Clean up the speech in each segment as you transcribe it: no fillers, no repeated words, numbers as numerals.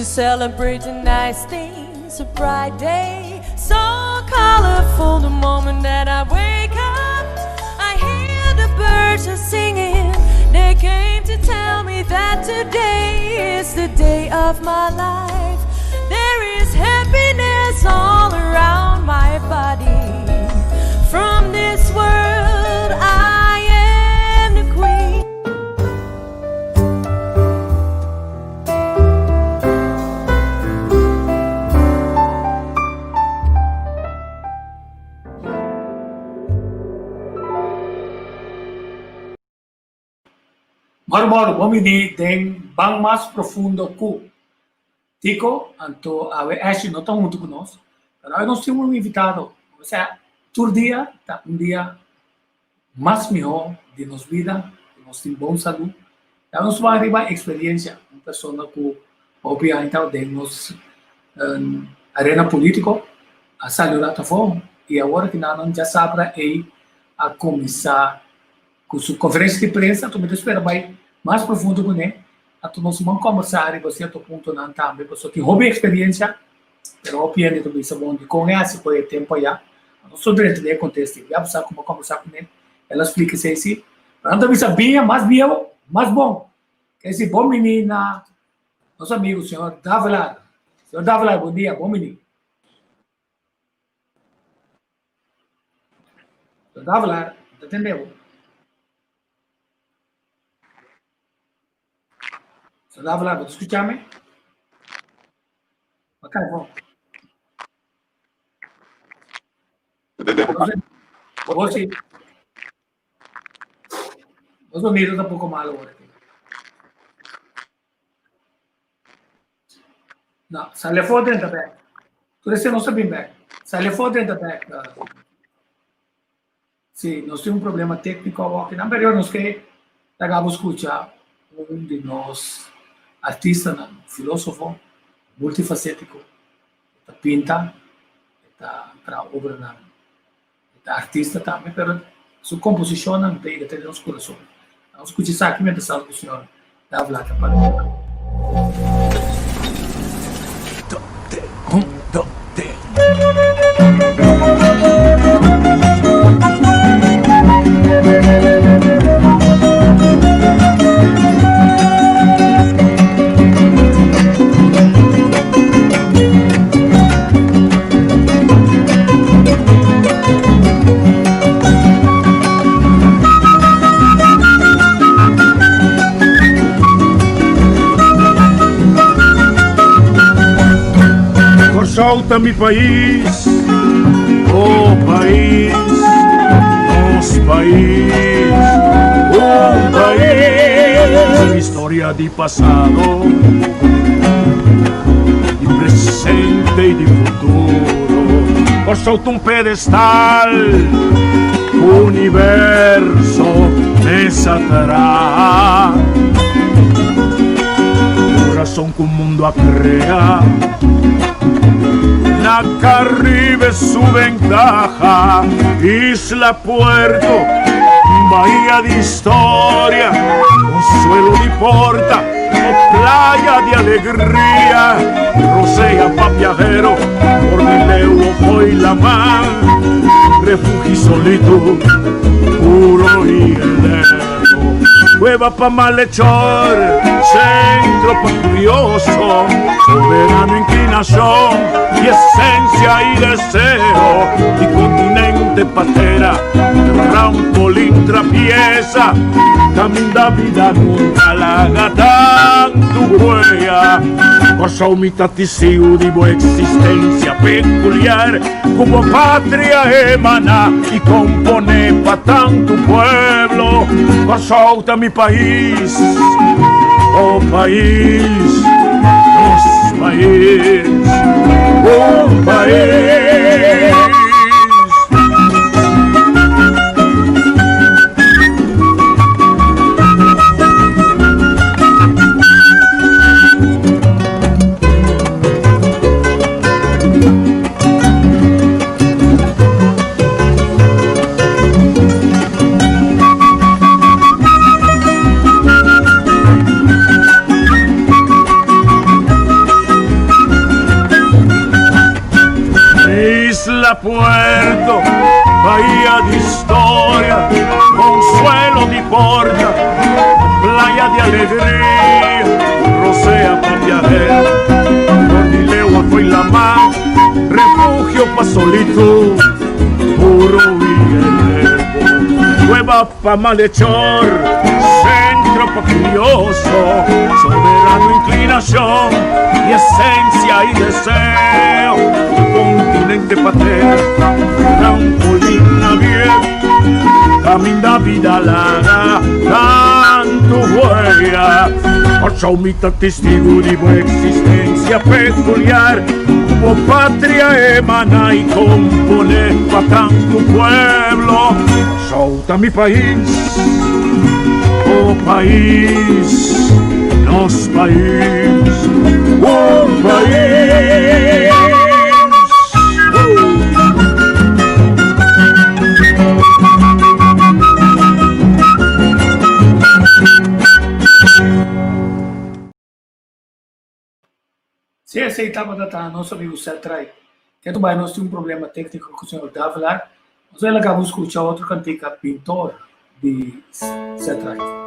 To celebrate the nice things, a bright day, so colorful. The moment that I wake up, I hear the birds are singing. They came to tell me that today is the day of my life. There is happiness all around my body. From this world, I am the queen. Moro moro, bon bini den Ban Mas Profundo ku Tico, anto awe Ashley no ta hunto ku nos, pero awe nos tin un invitado, osea tur dia ta un dia mas mihó di nos bida, ku nos tin bon salú. Ta nos wak riba eksperiencia, un persona ku hopi aña ta den nos arena polítiko a sali un rato afó i awor ki nan djasabra ei a kuminsá ku su konferensia di prensa, anto mi ta spera bai mas profundo kuné, anto nos ban kòmbersá riba sierto puntonan tambe, pasobra tin hopi eksperiencia. Pero hopi hende ta bisa bon dikon e hasi por e tempu aya. Nos tur drenta den e kontesta. Ya bo sa kuma kombersá kuné. El a splika esei si. Pero nan ta bisa biña mas bieu, mas bon. Ke si bon bini na nos amigu señor Davelaar. Señor Davelaar bon dia, bon bini. Señor Davelaar, mi ta tende bo. Señor Davelaar, bo ta skucha mi? Ok, bon. Vos sí. Vos sonido ta poco malo ahora. No, sale for drenta back. Tur ese no sa bin back. Sale for drenta back. Sí, nos tin un problema técnico awor aki nan, pero nos ke laga bo scucha un di nos artistanan, filósofo multifacético, e ta pinta, e ta traha obranan, e ta artista tambe, pero su composicionnan ta yega te den nos curason. Nos scucha esaki mientras tanto cu señor Davila ta papia. Kòrsou ta mi pais, oh pais, nos pais, un pais. Historia di pasado, di presente i di futuro. Kòrsou ta un pedestal. Universo mesa traha Corazón ku mundo a crea Na Caribe su ventaja Isla Puerto, bahía di historia Consuelo di porta o playa di alegria Rosea pa viajero por di leu o fo'i laman Refugio y solitud puro y eterno Cueva pa malhechor, centro pa curioso Soberano inclinación y esencia y deseo Y continente patera, trampolín trapieza Caminda vida nunca laga tantu huella Kòrsou mi ta tisiu di bo existencia peculiar Ku bo patria emana i komponé pa tantu pueblo Kòrsou ta mi pais, bo pais, nos pais, un pais. Isla puerto, bahía di historia, consuelo di porta, playa di alegria, rosea pa viajero, for di lewa foi lamá, refugio pa solitud, puro y elevo, cueva pa malhechor, centro pa curioso, soberano inclinación y esencia y deseo, continente patera, trampolín naviero, caminda bida laga tantu huella. Kòrsou mi ta testigu di bo eksistensia pekuliar, ku bo patria emaná i komponé pa tantu pueblo. Kòrsou ta mi pais, bo pais, nos pais, un pais. Si esei tabata ta nos amigu Seth Wright. Ketu bai nos tin un problema tékniko ku señor Davelaar. Nos a laga bo skucha otro kantika Pintor di Seth Wright.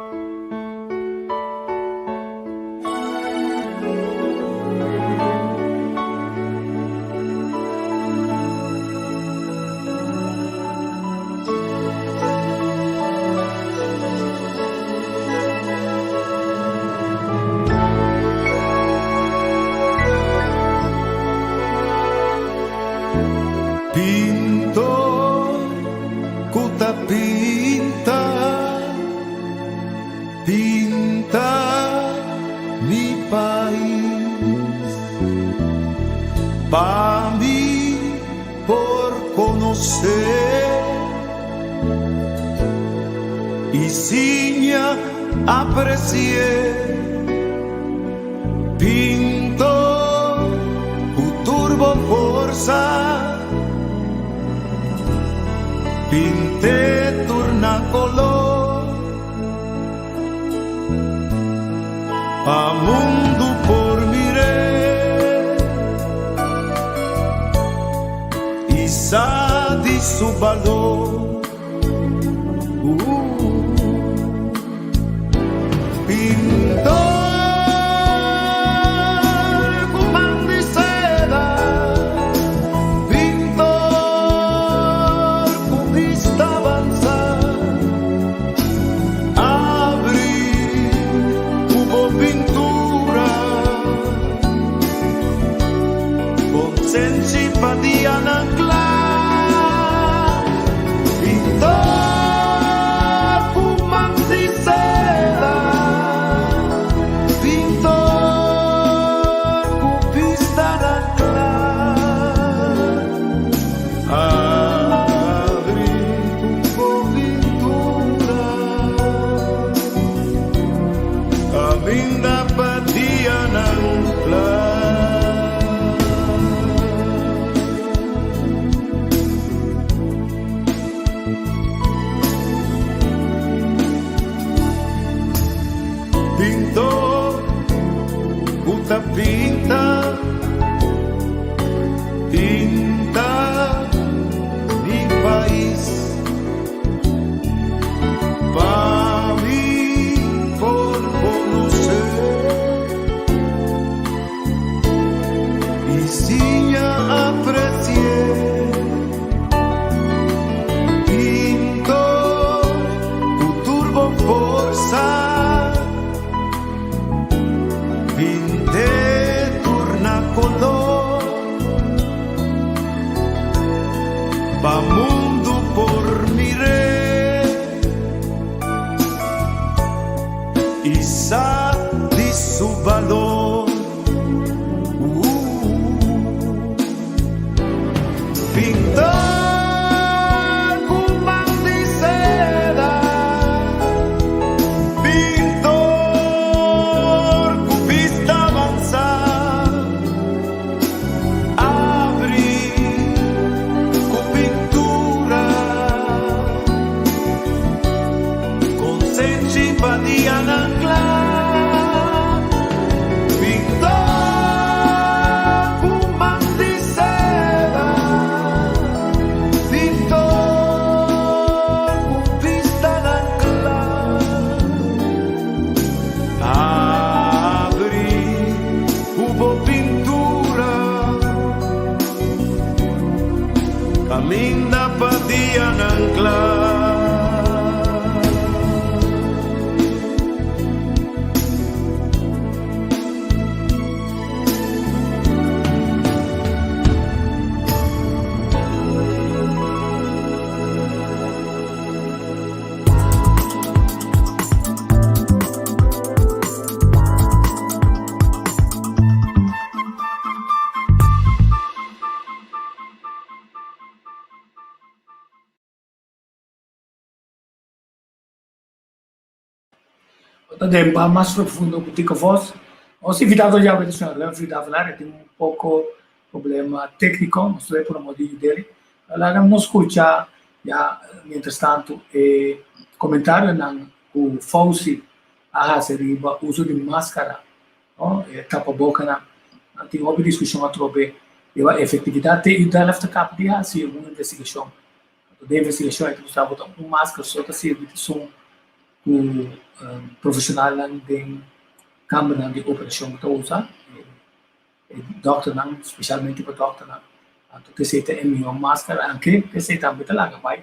Pintor ku ta pinta, pinta mi pais. Pa mi por konosé i siña apresié. Pintor ku tur bo forsa, pint'é tur na kolor, pa mundu por mir'é i sa di su balor. Pintor ku man di seda, pintor ku bista avanzá, abri ku bo pintura, konsenshi pa dianan kla. Pintor ku man di seda, pintor ku bista na kla, abri ku bo pintura, kaminda pa dianan kla. Pintor ku ta pinta, pinta mi pais. Pa mi por konosé i siña apresié. Pintor ku tur bo forsa, pint'é tur na kolor, pa mundu por mir'é i sa di su balor. Pintor ku man di seda, pintor ku bista avansá, abri ku pintura, konsenshi pa dianan kla. Pintor ku man di seda. Kaminda pa dianan kla. Ta den pa mas profundo ku Tico Vos. Nos invitado djawe ta señor Remfry Davelaar. E tin un poko problema tékniko, nos ta por amor di yud'el. Laga nos skucha ya mientras tanto e komentarionan ku Fauci a hasi riba uso di maskara, no, e tapabokanan. Nan tin hopi diskushon atrobe riba efektividat. Te UDelft ta kaba di hasi un investigashon. Anto den investigashon e ta mustra ku ta un maskara so ta sirbi ta esun ku profeshonalnan den kambernan di operashon ta usa. E dòkternan, spesialmente pa dòkternan. Anto p'esei ta e mihó maskara, anke p'esei tambe ta laga bai.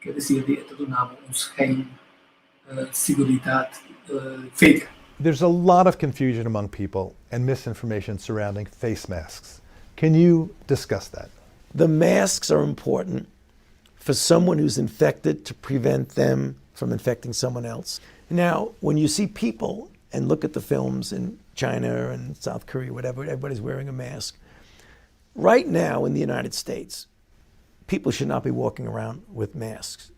Ker desir di e ta duna bo un schijn seguridat fake. There's a lot of confusion among people and misinformation surrounding face masks. Can you discuss that? The masks are important for someone who's infected to prevent them from infecting someone else. Now, when you see people and look at the films in China and South Korea, whatever, everybody's wearing a mask. Right now in the United States, people should not be walking around with masks.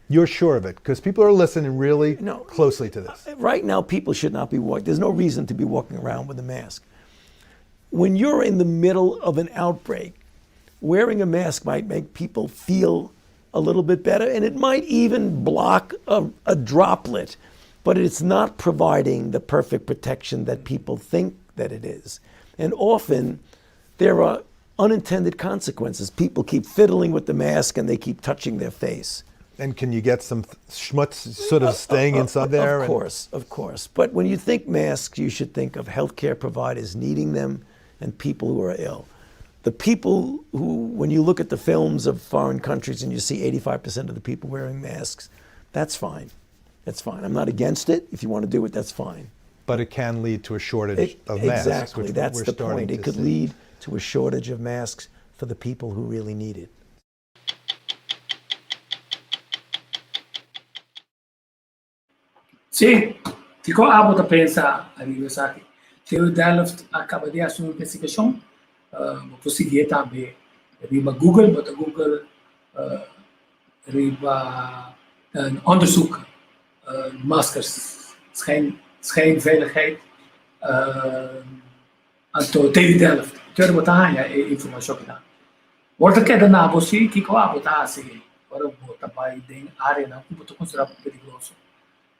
You're sure of it? Because people are listening really No. closely to this. Right now, people should not be walking. There's no reason to be walking around with a mask. When you're in the middle of an outbreak, wearing a mask might make people feel a little bit better, and it might even block a, a droplet, but it's not providing the perfect protection that people think that it is. And often there are unintended consequences. People keep fiddling with the mask and they keep touching their face. And can you get some schmutz sort of staying inside there? Of course, of course. But when you think masks, you should think of healthcare providers needing them and people who are ill. The people who, when you look at the films of foreign countries and you see 85% of the people wearing masks, that's fine. That's fine. I'm not against it. If you want to do it, that's fine. But it can lead to a shortage of masks. Exactly. Which That's we're the starting point. It to could see. lead to a shortage of masks for the people who really need it. Sí, kiko abo ta pensa riba esaki? TU Delft a kaba di hasi un investigashon, bo por siguié tambe riba Google, bo ta Google riba een onderzoek maskers schijn schijnveiligheid anto TU Delft. Tur bo ta haña e informashon kinan. Bo ta keda na bo si kiko abo ta hasi ora bo ta bai den areanan ku bo ta konsiderá peligroso.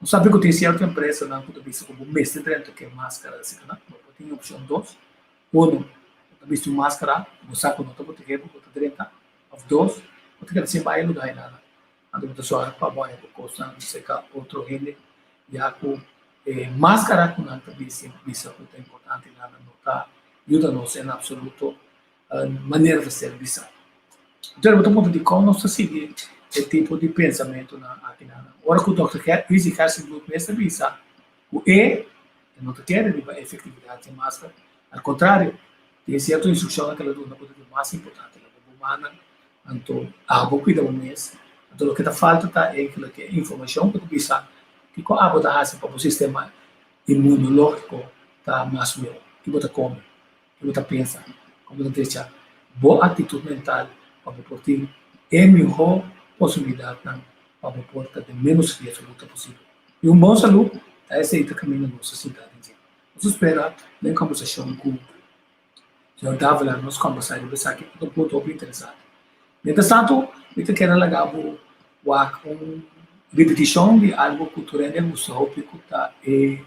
Bo sabi ku tin sierto empresanan ku ta bisa ku bo mester drenta ku e maskara asina. Bo por tin opshon dos. Uno, bo ta bisti un maskara, bo sa ku no ta protegé bo, bo ta drenta. Òf dos, bo ta keda sin bai e lugá einana. Anto bo ta sòru pa bo haña bo kosnan serka otro hende, ya ku e maskara ku nan ta bisti bisa ku ta importante nada no ta yuda nos en absoluto manera ta ser bisa. Entonces bo ta puntra dikon nos ta sigui e tipo di pensamentunan aki nan. Ora ku Dòkter Izzy Gerstenbluth mes ta bisa ku e no ta kere riba efektividat di e maskara, al kontrario, tin sierto instrukshonnan ku el a duna ku ta di mas importante, laba bo mannan, anto abo kuida bo mes. Anto loke ta falta ta eigenlijk e informashon ku ta bisa kiko abo ta hasi pa bo sistema inmunologiko ta mas mihó, ki bo ta kome. Ki bo ta pensa? Kon bo ta drecha bo aktitut mental pa bo por tin e mihó posibilidatnan pa bo por ta den ménos riesgo ku ta posibel? I un bon salú ta esei ta kaminda nos a sinta den dje. Nos a spera den kòmbersashon ku señor Davila nos kòmbersá riba esaki ku ta un punto hopi interesante. Mientras tanto mi ta kere laga bo wak un ripitishon di algu ku tur hende a gusta hopi ku ta e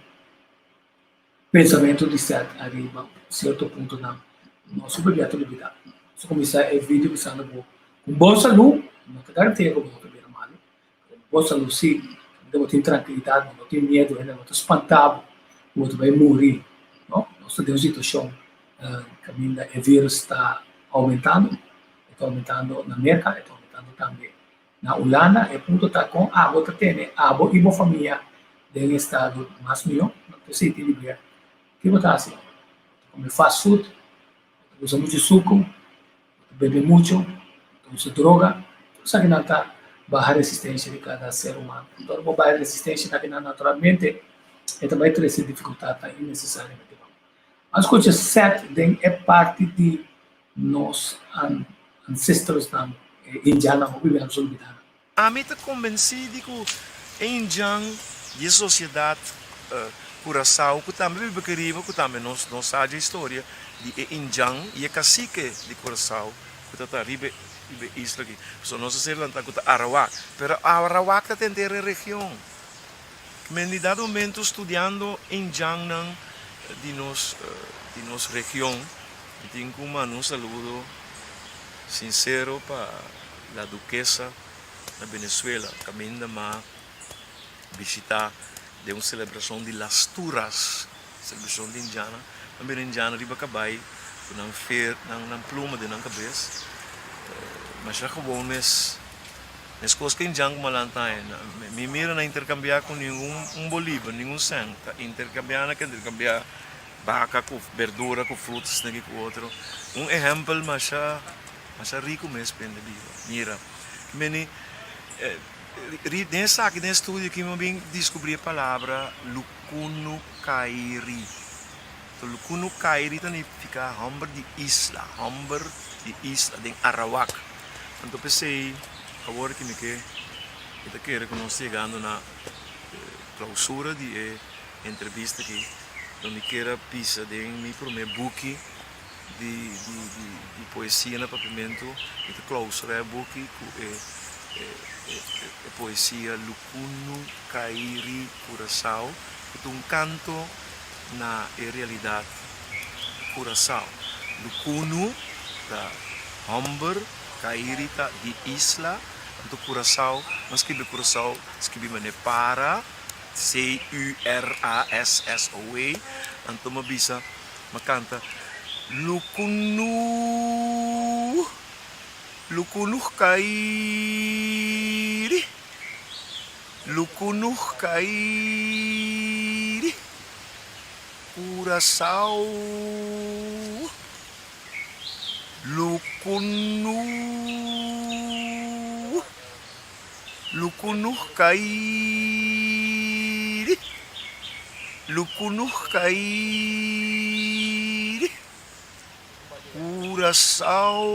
Pensamentu di sèt ariba sierto puntonan no super bia ta lubidá. Nos a kuminsá e video bisando bo ku un bon salú no ta garantia ku bo no ta bira malu, pero un bon salú sí, kaminda bo tin trankilidat, bo no tin miedu, hende no ta spantá bo ku bo ta bai muri, no. Nos ta den un situashon kaminda e virus ta oumentando. Ta oumentando na Merka, e ta oumentando tambe na Hulanda. E punto ta kon abo ta tene abo i bo famia den estado mas mihó. P'esei tin di ber ki bo ta hasi. Bo ta kome fast food, bo ta usa muchu suku, bo ta bebe muchu, bo ta usa droga. Tur esakinan ta baha resistensia di kada ser humano. Anto ora bo baha e resistensia di akinan naturalmente e ta bai trese difikultatnan innesesariamente pa bo. A skucha sèt den e parti di nos ancestrosnan, e indiannan hopi bia nos a lubida nan. Ami ta konbensí di ku e indian di e sosiedat Kurasao ku tambe biba aki riba ku tambe nos no sa dje historia di e indian i e kasike di Kurasao ku ta ta riba e isla aki. Pasobra nos a ser lantá ku ta Arawak pero Arawak ta tenter e region. Men di dado momento studiando indiannan di nos di nos region mi tin ku manda un saludo sinsero pa La Duquesa na Venezuela kaminda m'a bishita den un selebrashon di Las Turas, selebrashon di indiana. Nan bira indiana riba kabai ku nan fer nan nan pluma den nan kabes. Masha gewoon mes meskos ku indian ku malanta aña. Mi mira nan interkambiá ku ningun un bolivar, ningun sènt. Ta interkambiá nan ke interkambiá baka ku berdura ku fruta esaki ku otro. Un ehèmpel masha. Masha riku mes pende biba. Mira, meni, den esaki, den e studio aki mi a bin diskubrí e palabra lukunukairi. To lukunukairi ta nifiká hòmber di isla, hòmber di isla den Arawak. Anto p'esei awor ki mi ke, mi ta kere ku nos ta yegando na klausura di e entrevista aki, lo mi kier a bisa den mi promé buki. di di poesia na papiamentu mi ta clausura e buki ku e e poesia Lukunu Kairi Curacao ku ta un kanto na e realidat Curacao. Lukunu ta hòmber, Kairi ta di isla, anto Curacao nan skribi Curacao skribi manera para, C-U-R-A-S-S-O-A, anto mi a bisa. Ma kanta Lukunu Lukunuh kairi Lukunuh kairi Curacao Lukunu Lukunuh kairi Lukunuh kairi Curacao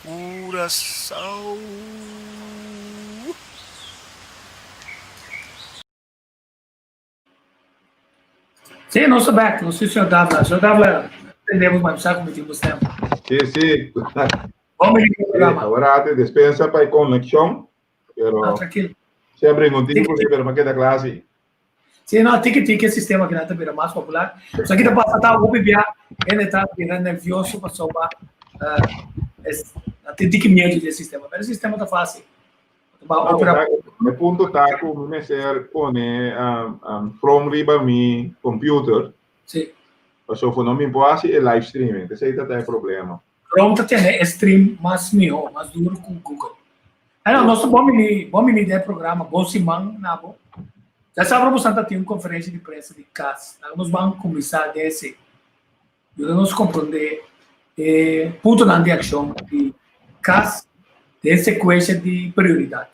Curacao. Sí, nos ta bek. Nos tin señor Davila. Señor Davila, entendemos, ma sa ku mi tin bos tempu. Sí, sí. Bon bini den Sí, programa. awor te despensa pa e conexion, pero Ah, tranquilo. siempre en un tiempo, sí, pero me queda claro sí. Sí, no, tiki tiki e sistema kinan ta bira mas popular. So ki ta pasa ta hopi bia hende ta bira nervioso pasobra eh, es, nan tin tiki miedu di e sistema. Pero e sistema ta fácil. E punto ta ku mi mester pone Chrome riba mi computer. Sí. Pasobra ku no mi por hasi e live streaming. Esei ta ta e problema. Chrome ta tene e stream mas mihó, mas duro ku Google. Ano, nos ta bon bini, bon bini den e programa. Bon siman na bo. Ya sabra boso ta tin un konferensia di prensa di kas. Laga nos ban kuminsá den esei. Yuda nos komprondé e puntonan di akshon di kas den sekuensia di prioridat.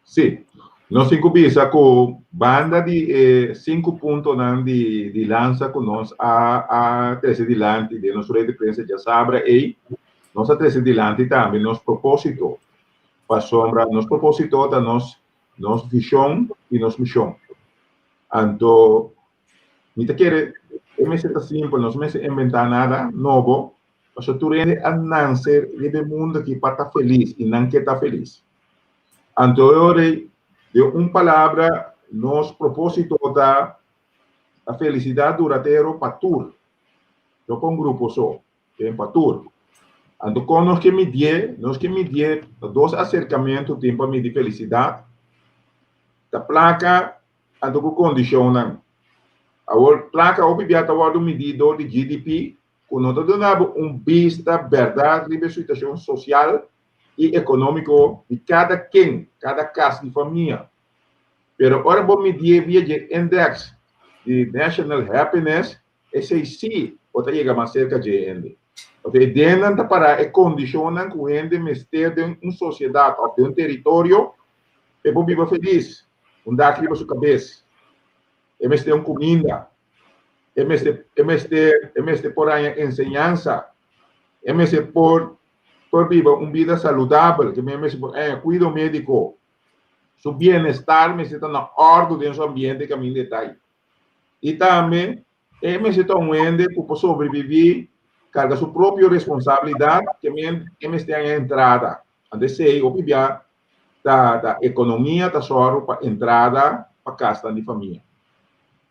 Sí. Nos tin ku bisa ku banda di e sinku puntonan di di lansa ku nos a a trese dilanti den nos rueda di prensa djasabra ei, nos a trese dilanti tambe nos propósito. Pasobra nos propósito ta nos nos vishon i nos mishon. Anto Mi ta kere e mester ta simpel, nos mester inventá nada nobo, pasobra tur hende a nanse riba e mundu aki pa ta felis i nan ke ta felis. Anto e ora ei, den un palabra, nos propósito ta ta felisidat duradero pa tur, no pa un grupo so, den pa tur. Anto kon nos ke midié? Nos ke midié na dos aserkamentu tin pa midi felisidat, ta plaka Anto ku kondishonnan. Awor, plaka hopi bia ta wòrdu midí dor di GDP, ku no ta duna bo un bista bèrdat riba e situashon sosial i ekonómiko di kada ken, kada kas di famia. Pero ora bo midié via dje indèks di National Happiness, esei sí bo ta yega mas serka dje hende. Pasobra e dennan ta pará e kondishonnan ku hende mester den un sosiedat òf den un teritorio pa e por biba felis, un dak riba su kabes, e mester un kuminda, e mester e mester e mester por haña enseñansa, e mester por por biba un bida saludabel, ke men mester por haña kuido médiko, su bienestar mester ta na òrdu den su ambiente kaminda e ta ei. I tambe e mester ta un hende ku por sobreviví, karga su propio responsabilidat, ke men e mester haña entrada. Anto esei hopi bia ta ta ekonomia ta sòru pa entrada pa kasnan di famia.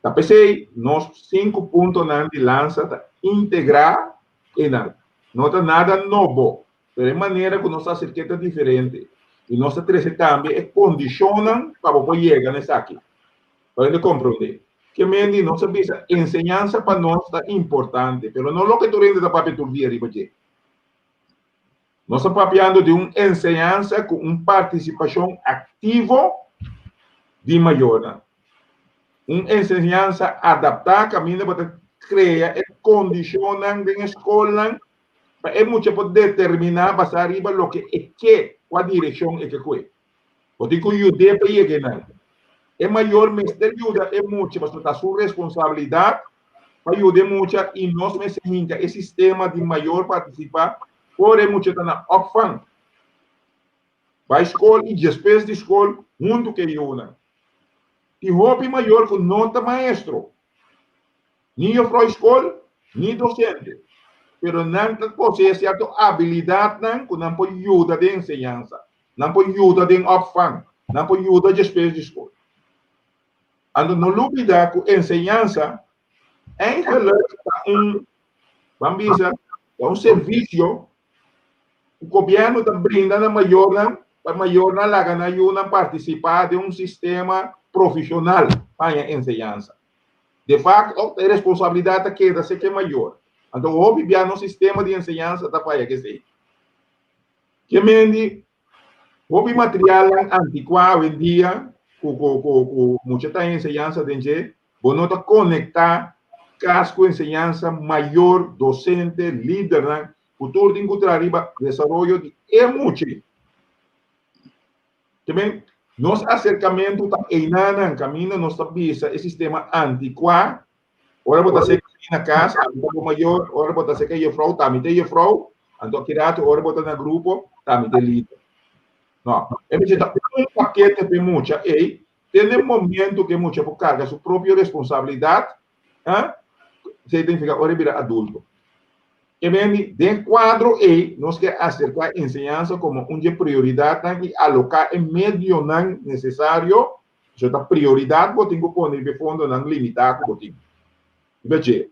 Ta p'esei nos sinku puntonan di lansa ta integrá einan. No ta nada nobo, pero e manera ku nos ta aserk'é ta diferente i nos ta trese tambe e kondishonnan pa bo por yega na esaki. Pa hende komprondé. Ke men di nos a bisa enseñansa pa nos ta importante, pero no loke tur hende ta papia tur dia riba dje. Nos ta papiando di un enseñansa ku un partisipashon aktivo di mayornan. Un enseñansa adaptá kaminda bo ta krea e kondishonnan den e skolnan pa e mucha por determiná basá riba loke e ke, kua direkshon e ke kue. Bo tin ku yud'é pa yega einan. E mayor mester yuda e mucha pasobra ta su responsabilidat pa yuda e mucha i nos mester hinka e sistema di mayor partisipá ora e mucha ta na opvang, bai skol i despues di skol huntu ku e yunan. Tin hopi mayor ku no ta maestro, ni yofrou di skol, ni dosente, pero nan ta poseé sierto abilidatnan ku nan por yuda den enseñansa, nan por yuda den opvang, nan por yuda despues di skol. Anto no lubida ku enseñansa eigenlijk ta un, ban bisa, ta un servisio ku gobièrnu ta brinda na mayornan pa mayornan laga nan yunan partisipá den un sistema profeshonal pa haña enseñansa. De fakto, e responsabilidat ta keda serka e mayor. Anto hopi bia nos sistema di enseñansa ta faya kesei. Ke mendi Hopi materialnan antikuá awendia ku ku ku ku mucha ta enseñansa den dje, bo no ta konektá kas ku enseñansa, mayor, dosente, lidernan ku tur tin ku traha riba desaroyo di e mucha. Te men, nos aserkamentu ta einanan kaminda nos ta bisa e sistema antikuá Ora bo ta seka mi na kas, ami ta bo mayor, ora bo ta seka jefrou, ta mi ta jefrou, anto aki rato ora bo ta na grupo, ta mi ta e lider. No, e mester ta un pakete pa e mucha ei, te na e momento ku e mucha por karga su propio responsabilidat, ah, esei ta nifiká ora e bira adulto. E meni, den kuadro ei, nos ke aserká enseñansa komo un dje prioridatnan i aloká e medionan nesesario Eso ta prioridad bo tin cu pone riba e fondonan limita cu bo tin. Riba dje.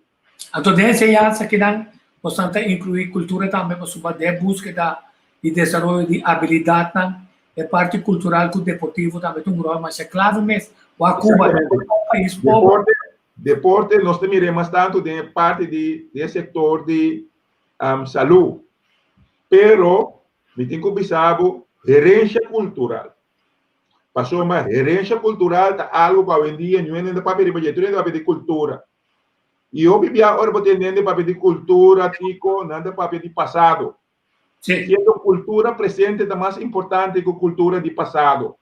Anto den enseñansa kinan bosan ta inclui cultura tambe pasobra den buskeda di desaroyo di abilidadnan e parti cultural cu deportivo tambe ta un rol masha clave mes. Wak Cuba ta un pais pober. Deporte, deporte nos ta mira mas tanto den e parti di den e sector di salud. Pero mi tin cu bisa bo herencia cultural. Pasobra herencia cultural ta algo cu awendia ñu hende ta papia riba dje, tur hende ta papia di cultura. Y hopi bia ora bo tende hende papia di cultura, kico, nan ta papia di pasado. Sí. Siendo cultura presente ta mas importante cu cultura di pasado.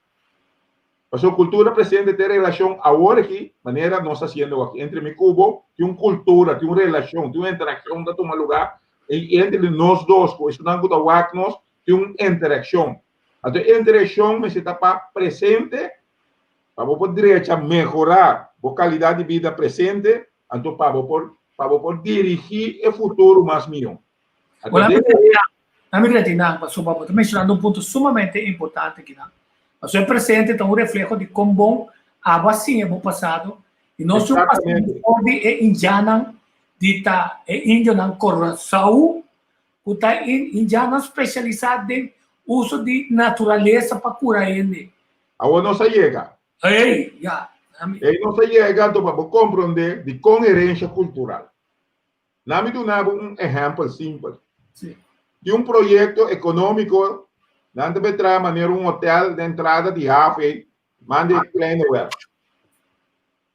Pasobra cultura presente ta e relacion awor aki, manera nos ta haciendo aki, entre mi cu bo, tin un cultura, tin un relacion, tin un interaccion ta tuma lugar entre nos dos cu esunnan cu ta wak nos, tin un interaccion. Anto e interaccion mester ta pa presente, pa bo por drecha, mehora bo calidad di bida presente, anto pa bo por pa bo por dirigi e futuro mas miho. Anto Hola, den Ami retina, pasobra bo ta mencionando un punto sumamente importante kinan. Pasobra e presente ta un refleho di con bon abo a siña bo pasado y nos tin un pasado for di e indiannan di ta e indionan Corazao ku ta indiannan spesialisá den uso di naturalesa pa kura hende. Awor nos a yega. Ey, ya. Ey nos a yega anto pa bo komprondé dikon herensia kultural. Laat mi duna bo un ehèmpel simpel. Tin un proyekto ekonómiko, nan ta bai traha manera un hotèl den entrada di haf ei, manda e Kleine Werf.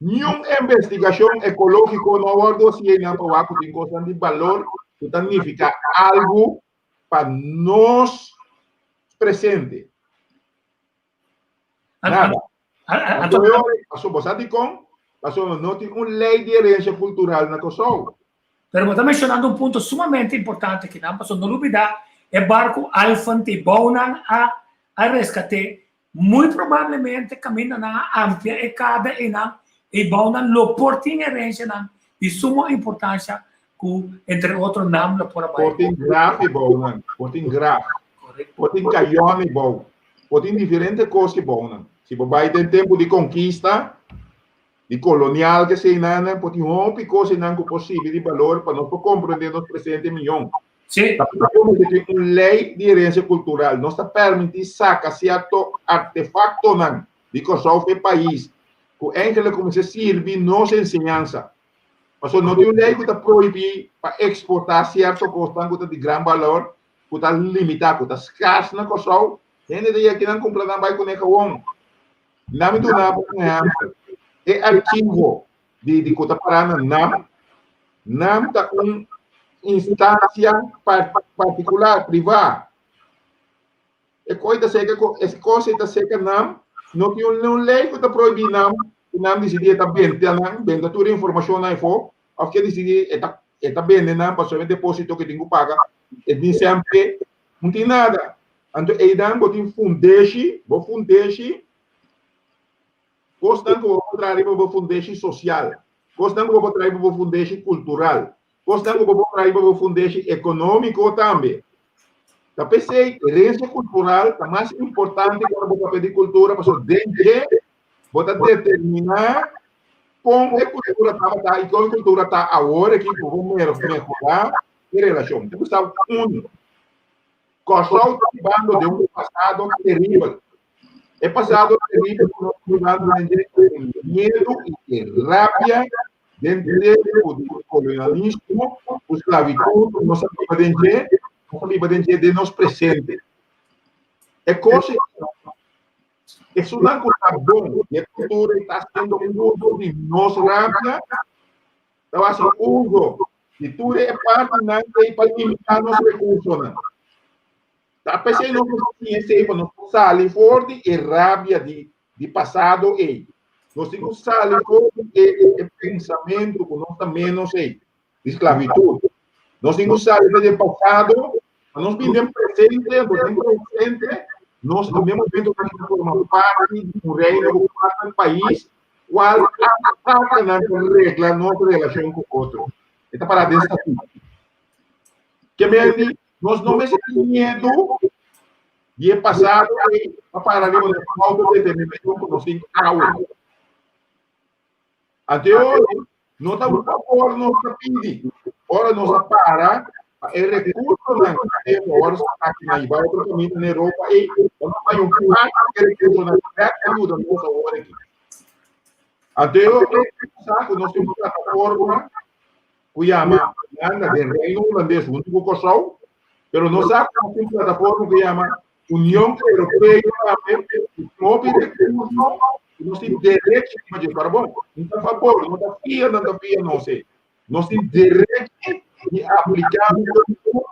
Niun investigashon ekológiko no a wòrdu hasi einan pa wak ku tin kosnan di balor ku ta nifiká algu pa nos presente. Nada. Anto e ora pasobra bo sa dikon? Pasobra no tin un lei di herensia kultural na Kòrsou. Pero bo ta menshonando un punto sumamente importante akinan, pasobra no lubidá e barku Alphen te bounan a a reskat'é Muy probablemente kaminda nan a amplia e kada einan, e bounan lo por tin herencianan di sumo importancia ku entre otro nam lo por a bai. Por tin graf e bounan, por tin graf, por tin kayon e bou, por tin diferente kos e bounan. Si bo bai den tempu di konkista, di kolonial ke eseinan, por tin hopi kos einan ku por sirbi di balor pa nos por komprende nos presente mihó. Sí. Ta como si tin un ley di herencia cultural. Nos ta permiti saca cierto artefactonan di Kòrsou fe pais ku eigenlijk kuminsá sirbi nos enseñansa. Pasobra no tin un ley ku ta prohibí pa eksportá cierto kosnan ku ta di gran balor, ku ta limitá, ku ta skars na Kòrsou. Hende ta yega kinan kumpra nan bai kuné kawon. Na mi duna bo un ehèmpel. E archivo di di ku ta pará na nam, nam ta un instansia partikular, privá. E kos ta seka ku e kos ta seka nam, no tin un un lei ku ta prohibí nam ku nam disidí e ta benta nan, benta tur e informashonnan afó, òf ke disidí e ta e ta bende nan pasobra e depósito ke tin ku paga e tin semper no tin nada. Anto einan bo tin fundeshi, bo fundeshi Kosnan ku bo por traha riba bo fundeshi sosial, kosnan ku bo por traha riba bo fundeshi kultural, kosnan ku bo por traha riba bo fundeshi ekonómiko tambe. Ta p'esei herensia kultural ta mas importante ora bo papia di kultura pasobra den dje bo ta determiná kon e kultura tabata i kon e kultura ta awor aki ku bo por mehorá e relashon. Ta gusta unu. Kòrsou ta bibando den un pasado teribel. E pasado teribel ku nos ta bibando den dje ta e miedu i e rabia den tempu di kolonialismo ku sklabitut ku nos a biba den dje, nos a biba den dje den nos presente. E kos ei esunnan ku ta bon di e kultura i ta hasiendo uso di nos rabia ta hasi uso di tur e partinan ei pa limitá nos rekursonan. Ta p'esei nos mester siña esei pa nos por sali for di e rabia di di pasado ei. Nos tin ku sali for di e e pensamentu ku nos ta ménos ei, di sklabitut. Nos tin ku sali for di e pasado pa nos bin den presente, anto den presente nos na mes momento ta forma parti di un reino ku parti di un pais kual a nan ta regla nos relashon ku otro. E ta pará den statuto. Ke men di Nos no mester tin miedu di e pasado ei pa para riba nos autodeterminacion ku nos tin awe. Ante ora no ta un favor nos ta pidi, ora nos a para pa e rekursonan ku tenemos awor sa aki na i bai otro kaminda na Europa ei, pa nos haña un parti di e rekursonan bèk pa yuda nos awor aki. Ante ora sa ku nos tin un plataforma ku yama Hulanda den Reino Hulandes huntu ku Kòrsou, pero nos sa ku nos tin un plataforma ku yama Union Europeo tambe ku hopi rekurso ku nos tin derecho riba dje. Pero bon, no ta fabor, no ta fia nan ta fia nos ei. Nos tin derecho di apliká tur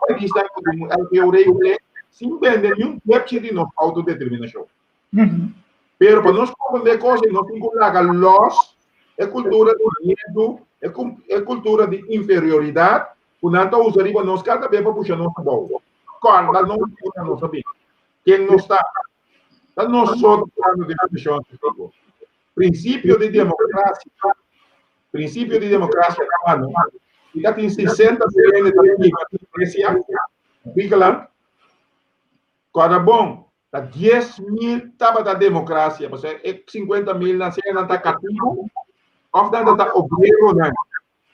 paisnan ku tin un LPO-regeling sin bende niun depchi di nos outodeterminashon. Pero pa nos comprende cos nos tin cu laga los e cultura di miedu, e cultura di inferioridad cu nan ta usa riba nos cada bes pa pusha nos abou. Corda nos unda nos a bin, ken nos ta. Ta nos so ta trahando den posicion así. Principio di democracia, principio di democracia ta mano. Y ta tin 60 mil hende ta biba na Grecia, Griekenland. Corda bon, Ta 10.000 tabata demokrasia, pasobra e 50.000 nan sea nan ta katibu òf nan ta obreronan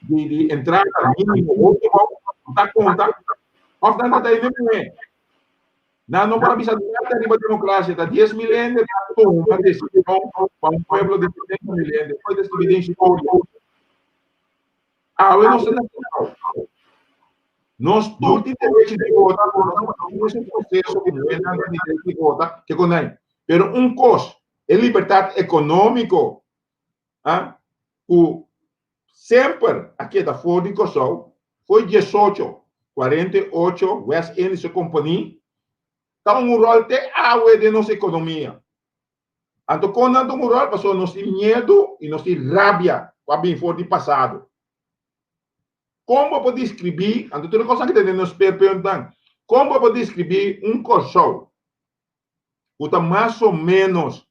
di di entrada mínimo hopi abou, no ta konta, òf nan ta hende muhé. Nan no por a bisa nada riba demokrasia, ta 10.000 hende ta tuma desishon pa un pueblo di 70.000 hende. Despues ta skibi den historia. Awe nos ta na Kòrsou. Nos tur tin derecho di vota, nos a pasa un proceso ku muhénan tin derecho di vota, ke kon ei. Pero un kos, e libertat ekonómiko ah, ku semper a keda for di Kòrsou, for diesocho kuarenta i ocho West Indische Compagnie, ta un ròl te awe den nos ekonomia. Anto kon nan ta un ròl? Pasobra nos tin miedu i nos tin rabia ku a bin for di pasado. Kon bo por deskribí, anto tur e kosnan ki ta den nos speerpunten, kon bo por deskribí un Kòrsou ku ta mas o ménos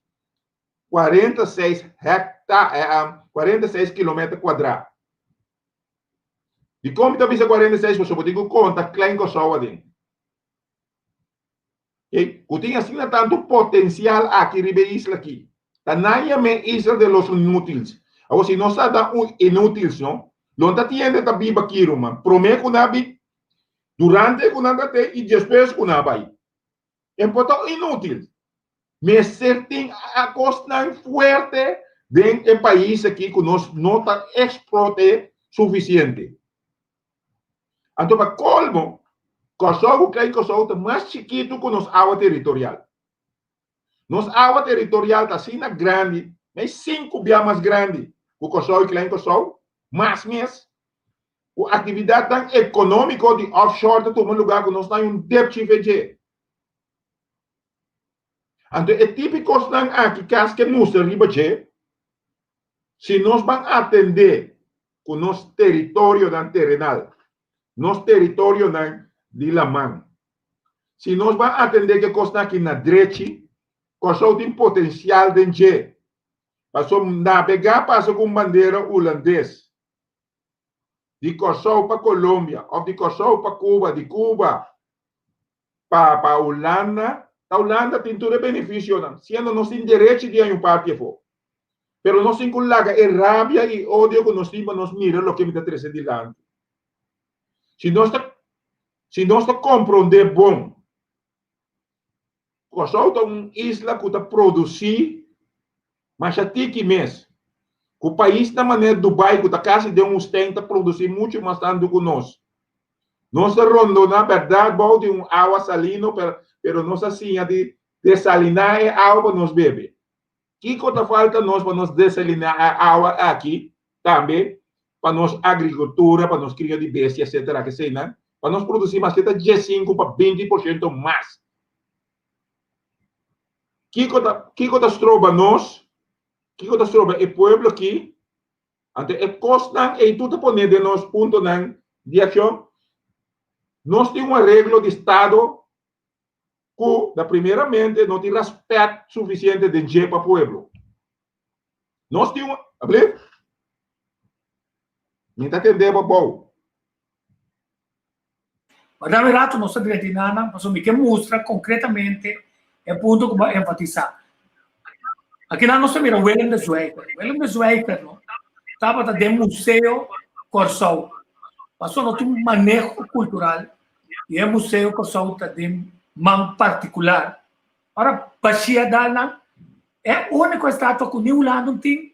46 hekta, 46 kilometer kuadrá? Dikon mi ta bisa 46? Pasobra bo tin ku konta Klein Kòrsou aden. Ey, ku tin asina tantu potensial aki riba e isla aki. Ta nan yam'é Isla de los Inútils. Awor, si nos ta ta un inútils, no? Lo ta tin hende ta biba aki, ruman, promé ku nan a bin, durante ku nan ta te i despues ku nan a bai. E por ta inútil. Mester tin a kosnan fuerte den e pais aki ku nos no ta eksplot'é sufisiente. Anto pa kolmo, Kòrsou ku Klein Kòrsou ta mas chikitu ku nos awa teritorial. Nos awa teritorial ta asina grandi, mei sinku bia mas grandi ku Kòrsou i Klein Kòrsou, mas mes. Ku aktividatnan ekonómiko di offshore ta tuma lugá ku nos no hay un depchi fe dje. Anto e tipi kosnan aki kas ke mustra riba dje, Si nos ban atendé ku nos teritorionan terenal, nos teritorionan di laman, si nos ban atendé ku e kosnan aki na drechi, Kòrsou tin potensial den dje. Pasobra nabegá pasa ku un bandera hulandes di Kòrsou pa Colombia òf di Kòrsou pa Cuba, di Cuba pa pa Hulanda, ta Hulanda tin tur e benefisionan, siendo nos tin derechi di haña un parti afó. Pero nos tin ku laga e rabia i odio ku nos tin pa nos mira loke mi ta trese dilanti. Si nos ta si nos ta komprondé bon, Kòrsou ta un isla ku ta produsí masha tiki mes. Ku paisnan manera Dubai ku ta kasi den un woestijn ta produsí muchu mas tantu ku nos. Nos ta rondoná bèrdat bou di un awa salino pero nos a siña di desaliná e awa pa nos bebe. Kiko ta falta nos pa nos desaliná e awa aki tambe pa nos agrikultura, pa nos kria di bestia etcetera keseinan, pa nos produsí maske ta diesinku pa 20% mas. Kiko ta kiko ta stroba nos? Kiko ta stroba e pueblo aki? Anto e kosnan ei tur ta pone den nos puntonan di akshon. Nos tin un areglo di estado ku na primeramente no tin raspèt sufisiente den dje pa pueblo. Nos tin un, ablief? Mi ta tende bo bou. Ma dame rato nos ta drenta nan, pasobra mi ke mustra konkretamente e punto ku bo a enfatisá. Akinan nos ta mira Willem de Zwijger. Willem de Zwijger no tabata den Museo Kòrsou. Pasobra no tin un maneho kultural i e Museo Kòrsou ta den man partikular. Ora bashia dal nan, e úniko estatua ku ni Hulanda no tin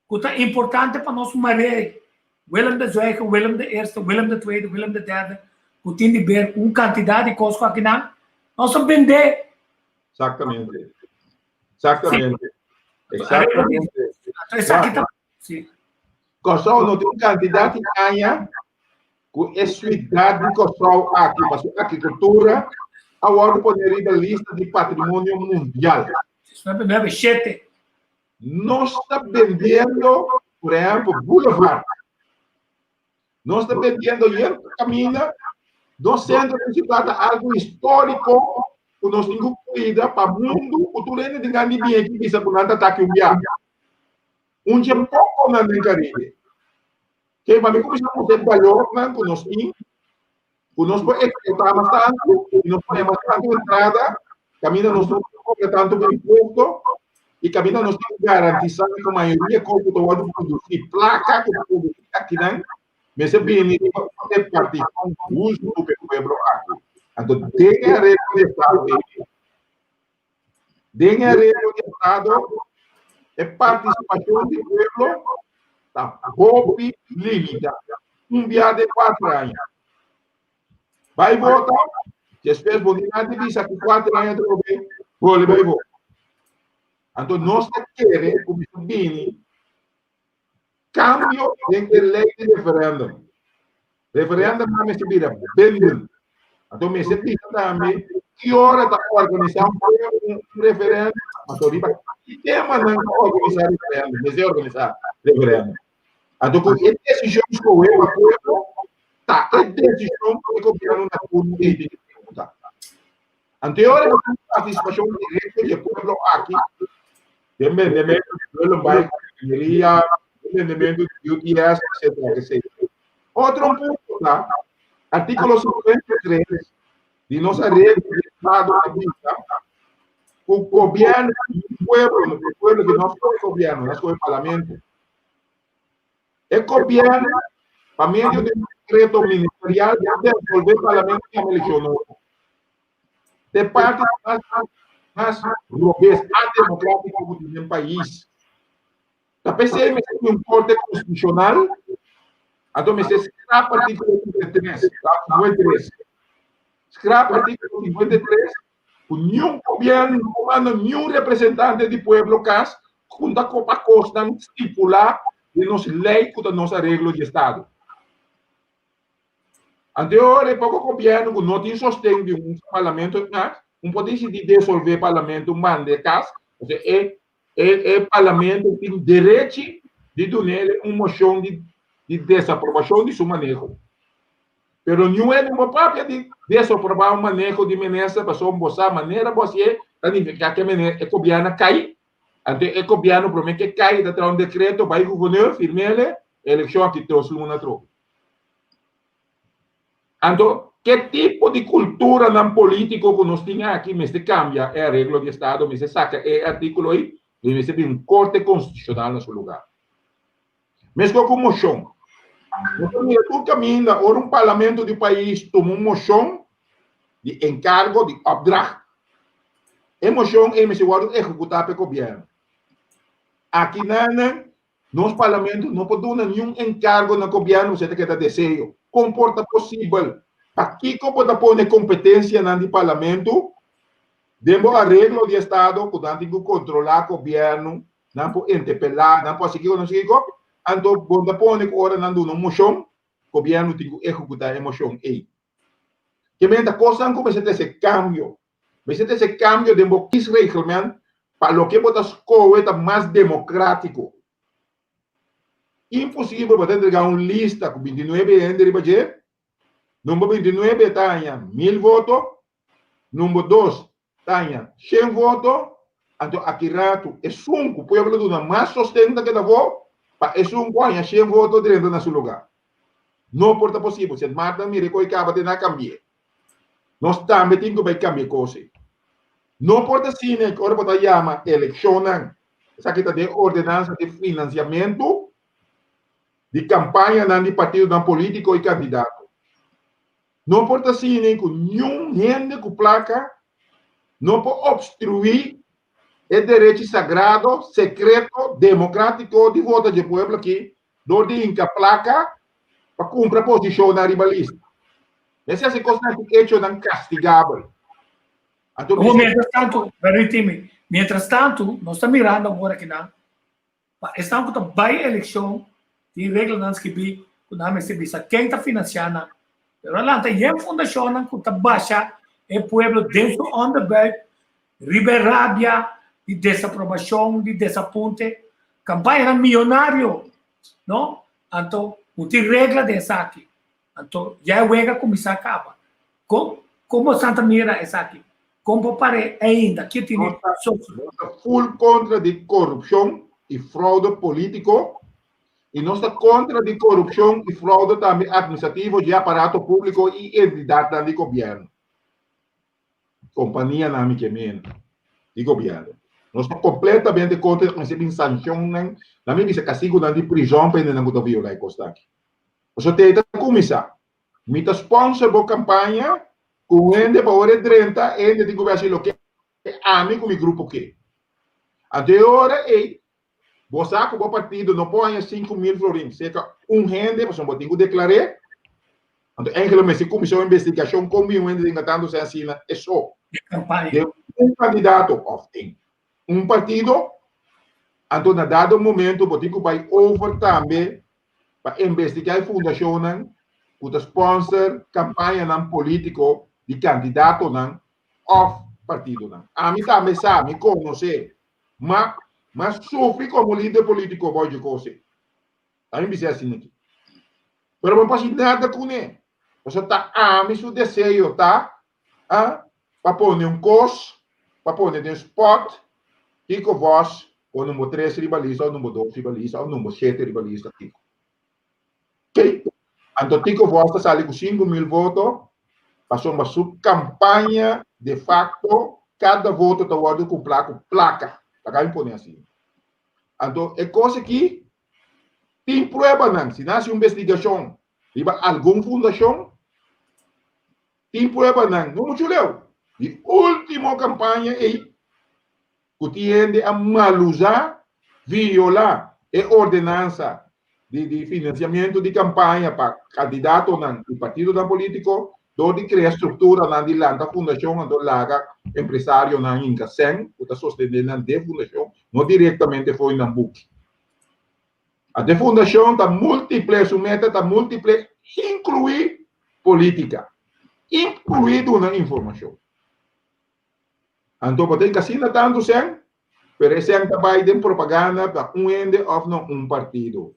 ku ta importante pa nos mare Willem de Zwijger, Willem de Eerste, Willem de Tweede, Willem de Derde, ku tin di ber ku un kantidat di kos ku akinan nos a bendé. Exactamente. Exactamente. Exactamente. Esaki ta, sí. Kòrsou no tin un kantidat di aña ku e siudat di Kòrsou aki pa su agrikultura a wòrdu pone riba lista di patrimonio mundial. Nuebe, shete. Nos ta bendiendo, por ehèmpel, Boulevard. Nos ta bendiendo yen kaminda. Nos sentro prinsipal ta algu históriko ku nos tin ku kuida pa mundu ku tur hende tin gana di bini aki bisa ku nan ta taki un biaha. Un dje pokonan den Karibe. Ke pa mi kuminsá mustra e balornan ku nos tin, ku nos por eksplotá mas tantu i nos por haña mas tantu entrada, kaminda nos no ta kobra tantu impuesto i kaminda nos tin ku garantisá ku mayoria kos ku ta wòrdu produsí, plaka ku ta produsí akinan, mester bini riba un repartishon hustu pa e pueblo aki. Anto den e areglo di estado ei, Den e areglo di Estado, e partisipashon di pueblo ta hopi limita, un bia den kuater aña. Bai vota, despues bo ni nada di bisa ku kuater aña atrobe bolbe bai vota. Anto nos ta kere ku mester bini kambio den e lei di referendum. Referendum nan mester bira bindend. Anto mester bisa tambe ki ora ta organisá un referendum, anto riba ki temanan ta organisá referendum, mester organisá referendum. Anto ku e desishon skohe pa pueblo ta e desishon ku e gobièrnu na turno ei tin ku ehekutá. Anto e ora ku tin partisipashon direkto di e pueblo aki den bendementu di Bullenbaai, refineria, den bendementu di UTS, etcetera, etcetera. Otro punto ta artíkulo 53 di nos areglo di Estado ta bisa ku gobièrnu i pueblo, e pueblo ku no skohe gobièrnu, nan skohe parlamento. E gobièrnu, pa medio di un dekreto ministerial, por desolvé parlamento i yama elekshon nobo. Ta e parti mas mas robes ademokratiko ku tin den pais. Ta p'esei mester tin un korte konstitushonal, anto mester skrap artíkulo 53, 53. Skrap artíkulo 53 ku niun gobièrnu no por manda niun representante di pueblo kas junta ku pa kosnan stipulá den nos lei ku ta nos areglo di estado. Anto e ora e poko gobièrnu ku no tin sosten di un parlamento mas, un por disidí desolvé parlamento manda e kas, pasobra e e e parlamento tin derechi di dun'é un moshon di di desaprobashon di su maneho. Pero niun hende no por papia di desaprobá un maneho di minister pasobra bo sa manera bo hasié ta nifiká ku e gobièrnu a kai. Anto e gobièrnu promé ku e kai ta traha un dekreto bai guvernor firm'é elekshon aki dos luna atrobe. Anto ke tipo di kulturanan polítiko ku nos tin aki mester kambia e areglo di estado, mester saka e artíkulo ei i mester bin un korte konstitushonal na su lugá. Meskos ku moshon. Nos ta mira tur kaminda ora un parlamento di pais tuma un moshon di enkargo, di opdracht, e moshon ei mester wòrdu ehekutá pa e gobièrnu. Aki nan nos parlamento no por duna niun enkargo na gobièrnu pasobra ta keda deseo. Kon por ta posibel? Pakiko bo ta pone kompetensianan di parlamento den bo areglo di estado ku nan tin ku kontrolá gobièrnu nan por interpelá, nan por hasi kiko, nan por hasi kiko, anto bo ta pone ku ora nan duna un moshon, gobièrnu tin ku ehekutá e moshon ei. Ke men ta kosnan ku mester trese kambio, mester trese kambio den bo kiesreglement pa loke bo ta skohe ta mas demokrátiko. Imposibel bo ta entregá un lista ku bintinuebe hende riba dje, number bintinuebe ta haña mil voto, number dos Taña shen voto, anto aki ratu esun ku pueblo duna mas sosten ta keda afó, pa esun ku haña shen voto drenta na su lugá. No por ta posibel. Sint Maarten mira e koe kaba te na kambi'é. Nos tambe tin ku bai kambia e kos ei. No por ta asina ku ora bo ta yama elekshonnan, esaki ta den ordenansa di finansiamentu di kampañanan di partidonan polítiko i kandidato. No por ta asina ku niun hende ku plaka no por opstruí e derechi sagrado, sekreto, demokratiko di vota dje pueblo aki dor di hinka plaka pa kumpra posishonnan riba lista. Mester hasi kosnan aki echonan kastigabel. Anto Awor, mientras tantu, permitimi, mientras tantu nos ta mirando awor akinan Pa esnan ku ta bai elekshon tin reglanan skibí ku nan mester bisa ken ta finansiá nan. Pero a lanta yen fundashonnan ku ta basha e pueblo den su onderbuik riba e rabia di desaprobashon, di desapunte. Kampañanan miyonario, no? Anto no tin regla den esaki. Anto ya e wega kuminsá kaba. Kon kon bosan ta mira esaki? Kon por par'é ainda? Ke tene Nos ta nos ta full kontra di korupshon i froude polítiko i nos ta kontra di korupshon i froude tambe atministrativo dje aparato públiko i entidatnan di gobièrnu. Kompanianan mi ke meen di gobièrnu. Nos ta kompletamente kontra di mester bin sanshonnan, nan mi bisa kastigunan di prizòn pa hendenan ku ta violá e kos aki. Pasobra te ta kuminsá. Mi ta sponsor bo kampaña ku hende pa ora e drenta, e hende tin ku hasi loke ami ku mi grupo ke. Anto e ora ei, bo sa ku bo partido no por haña 5000 florin serka un hende pasobra bo tin ku deklar'é. Anto eigenlijk mester kuminsá un investigashon kon bin un hende den tantu sèn asina e so. Den un kandidato òf den un partido, anto na dado momento bo tin ku bai over tambe pa investigá e fundashonnan ku ta sponsor kampañanan polítiko di kandidatonan òf partidonan. Ami tambe sa, mi konosé, ma m'a sufri komo lider polítiko bou dje kos ei. Ami bisa asina aki. Pero bo no por hasi nada kuné. Pasobra ta ami su deseo ta a pa pone un kos, pa pone den spot, kiko vos o number tres riba lista o number dos riba lista o number shete riba lista kiko. Kei. Anto Tico Vos ta sali ku 5000 voto pasobra su kampaña de facto kada voto ta wòrdu kumplá ku plaka. Laga mi pone asina. Anto e kos aki tin pruebanan, si nan hasi un investigashon riba algun fundashon, tin pruebanan, no muchu leu, di último kampaña ei ku tin hende a malusá, violá e ordenansa di di finansiamentu di kampaña pa kandidatonan di partidonan polítiko dor di krea strukturanan di lanta fundashon anto laga empresarionan hinka sèn ku ta sostené nan den fundashon, no direktamente fo'i nan buki. Anto e fundashon ta múltiple, su meta ta múltiple, inkluí polítika, inkluí duna informashon. Anto bo ta hinka asina tantu sèn, pero e sèn ta bai den propaganda pa un hende òf na un partido.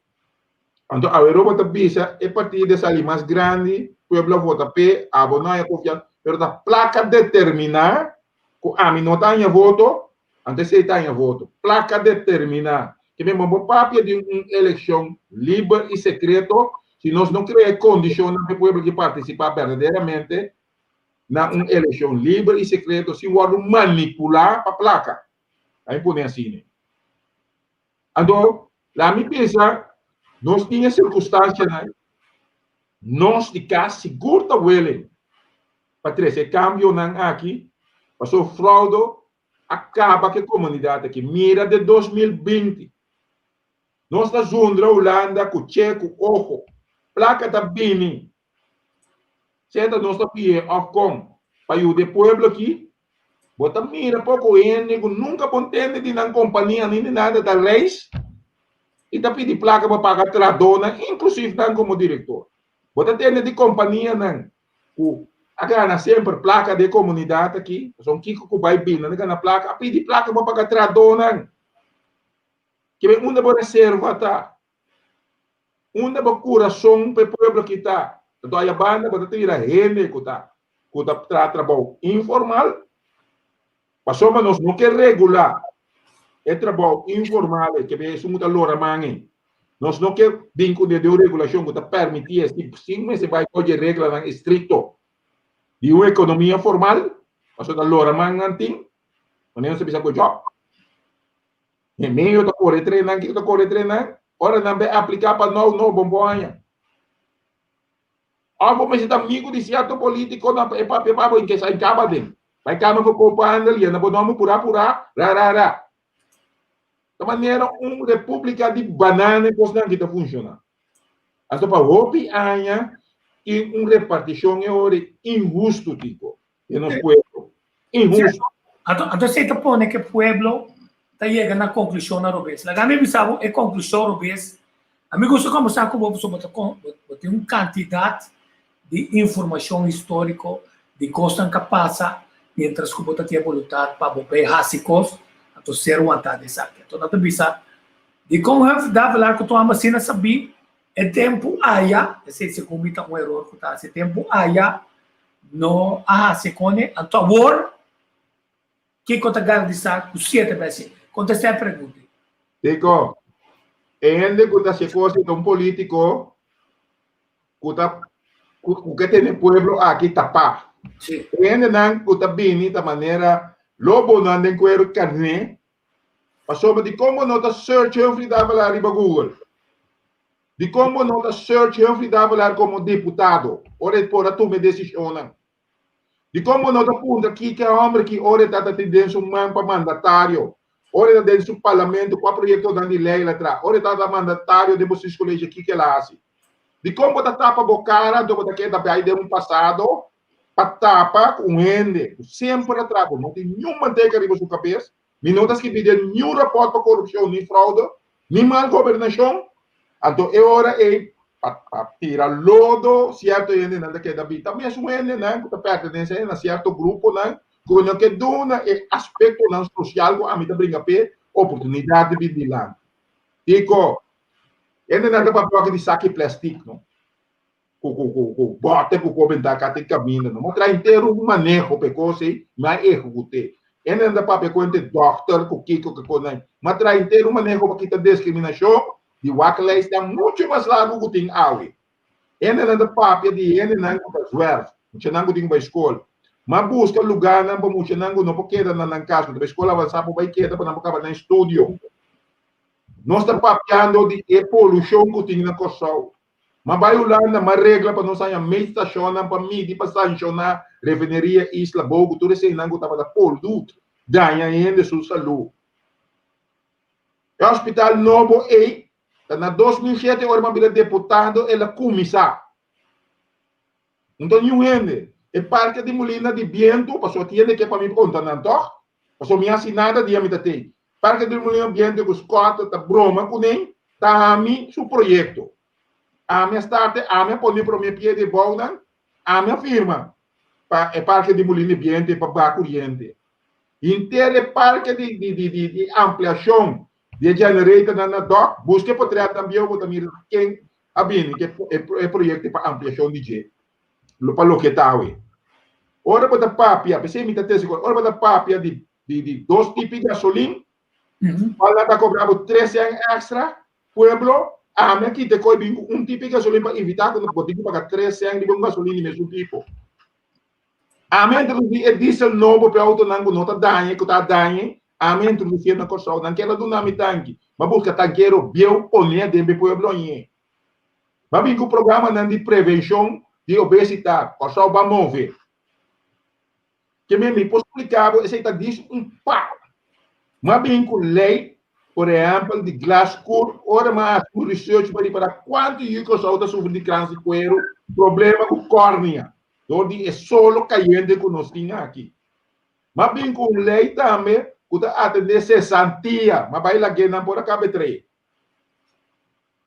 Anto awe bo ta bisa e partido a sali mas grandi, pueblo a vota p'e, abo no haña konfiansa, pero ta plaka determiná ku ami no ta haña voto, anto esei ta haña voto. Plaka determiná. Ke men bo por papia di un elekshon liber i sekreto si nos no krea e kondishonnan pa e pueblo ki partisipá berdaderamente na un elekshon liber i sekreto sin wòrdu manipulá pa plaka. A mi pone asina. Anto, laga mi bisa, nos tin e sirkunstansianan, nos di kas sigur ta willing pa trese e kambionan aki, pasobra fraude a kaba ku e komunidat aki. Mira den 2020, nos ta zundra Hulanda ku che ku oho, plaka ta bini. Senta nos ta pie of con pa yuda e pueblo aki? Bo ta mira poco hende cu nunca bo ntende di nan compania ni di nada ta reis y ta pidi placa pa paga trahadornan inclusive nan como director. Bo ta tende di companianan cu a gana semper placa di e comunidad aki, pasobra kico cu bay bin nan ta gana placa, a pidi placa pa paga trahadornan. Kibe unda bo reserva ta? Unda bo kurason pa e pueblo aki ta? Anto aya banda bo ta tira hende ku ta ku ta traha trabou informal, pasobra nos no ke regulá e trabou informal ei, ke esun ku ta lora man ei. Nos no ke bin ku den un regulashon ku ta permití e sin mester bai koge reglanan estrikto di un ekonomia formal, pasobra ta lora man nan tin, manera nos ta bisa ku jòb. E medio ta kore trenan, kiko ta kore trenan? Ora nan bai apliká pa nou, no, bon bo haña. Òf bo mester ta amigu di sierto polítikonan pa e papia pa bo i kesa i kaba den. Bai Kamer van Koophandel, yena bo nòmber purá purá, ra ra ra. Ta manera un repúblika di banana e kosnan aki ta funshoná. Anto pa hopi aña tin un repartishon e ora inhustu tipo den nos pueblo. Inhustu. Anto, anto esei ta pone ku e pueblo ta yega na konklushonnan robes. Laga mi bisa bo e konklushon robes. Ami gusta kombersá ku bo pasobra bo ta kon, bo tin un kantidat di informashon históriko di kosnan ku a pasa miéntras ku bo ta tin e boluntat pa bo bai hasi kos, anto ser wantá di esaki. Anto nan ta bisa Dikon Humphrey Davelaar ku tuma asina sabí e tempu aya, esei segun mi ta un eror ku ta hasi, e tempu aya no a hasi kone, anto awor kiko ta garantisa ku si e ta bai hasi? Kontestá e pregunta ei. Dikon e hende ku ta hasi kos ei ta un polítiko ku ta ku ke tene pueblo aki tapá. E hendenan ku ta bini ta manera lobonan den kueru karné. Pasobra dikon bo no ta search Humphrey Davelaar riba Google? Dikon bo no ta search Humphrey Davelaar komo diputado ora e por a tuma e desishonnan? Dikon bo no ta puntra kiko e hòmber ki ora e ta tin den su man pa mandatario, ora e ta den su parlamento kua proyektonan di lei el a traha, ora e tabata mandatario den Bestuurscollege kiko el a hasi? Dikon bo ta tapa bo kara anto bo ta keda bai den un pasado pa tapa ku un hende ku semper a traha bo no tin niun manteka riba su kabes, mi no ta skibi den niun rapòrt pa korupshon ni froude ni mal gobernashon, anto e ora ei pa pa tira lodo sierto hendenan ta keda bi ta mesun hendenan ku ta pertenese na sierto gruponan ku no ke duna e aspektonan sosial ku ami ta bringa p'e oportunidat di bin dilanti. Kiko? Hendenan ta papia di saki plastic no. Ku ku ku ku bote ku por benta kati kaminda no. Ma traha henter un maneho pa e kos ei, mi a ehekut'é. Hendenan ta papia ku hende dòkter ku kiko ku kos. Ma traha henter un maneho pa kita diskriminashon di wachtlijstnan muchu mas largu ku tin awe. Hendenan ta papia di hendenan ku ta zwerf, muchanan ku tin ku bai skol. Ma buska lugánan pa muchanan ku no por keda na nan kas, ku ta bai skol avansá por bai keda pa nan por kaba nan estudio. Nos ta papiando di e polushon ku tin na Kòrsou. Ma bai Hulanda, ma regla pa nos haña meetstashonnan pa midi pa sanshoná refineria Isla Bou ku tur eseinan ku tabata polut, daña hende su salú. E hospital nobo ei ta na 2007 ora mi a bira deputado el a kuminsá. No ta niun hende. E parke di mulina di bientu, pasobra tin hende ke pa mi konta nan tòg? Pasobra mi hasi nada dia mi ta tei. Parke di Mulina Bientu ku Scott ta broma kuné ta ami su proyekto. Ami a starte, ami a pone promé pie di bounan, ami a firma pa e parke di Mulina Bientu pa baha kuriente. Henter e parke di di di di di ampliashon di e generatornan na dòk, buska e potretnan bieu bo ta mira ken a bini ku e e proyekto pa ampliashon di dje lo pa loke ta awe. Ora bo ta papia, p'esei mi ta tese ku ora bo ta papia di di di dos tipi gasolin, cual nan ta cobra bo tres cent extra, pueblo, ami a kita e coy bin cu un tipi gasolin pa evita cu bo tin cu paga tres cent riba un gasolin di mesun tipo. Ami a introduci e diesel nobo pa e autonan cu no ta daña y cu ta daña, ami a introduci na Corsou, nan kier a duna mi tanki, mi a busca tankero bieu pone aden pa e pueblo añe. Mi a bin cu programanan di prevencion di obesitat, Corsou ban move. Ke men mi por splika bo esei ta dis un pa. Ma bin ku lei, por ehèmpel di glas skur, ora mi a hasi un research pa ripará kuantu yu Kòrsou ta sufri di krans di kueru, problema ku kòrnia, dor di e solo kayente ku nos tin aki. Ma bin ku un lei tambe ku ta atendé sesantia, ma bai lag'é nan por a kabe trei.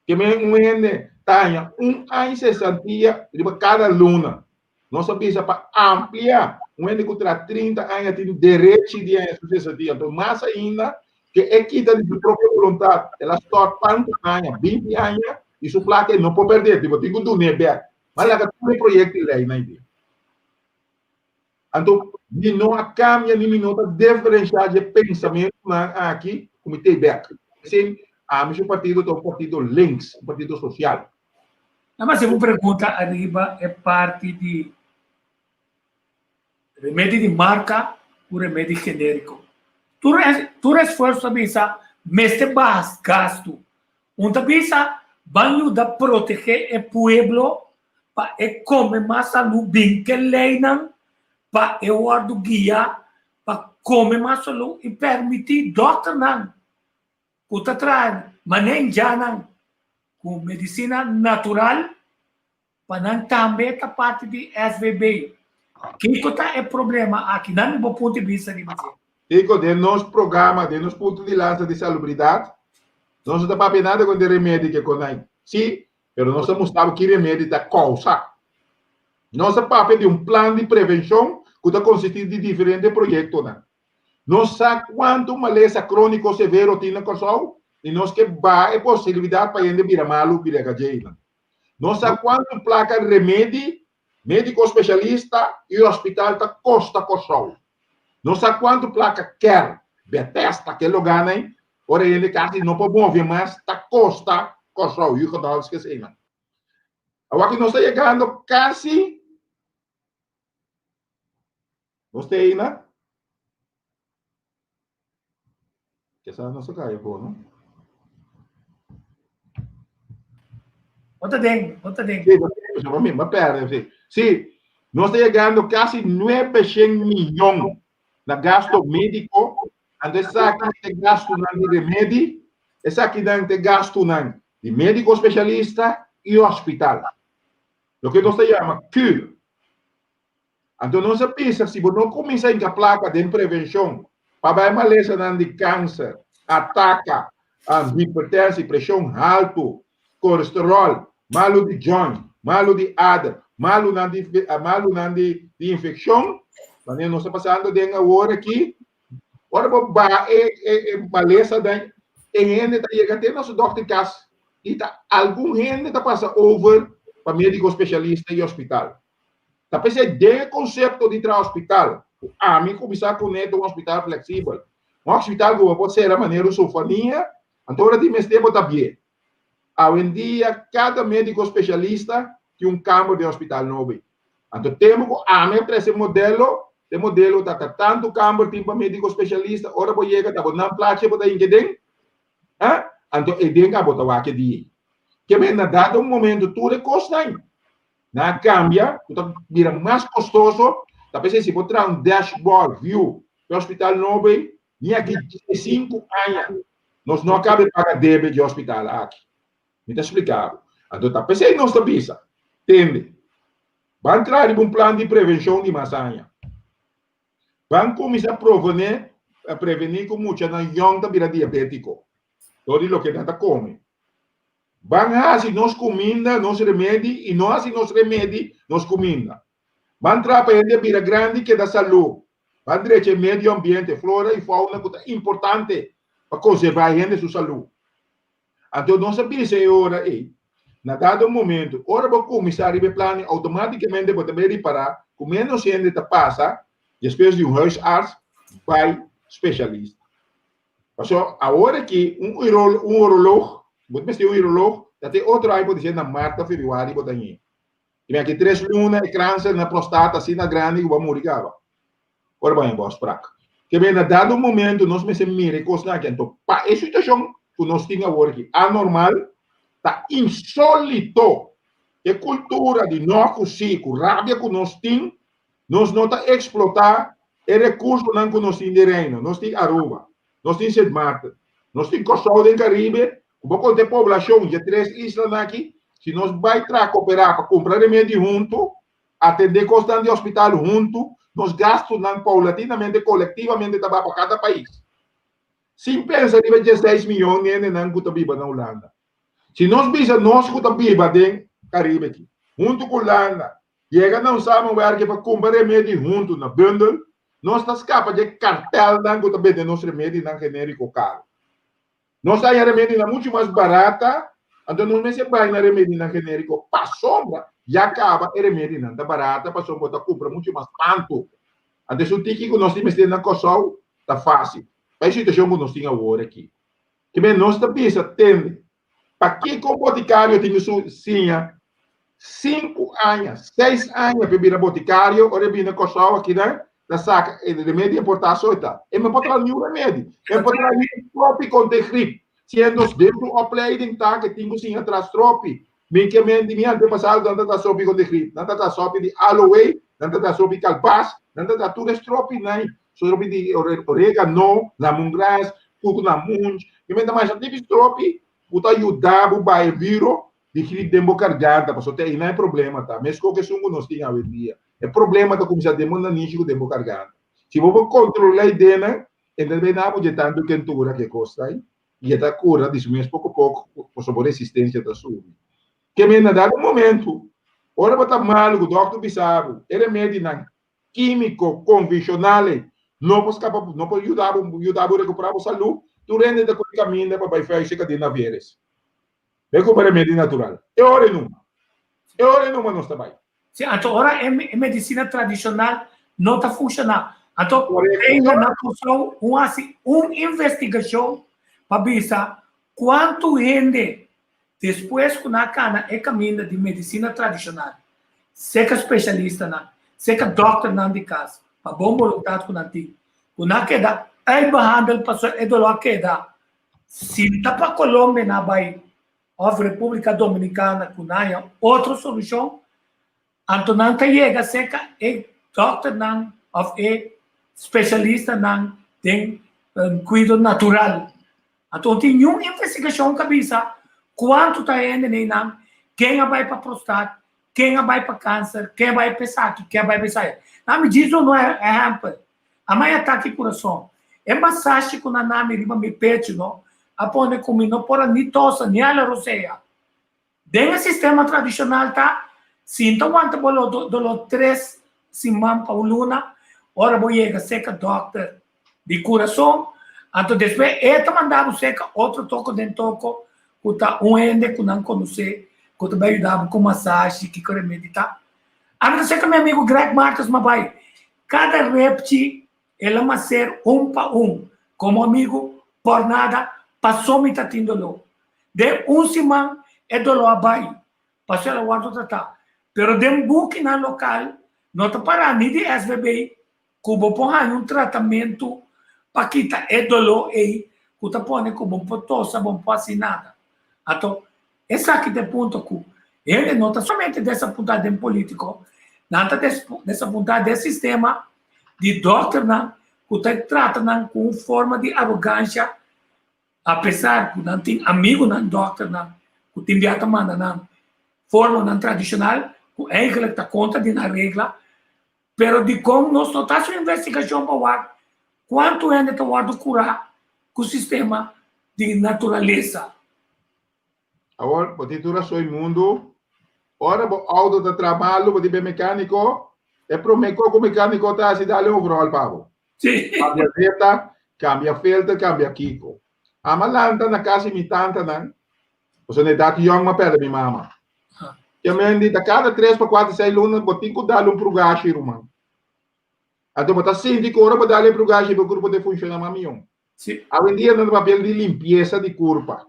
Ke men un hende ta haña un aña sesantia riba kada luna. Nos a bisa pa amplia, un hende ku tra 30 aña tin derechi di haña su sesantia. Anto mas ainda ke e kita di su propio boluntat, el a stòrt tantu aña, 20 aña, i su plaka e no por pèrdè, bo tin ku dun'é bèk. Mas laga tur e proyekto i leinan ei. Anto mi no a kambia ni mi no ta diferenshá dje pensamentunan aki ku mi tei bèk. P'esei ami su partido ta un partido links, un partido sosial. Nan a hasi un pregunta ariba e parti di remedi di marka ku remedi genériko. Tur tur esfuerso ta bisa mester baha gastu. Un ta bisa ban yuda protegé e pueblo pa e kome mas salú, bin ke leinan pa e wòrdu guiá pa kome mas salú i permití dòkternan ku ta traha manenjanan ku medisina natural pa nan tambe ta parti di SVB. Kiko ta e problema aki? Nan mi bo punto di bista riba dje. Kiko, den nos programa, den nos punto di lansa di salubridat, nos no ta papia nada kon di remedi ke konai. Sí, pero nos ta mustra bo ki remedi ta kousa. Nos ta papia di un plan di prevenshon ku ta konsistí di diferente proyektonan. Nos sa kuantu malesa króniko severo tin na Kòrsou i nos ke baha e posibilidat pa hende bira malu bira gajeinan. Nos sa kuantu plaka remedi, médiko spesialista i hospital ta kosta Kòrsou. Nos sa kuantu plaka kèr, Bethesda, ke logánan ora hende kasi no por move mas ta kosta Kòrsou, Hugo Downs ke eseinan. Awor nos ta yegando kasi. Nos ta eina? Kesa nos a kaya bo, no? Bo ta den, bo ta den. Sí, bo ta den, pa mi, ma perde, sí. Sí, nos ta yegando kasi 900 miyon na gasto médiko, anto esaki ta gastunan di remedi, esakinan ta gastunan di médiko spesialista. i hospital. Loke nos ta yama cure. Anto nos a bisa si bo no kuminsá hinka plaka den prevenshon pa bai malesanan di kanser, ataka, hipertensi, preshon haltu, kolesteròl, malu di joint, malu di ader, malunan di malunan di di infekshon, manera nos ta pasando den awor aki, ora bo baha e e e malesanan e hende ta yega te na su dòkter kas i ta algun hende ta pasa over pa médiko spesialista i hospital. Ta p'esei den e konsepto di traha hospital ku ami kuminsá kuné ta un hospital fleksibel. Un hospital ku bo por sera manera un sofania, anto ora tin mester bo ta bié. Awendia kada médiko spesialista tin un kamber den hospital nobo. Anto tempu ku ami a trese e modelo, e modelo ta ta tantu kamber tin pa médiko spesialista, ora bo yega ta bo nan plachi bo ta hinka den, anto e den abo ta wak e dia. Ke men na dado momento tur e kosnan Nan a cambia cu ta bira mas costoso, ta p'esey si bo traha un dashboard view p'e hospital nobo ey, ni aki diescinco aña nos no a cabe paga debe dje hospital aki. Mi ta splica bo. Anto ta p'esey nos ta bisa, tende, ban traha riba un plan di prevencion di mas aña. Ban cuminsa provene, preveni cu muchanan yong ta bira diabetico dor di loke nan ta come. Ban hasi nos kuminda nos remedi i no hasi nos remedi nos kuminda. Ban traha pa hende bira grandi keda salú. Ban drecha e medio ambiente, flora i fauna ku ta importante pa konservá e hende su salú. Anto nos a bisa e ora ei, na dado momento, ora bo kuminsá riba e plan ei outomátikamente bo ta bai ripará ku ménos hende ta pasa despues di un huisarts bai spesialista. Paso awor aki un un uroloog, bo ta mester un uroloog, ta te otro aña por dicié na maart of februari bo ta ñe. Y mi aki tres luna e crancer na prostata asina grandi cu bo a muri caba. Ora bo a ñe bo afspraak. Ke men na dado momento nos mester mira e cosnan aki. Anto pa e situacion cu nos tin awor aki anormal, ta insolito e cultura di no cu si, cu rabia cu nos tin, Nos no ta eksplotá e rekursonan ku nos tin den Reino. Nos tin Aruba, nos tin Sint Maarten, nos tin Kòrsou den Karibe, ku bo konta e poblashon dje tres islanan aki, si nos bai traha koperá pa kumpra remedi huntu, atendé kosnan di hospital huntu, nos gastunan poulatinamente, kolektivamente ta baha pa kada pais. Sin pensa riba e dieseis miyon hendenan ku ta biba na Hulanda. Si nos bisa nos ku ta biba den Karibe aki, huntu ku Hulanda, Yega na un samenwerking pa kumpra remedi huntu na bundel, nos ta skapa dje kartelnan ku ta bende nos remedinan generiko karu. Nos ta haña remedinan muchu mas barata, anto nos mester bai na remedinan generiko pasobra ya kaba e remedinan ta barata pasobra bo ta kumpra muchu mas tantu. Anto esun tiki ku nos tin mester na Kòrsou ta fásil pa e situashon ku nos tin awor aki. Kimen nos ta bisa tende Pakiko un botikario tin ku siña sinku aña, seis aña pa e bira botikario ora e bini na Kòrsou akinan ta saka e remedi importá so e ta. E no por traha niun remedi, e no por traha niun stropi kontra e grip. Siendo den su opleiding ta ke tin ku siña traha stropi. Mi ke men di mi antepasado nan ta traha stropi kontra e grip, nan ta traha stropi di aloe, nan ta traha stropi kalbas, nan ta traha tur e stropinan. Stropi di oregano, lamungras, kukunamunch. Mi men ta masha tipi stropi ku ta yuda bo bai e viro di grip den bo karganta, pasobra te einan e problema ta. Meskos ku esun ku nos tin awendia. E problema ta kuminsá den bo nanishi ku den bo karganta. Si bo por kontrolá e denan, e ta bai na bo dje tantu kentura ku e kos ta ei, i e ta kura di su mes poko poko, pasobra bo resistensia ta subi. Ke men na dado momentu, ora bo ta malu ku dòkter bisa bo e remedinan kímiko konvenshonal ei no por skapa, no por yuda bo, yuda bo rekuperá bo salú, tur hende ta kore kaminda pa bai fèishe kadena veres. Bai kumpra remedi natural. E ora e numa. E ora e numa nos ta bai. Sí, anto ora e medisina tradishonal no ta funshoná. Anto ainda na Kòrsou un hasi un investigashon pa bisa kuantu hende Despues ku nan a kana e kaminda di medisina tradishonal, seka spesialistanan, seka dòkternan di kas, pa bon boluntat ku nan tin, ku nan a keda uitbehandel pasobra e doló a keda sinta pa Colombia nan a bai òf Repúblika Dominikana ku nan haña otro solushon, anto nan ta yega seka e dòkternan òf e spesialistanan den kuido natural. Anto no tin niun investigashon ku a bisa kuantu ta hende nei nan. Ken a bai pa prostat, ken a bai pa kanser, ken a bai pa esaki, ken a bai pa esaya. Na mi djis un ehèmpel. A mai atake kurason. E masashi ku nan nami riba mi pechu no a pone ku mi no por a ni tosa ni hala rosea. Den e sistema tradishonal ta sinta wanta bo lo doló tres siman pa un luna ora bo yega seka dòkter di kurason, anto despues e ta manda bo seka otro toko den toko ku ta un hende ku nan konosé ku ta bai yuda bo ku masashi kiko remedi ta. Ami ta seka mi amigu Greg Martens ma bai kada repchi el a maser un pa un komo amigu por nada paso mi ta tin doló. Den un siman e doló a bai paso el a wòrdu tratá pero den bukinan lokal no ta pará ni di SVB ku bo por haña un tratamentu pa kita e doló ei ku ta pone ku bo por tosa, bo no por hasi nada. Anto, esaki ta e punto ku hende no ta solamente desapuntá den polítiko, nan ta desapuntá den sistema di dòkternan ku ta trata nan ku un forma di arogansha Apesar ku nan tin amigunan dòkternan ku tin bia ta manda nan formanan tradishonal ku eigentlik ta kontra di nan regla, pero dikon nos no ta hasi un investigashon pa wak kuantu hende ta wòrdu kurá ku sistema di naturalesa? Awor, bo tin tur rason i mundu. Ora bo outo ta traha malu, bo tin be mekániko, e promé kos ku mekániko ta hasi dale overhaul pa bo. Kambia zeta, kambia filter, kambia kiko. Ama lanta na kas di mi tantanan, pasobra na edat yòn mi a pèrdè mi mama. Ke men di ta kada tres pa kuater seis luna bo tin ku dal un prugashi, ruman. Anto bo ta sinti ku ora bo dal e prugashi bo kurpa ta funshoná mas mihó. Awendia nan ta papia di limpiesa di kurpa.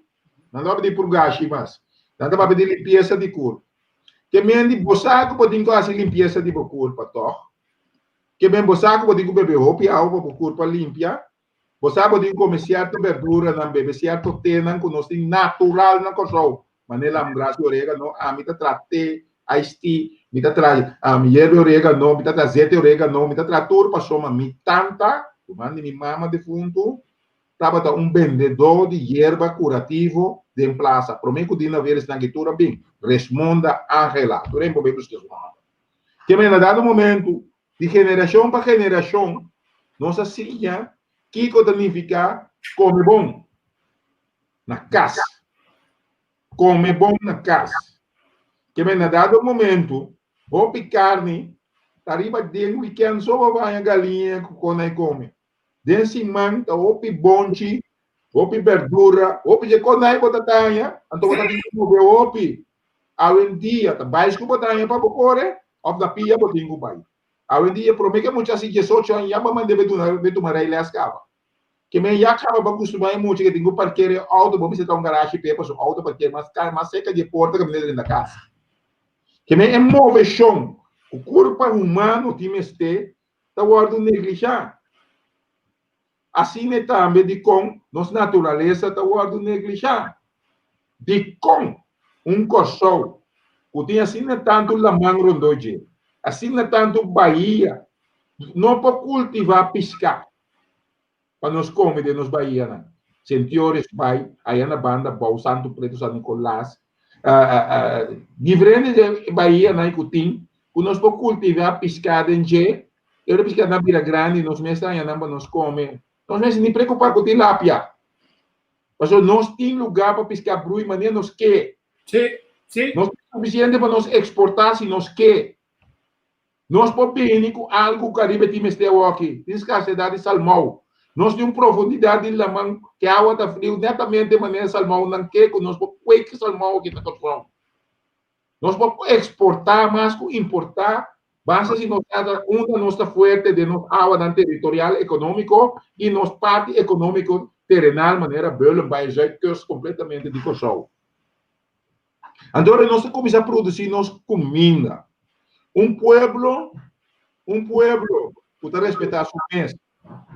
Nan ta papia di purgashi mas. Nan ta papia di limpiesa di kurpa. Ke men di bo sa ku bo tin ku hasi limpiesa di bo kurpa, tòg? Ke men bo sa ku bo tin ku bebe hopi awa pa bo kurpa limpia? Bo sa bo tin ku kome sierto berduranan, bebe sierto tenan ku nos tin natural na Kòrsou. Manera lamgras di oregano, ami ta traha te, iced tea, mi ta traha yerba di oregano, mi ta traha zeta di oregano, mi ta traha tur pasobra mi tanta, ruman di mi mama defuntu, tabata un bendedó di yerba kurativo den plasa. Promé ku Dina Veles nan ki tur a bin, Resmonda Angela, tur hende por bai buska su nòmber. Ke men na dado momentu, di generashon pa generashon, nos a siña kiko ta nifiká kome bon. na kas. Kome bon na kas. Ke men na dado momento, hopi karni ta riba den weekend so bo baña galiña ku kona e kome. Den siman ta hopi bonchi, hopi berdura, hopi dje konai bo ta taña, anto bo ta tin ku move hopi. Awendia ta baisku bo taña pa bo kore òf na pia bo tin ku bai. Awendia prome ke mucha hasi diesocho aña ya bo manda be tuma rijles kaba. Ke men ya kaba pa kustumá e mucha ke tin ku parker e outo, bo mester ta un garashi p'e pasobra outo parker mas kar mas serka di e porta kaminda drenta kas. Ke men e moveshon ku kurpa humano tin mester ta wòrdu neglishá. Asina tambe dikon nos naturalesa ta wòrdu neglishá. Dikon un Kòrsou ku tin asina tantu laman rondó dje, asina tantu bahia, no por kultivá piská pa nos kome den nos bahianan? Sentiores bai aya na banda bou Santo Preto, San Nicolas, diferente bahianan ku tin ku nos por kultivá piská den dje, e ora piskánan bira grandi nos mes ta haña nan pa nos kome. Nos mester ni preokupá ku tilapia. Pasobra nos tin lugá pa piská brui manera nos ke. Sí, sí. Nos tin sufisiente pa nos eksportá si nos ke. Nos por bini ku algu ku Karibe tin mester awoki. Tin skarsedat di salmou. Nos tin un profundidat di laman ku awa ta friu netamente manera salmounan ke ku nos por kweek salmou aki na Kòrsou. Nos por eksportá mas ku importá, basta si nos ta unda nos ta fuerte den nos awanan teritorial ekonómiko i nos parti ekonómiko terenal manera Bullenbaai Zuidkust kompletamente di Kòrsou. Anto ora nos ta kuminsá produsí nos kuminda, un pueblo, un pueblo ku ta respetá su mes,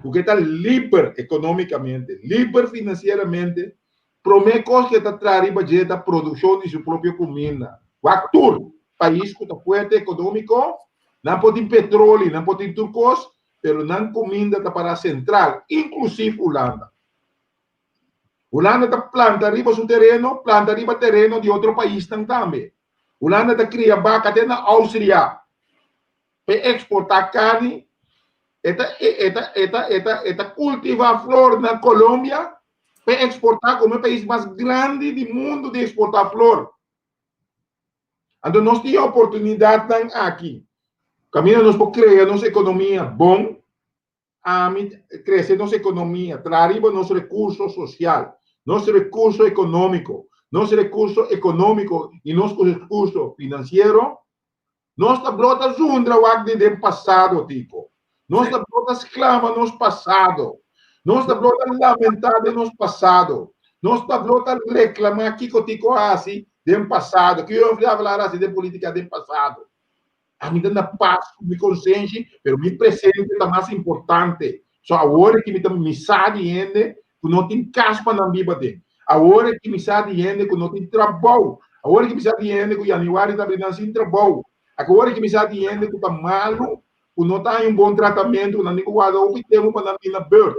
ku ke ta liber ekonómikamente, liber finansieramente, promé kos ku e ta traha riba dje ta produkshon di su propio kuminda. Wak tur pais ku ta fuerte ekonómiko, nan por tin petroli, nan por tin tur kos, pero nan kuminda ta pará sentral, inklusif Hulanda. Hulanda ta planta riba su tereno, planta riba tereno di otro paisnan tambe. Hulanda ta kria baka te na Austria pa e eksportá karni. E ta e ta e ta e ta e ta kultivá flor na Colombia pa e eksportá komo e pais mas grandi di mundu di eksportá flor. Anto nos tin e oportunidatnan aki kaminda nos por krea nos ekonomia bon. Ami krese nos ekonomia, traha riba nos rekurso sosial, nos rekurso ekonómiko, nos rekurso ekonómiko i nos rekurso finansiero. Nos ta brota zundra wak di den pasado, Tico. Nos ta brota sklama nos pasado. Nos ta brota lamentá den nos pasado. Nos ta brota reklamá kiko Tico a hasi den pasado, kiko Humphrey Davelaar a hasi den polítika den pasado. Ami ta na pas ku mi konsenshi, pero mi presente ta mas importante. So awor aki mi ta mi sa di hende ku no tin kas pa nan biba den. Awor aki mi sa di hende ku no tin trabou. Awor aki mi sa di hende ku yanüari ta abri nan sin trabou. Awor aki mi sa di hende ku ta malu, ku no ta haña un bon tratamentu, ku nan tin ku warda hopi tempu pa nan bin na beurt.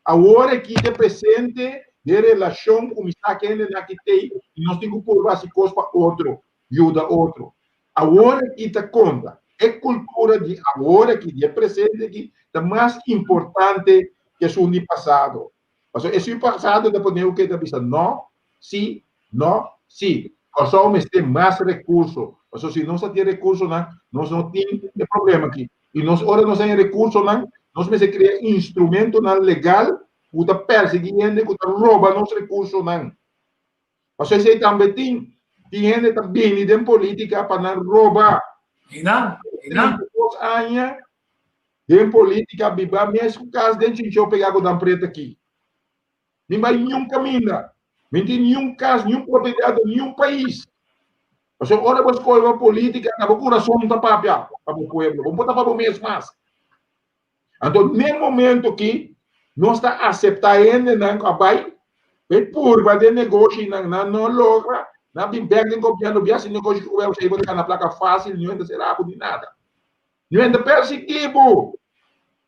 Awor aki ta e presente den relashon ku mi sa ku hendenan aki t'ei i nos tin ku purba hasi kos pa otro. yuda otro. Awor aki ta konta. E kultura di awor aki, di e presente aki, ta mas importante ku esun di pasado. Pasobra esun di pasado ta pone ku ta bisa no, si, no, si. Kòrsou mester mas rekurso. Pasobra si nos a tin rekursonan, nos no tin e problema aki. I nos ora nos haña rekursonan, nos mester krea instrumentonan legal ku ta persiguí hende ku ta roba nos rekursonan. Pasobra esei tambe tin. Tin hende ta bini den politica pa nan roba. Einan, einan. 32 aña den politica biba mes ku kas den Chinchó pega ku Dan Preto aki. Mi bai niun kaminda. Mi tin niun kas, niun propiedad den niun pais. Pasobra ora bo skohe pa politica ta bo kurason ta papia pa bo pueblo. Bo no por ta pa bo mes mas. Anto n'e momento ki nos ta aseptá hendenan ku a bai bai purba den negoshinan, nan no logra, nan bin bèk den gobièrnu, bia hasi negoshi ku gobièrnu, pasobra bo ta gana plaka fásil, niun hende ta sera bo ni nada. Niun hende ta persiguí bo,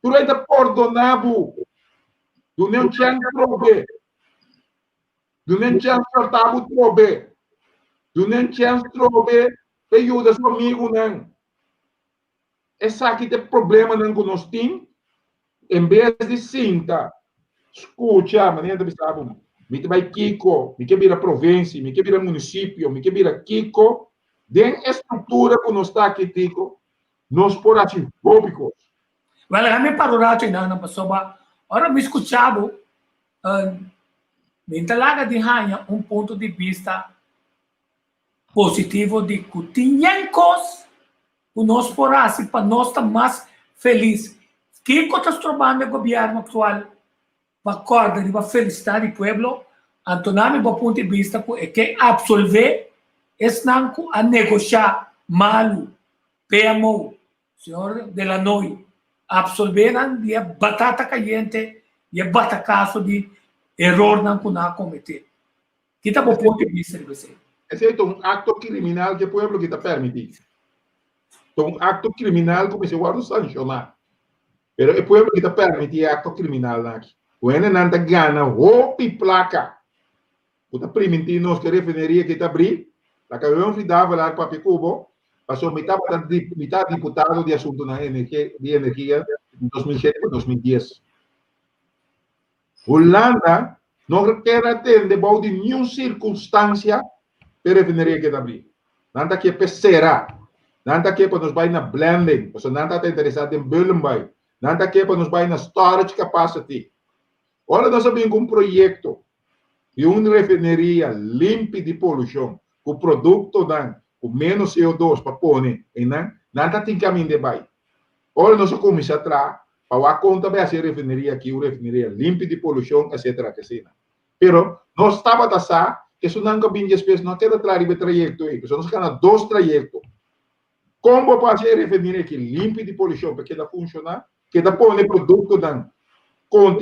tur hende ta pordoná bo. Dun'é un chèns trobe. Dun'é un chèns tratá bo trobe. Dun'é un chèns trobe pa e yuda su amigunan. Esaki ta e problemanan ku nos tin, en bes di sinta, skucha, manera ta bisa bo, mi ta bai kiko, mi ke bira provinsia, mi ke bira munisipio, mi ke bira kiko, den e struktura ku nos ta aki tiko, nos por hasi hopi kos. Wèl, laga mi para un rato einan, pasobra ora mi skucha bo, mi ta laga di haña un punto di bista positivo di ku tin yen kos ku nos por hasi pa nos ta mas felis. Kiko ta strobando e gobièrnu aktual pa kòrda riba felisidat di pueblo? Anto na mi bo punto di bista ku e ke apsolvé esnan ku a negoshá malu, PMO, señor De Lannoy, apsolvé nan di e batata kayente, di e batakaso di erornan ku nan a kometé. Ki ta bo punto di bista riba esei? Esei ta un akto kriminal ku e pueblo ki ta permití. Ta un akto kriminal ku mester wòrdu sanshoná. Pero e pueblo ki ta permití e akto kriminalnan aki. Ku hendenan ta gana hopi plaka ku ta primintí nos ku e refineria ki ta abrí, laga Humphrey Davelaar papia ku bo, pasobra mi tabata mi ta diputado di asuntunan di energia di 2007 pa 2010. Hulanda no kier atende bou di niun sirkunstansia p'e refineria keda abrí. Nan ta kier p'e sera. Nan ta kier pa nos bai na blending, pasobra nan ta interesá den Bullenbaai. Nan ta kier pa nos bai na storage capacity. Ora nos a bin ku un proyekto di un refineria limpi di polushon, ku produktonan ku ménos CO2 pa pone einan, nan ta tin kaminda e bai. Ora nos a kuminsá traha pa wak kon ta bai hasi e refineria aki, un refineria limpi di polushon, etcetera, asina. Pero nos tabata sa ku esunnan ku a bin despues no a keda traha riba e trayekto ei, pasobra nos a gana dos trayekto. Kon bo por hasi e refineria aki limpi di polushon pa keda funshoná, keda pone produktonan ku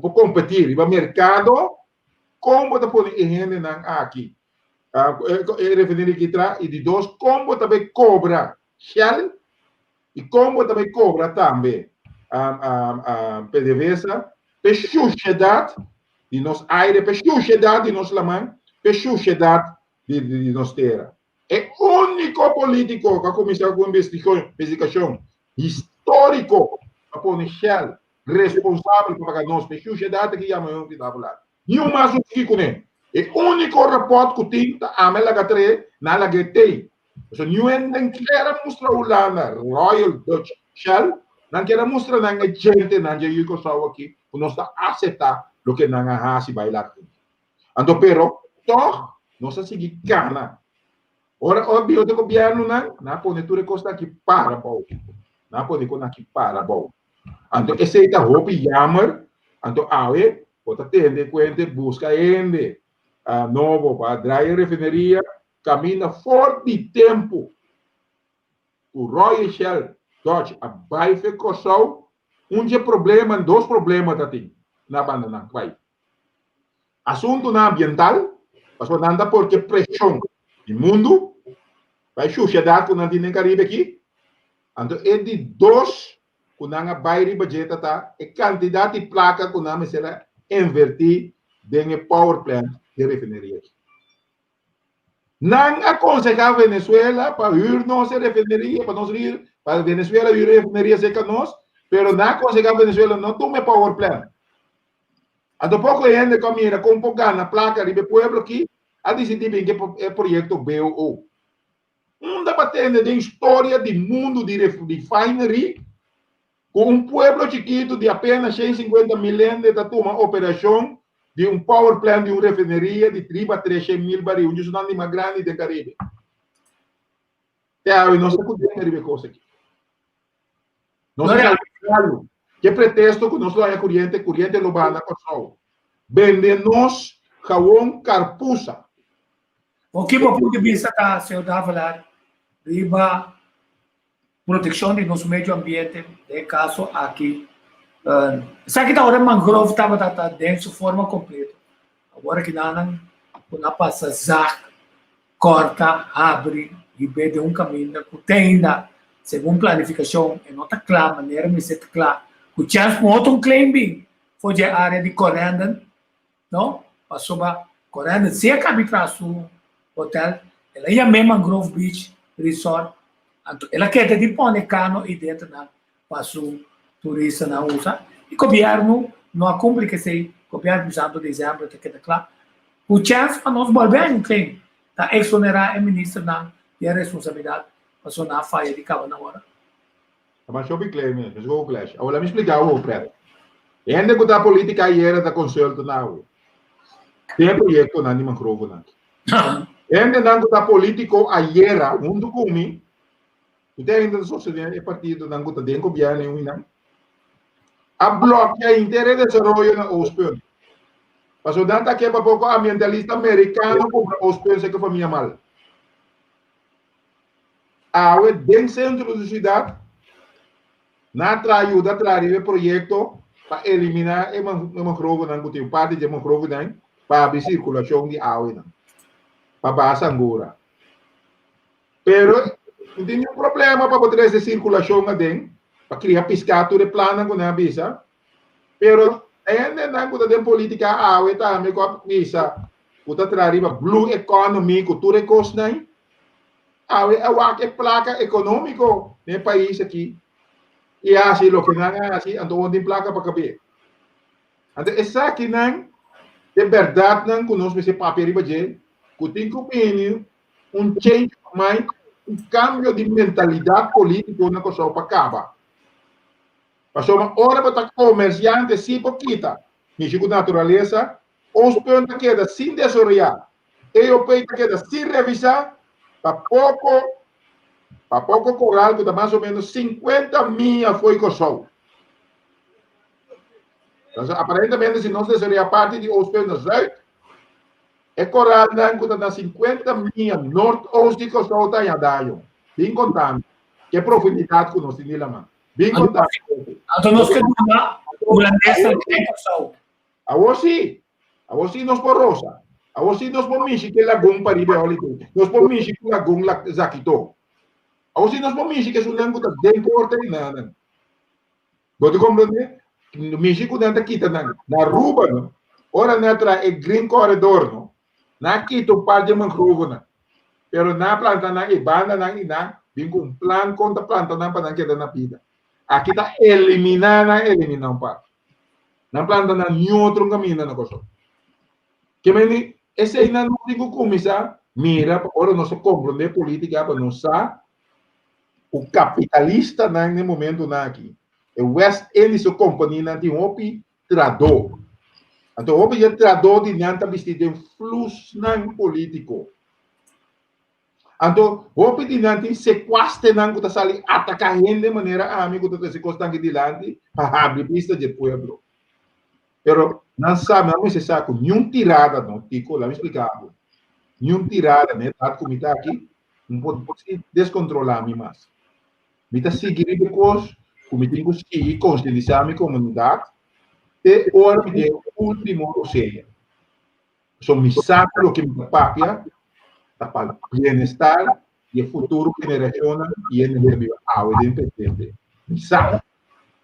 por kompetí riba merkado? Kon bo ta pone e hendenan aki e refineria aki traha? I di dos, kon bo ta bai kobra Shell i kon bo ta bai kobra tambe PDVSA p'e shushedat di nos aire, p'e shushedat di nos laman, p'e shushedat. di di nos tera. E úniko polítiko ku a kuminsá ku investigashon históriko pa pone Shell responsabel pa paga nos pa e shushedat aki yama Humphrey Davelaar. Niun mas no sigui kuné. E úniko rapòrt ku tin ta ami a laga trae, nan a lag'é tei. Pasobra niun hende nan kier a mustra Hulanda Royal Dutch Shell, nan kier a mustra nan e djentenan dje yu Kòrsou aki ku nos ta aseptá loke nan a hasi bai laga kuné. Anto pero tòg nos a sigui kana. Ora ora bin otro gobièrnunan, nan a pone tur e kosnan aki para bou. Nan a pone e kosnan aki para bou. Anto esei ta hopi jammer. Anto awe bo ta tende kuente buska hende nobo pa draai e refineria kaminda for di tempu ku Royal Shell Dutch a bai fe Kòrsou. Un dje problema, dos problema ta tin na banda nan bai. Asuntunan ambiental, pasobra nan ta por ke preshon di mundu pa e shushedat ku nan tin den Karibe aki. Anto e di dos ku nan a bai riba dje ta ta e kantidat di plaka ku nan mester a invertí den e power plant di e refineria aki. Nan a konsehá Venezuela pa hür nos e refineria, pa nos hür, pa Venezuela hür e refineria serka nos, pero nan a konsehá Venezuela no tuma e power plant. Anto poko hende ku a mira kon por gana plaka riba e pueblo aki a disidí bin ku e proyekto BOO. Unda bo a tende den historia di mundu di refinery ku un pueblo chikitu di apenas 150 mil hende ta tuma operashon di un power plant di un refineria di riba 300 mil baril, un di esunnan di mas grandi den Karibe? Te awe nos ta kudende riba e kos aki. Nos ta salu. Ke pretesto ku nos lo haña kuriente, kuriente lo baha na Kòrsou. Bende nos gawon karpusa. Bo ki bo punto di bista ta, señor Davelaar, riba protekshon di nos medio ambiente den e kaso aki? Esaki ta ora mangrove tabata ta den su forma kompleto. Awor aki nan ku nan pasa zag Kòrta, habri i be den un kaminda ku te ainda, segun planifikashon, e no ta kla manera mester ta kla. Ku chèns ku otro un claim bin for dje área di Corendon, no? Pasobra Corendon si a kabi tras su hotel, el a yam'é Mangrove Beach Resort, anto el a keda di pone kano ei dentro nan pa su turistanan usa i gobièrnu no a kumpli ku esei, gobièrnu bisando desèmber ta keda kla. Ku chèns pa nos bolbe a un claim ta eksonerá e ministernan di e responsabilidat pasobra nan a faya di kaba na ora. Ta masha hopi claim mes, mes ku clash. Awor laat mi splika bo Fred. Hende ku ta politica ayera ta consulta na awe. Den e proyectonan di mangrovenan. Hendenan ku ta politico ayera huntu ku mi Ku te ainda ta sostené e partidonan ku ta den gobièrnu i nan a blòkia henter e desaroyo na Oostpunt. Pasobra nan ta ke pa poko ambientalista merikano kumpra Oostpunt seke famia mal. Awe den sentro di siudat nan a traha yuda traha riba e proyekto pa eliminá e mangrovenan ku tin parti di e mangrovenan pa habri sirkulashon di awenan pa baha sangura. Pero no tin niun problema pa bo trese sirkulashon aden pa kria piská tur e plannan ku nan a bisa. Pero hendenan ku ta den politika awe tambe ku a bisa ku ta traha riba blue economy ku tur e kosnan, awe a wak e plaka ekonómiko den e pais aki i a hasi loke nan a hasi anto bo no tin plaka pa kab'é. Anto esakinan ta e bèrdatnan ku nos mester papia riba dje ku tin ku bini un change of mind, un cambio di mentalidad politico na Kòrsou pa caba. Pasobra ora bo ta comerciante si bo kita mishi cu naturalesa, Oostpunt ta keda sin desaroya, EOP ta keda sin revisa, pa poco pa poco coral cu ta mas o menos 50 mia fo'i Kòrsou. Entonces, aparentemente si nos desaroya parti di Oostpunt na zuid, E koralnan ku ta na 50 mia noord-oost di Kòrsou ta haña daño. Bin konta mi ke profundidat ku nos tin di laman. Bin konta mi koke. Anto nos ke duna hulandesnan den Kòrsou. Awor sí, awor sí nos por rosa. Awor sí nos por mishi ke lagun pariba e Holiday. Nos por mishi ku lagun Zakito. Awor sí nos por mishi ke esunnan ku ta den porta di nan. Bo ta komprendé? Mishi ku nan ta kita nan. Na Aruba no, ora nan a traha e Green Corridor no, Nan a kita un par dje mangrovenan, pero nan a planta nan e bandanan i nan bin ku un plan kon ta planta nan pa nan keda na bida. Aki ta eliminá nan, eliminá un par. Nan planta nan niun otro kaminda na Kòrsou. Ke mende eseinan nos tin ku kuminsá mira pa ora nos ta komprondé polítika pa nos sa ku kapitalistanan den momentunan aki, e West Indische kompaninan tin hopi tradó. Anto hopi dje tradó di nan ta bisti den flusnan polítiko. Anto hopi di nan tin sekuastenan ku ta sali ataká hende manera ami ku ta trese kosnan aki dilanti pa habri bista dje pueblo. Pero nan sa, nan mester sa ku niun tirada no, Tico, laga mi splika bo, niun tirada na edat ku mi ta aki, no por deskontrolá mi mas. Mi ta sigui riba e kos ku mi tin ku sigui konsientisá mi komunidat te ora mi den último rosea. Pasobra mi sa ku loke mi ta papia ta pa bienestar di e futuro generashonnan i hende ku ta biba awe den presente. Mi sa.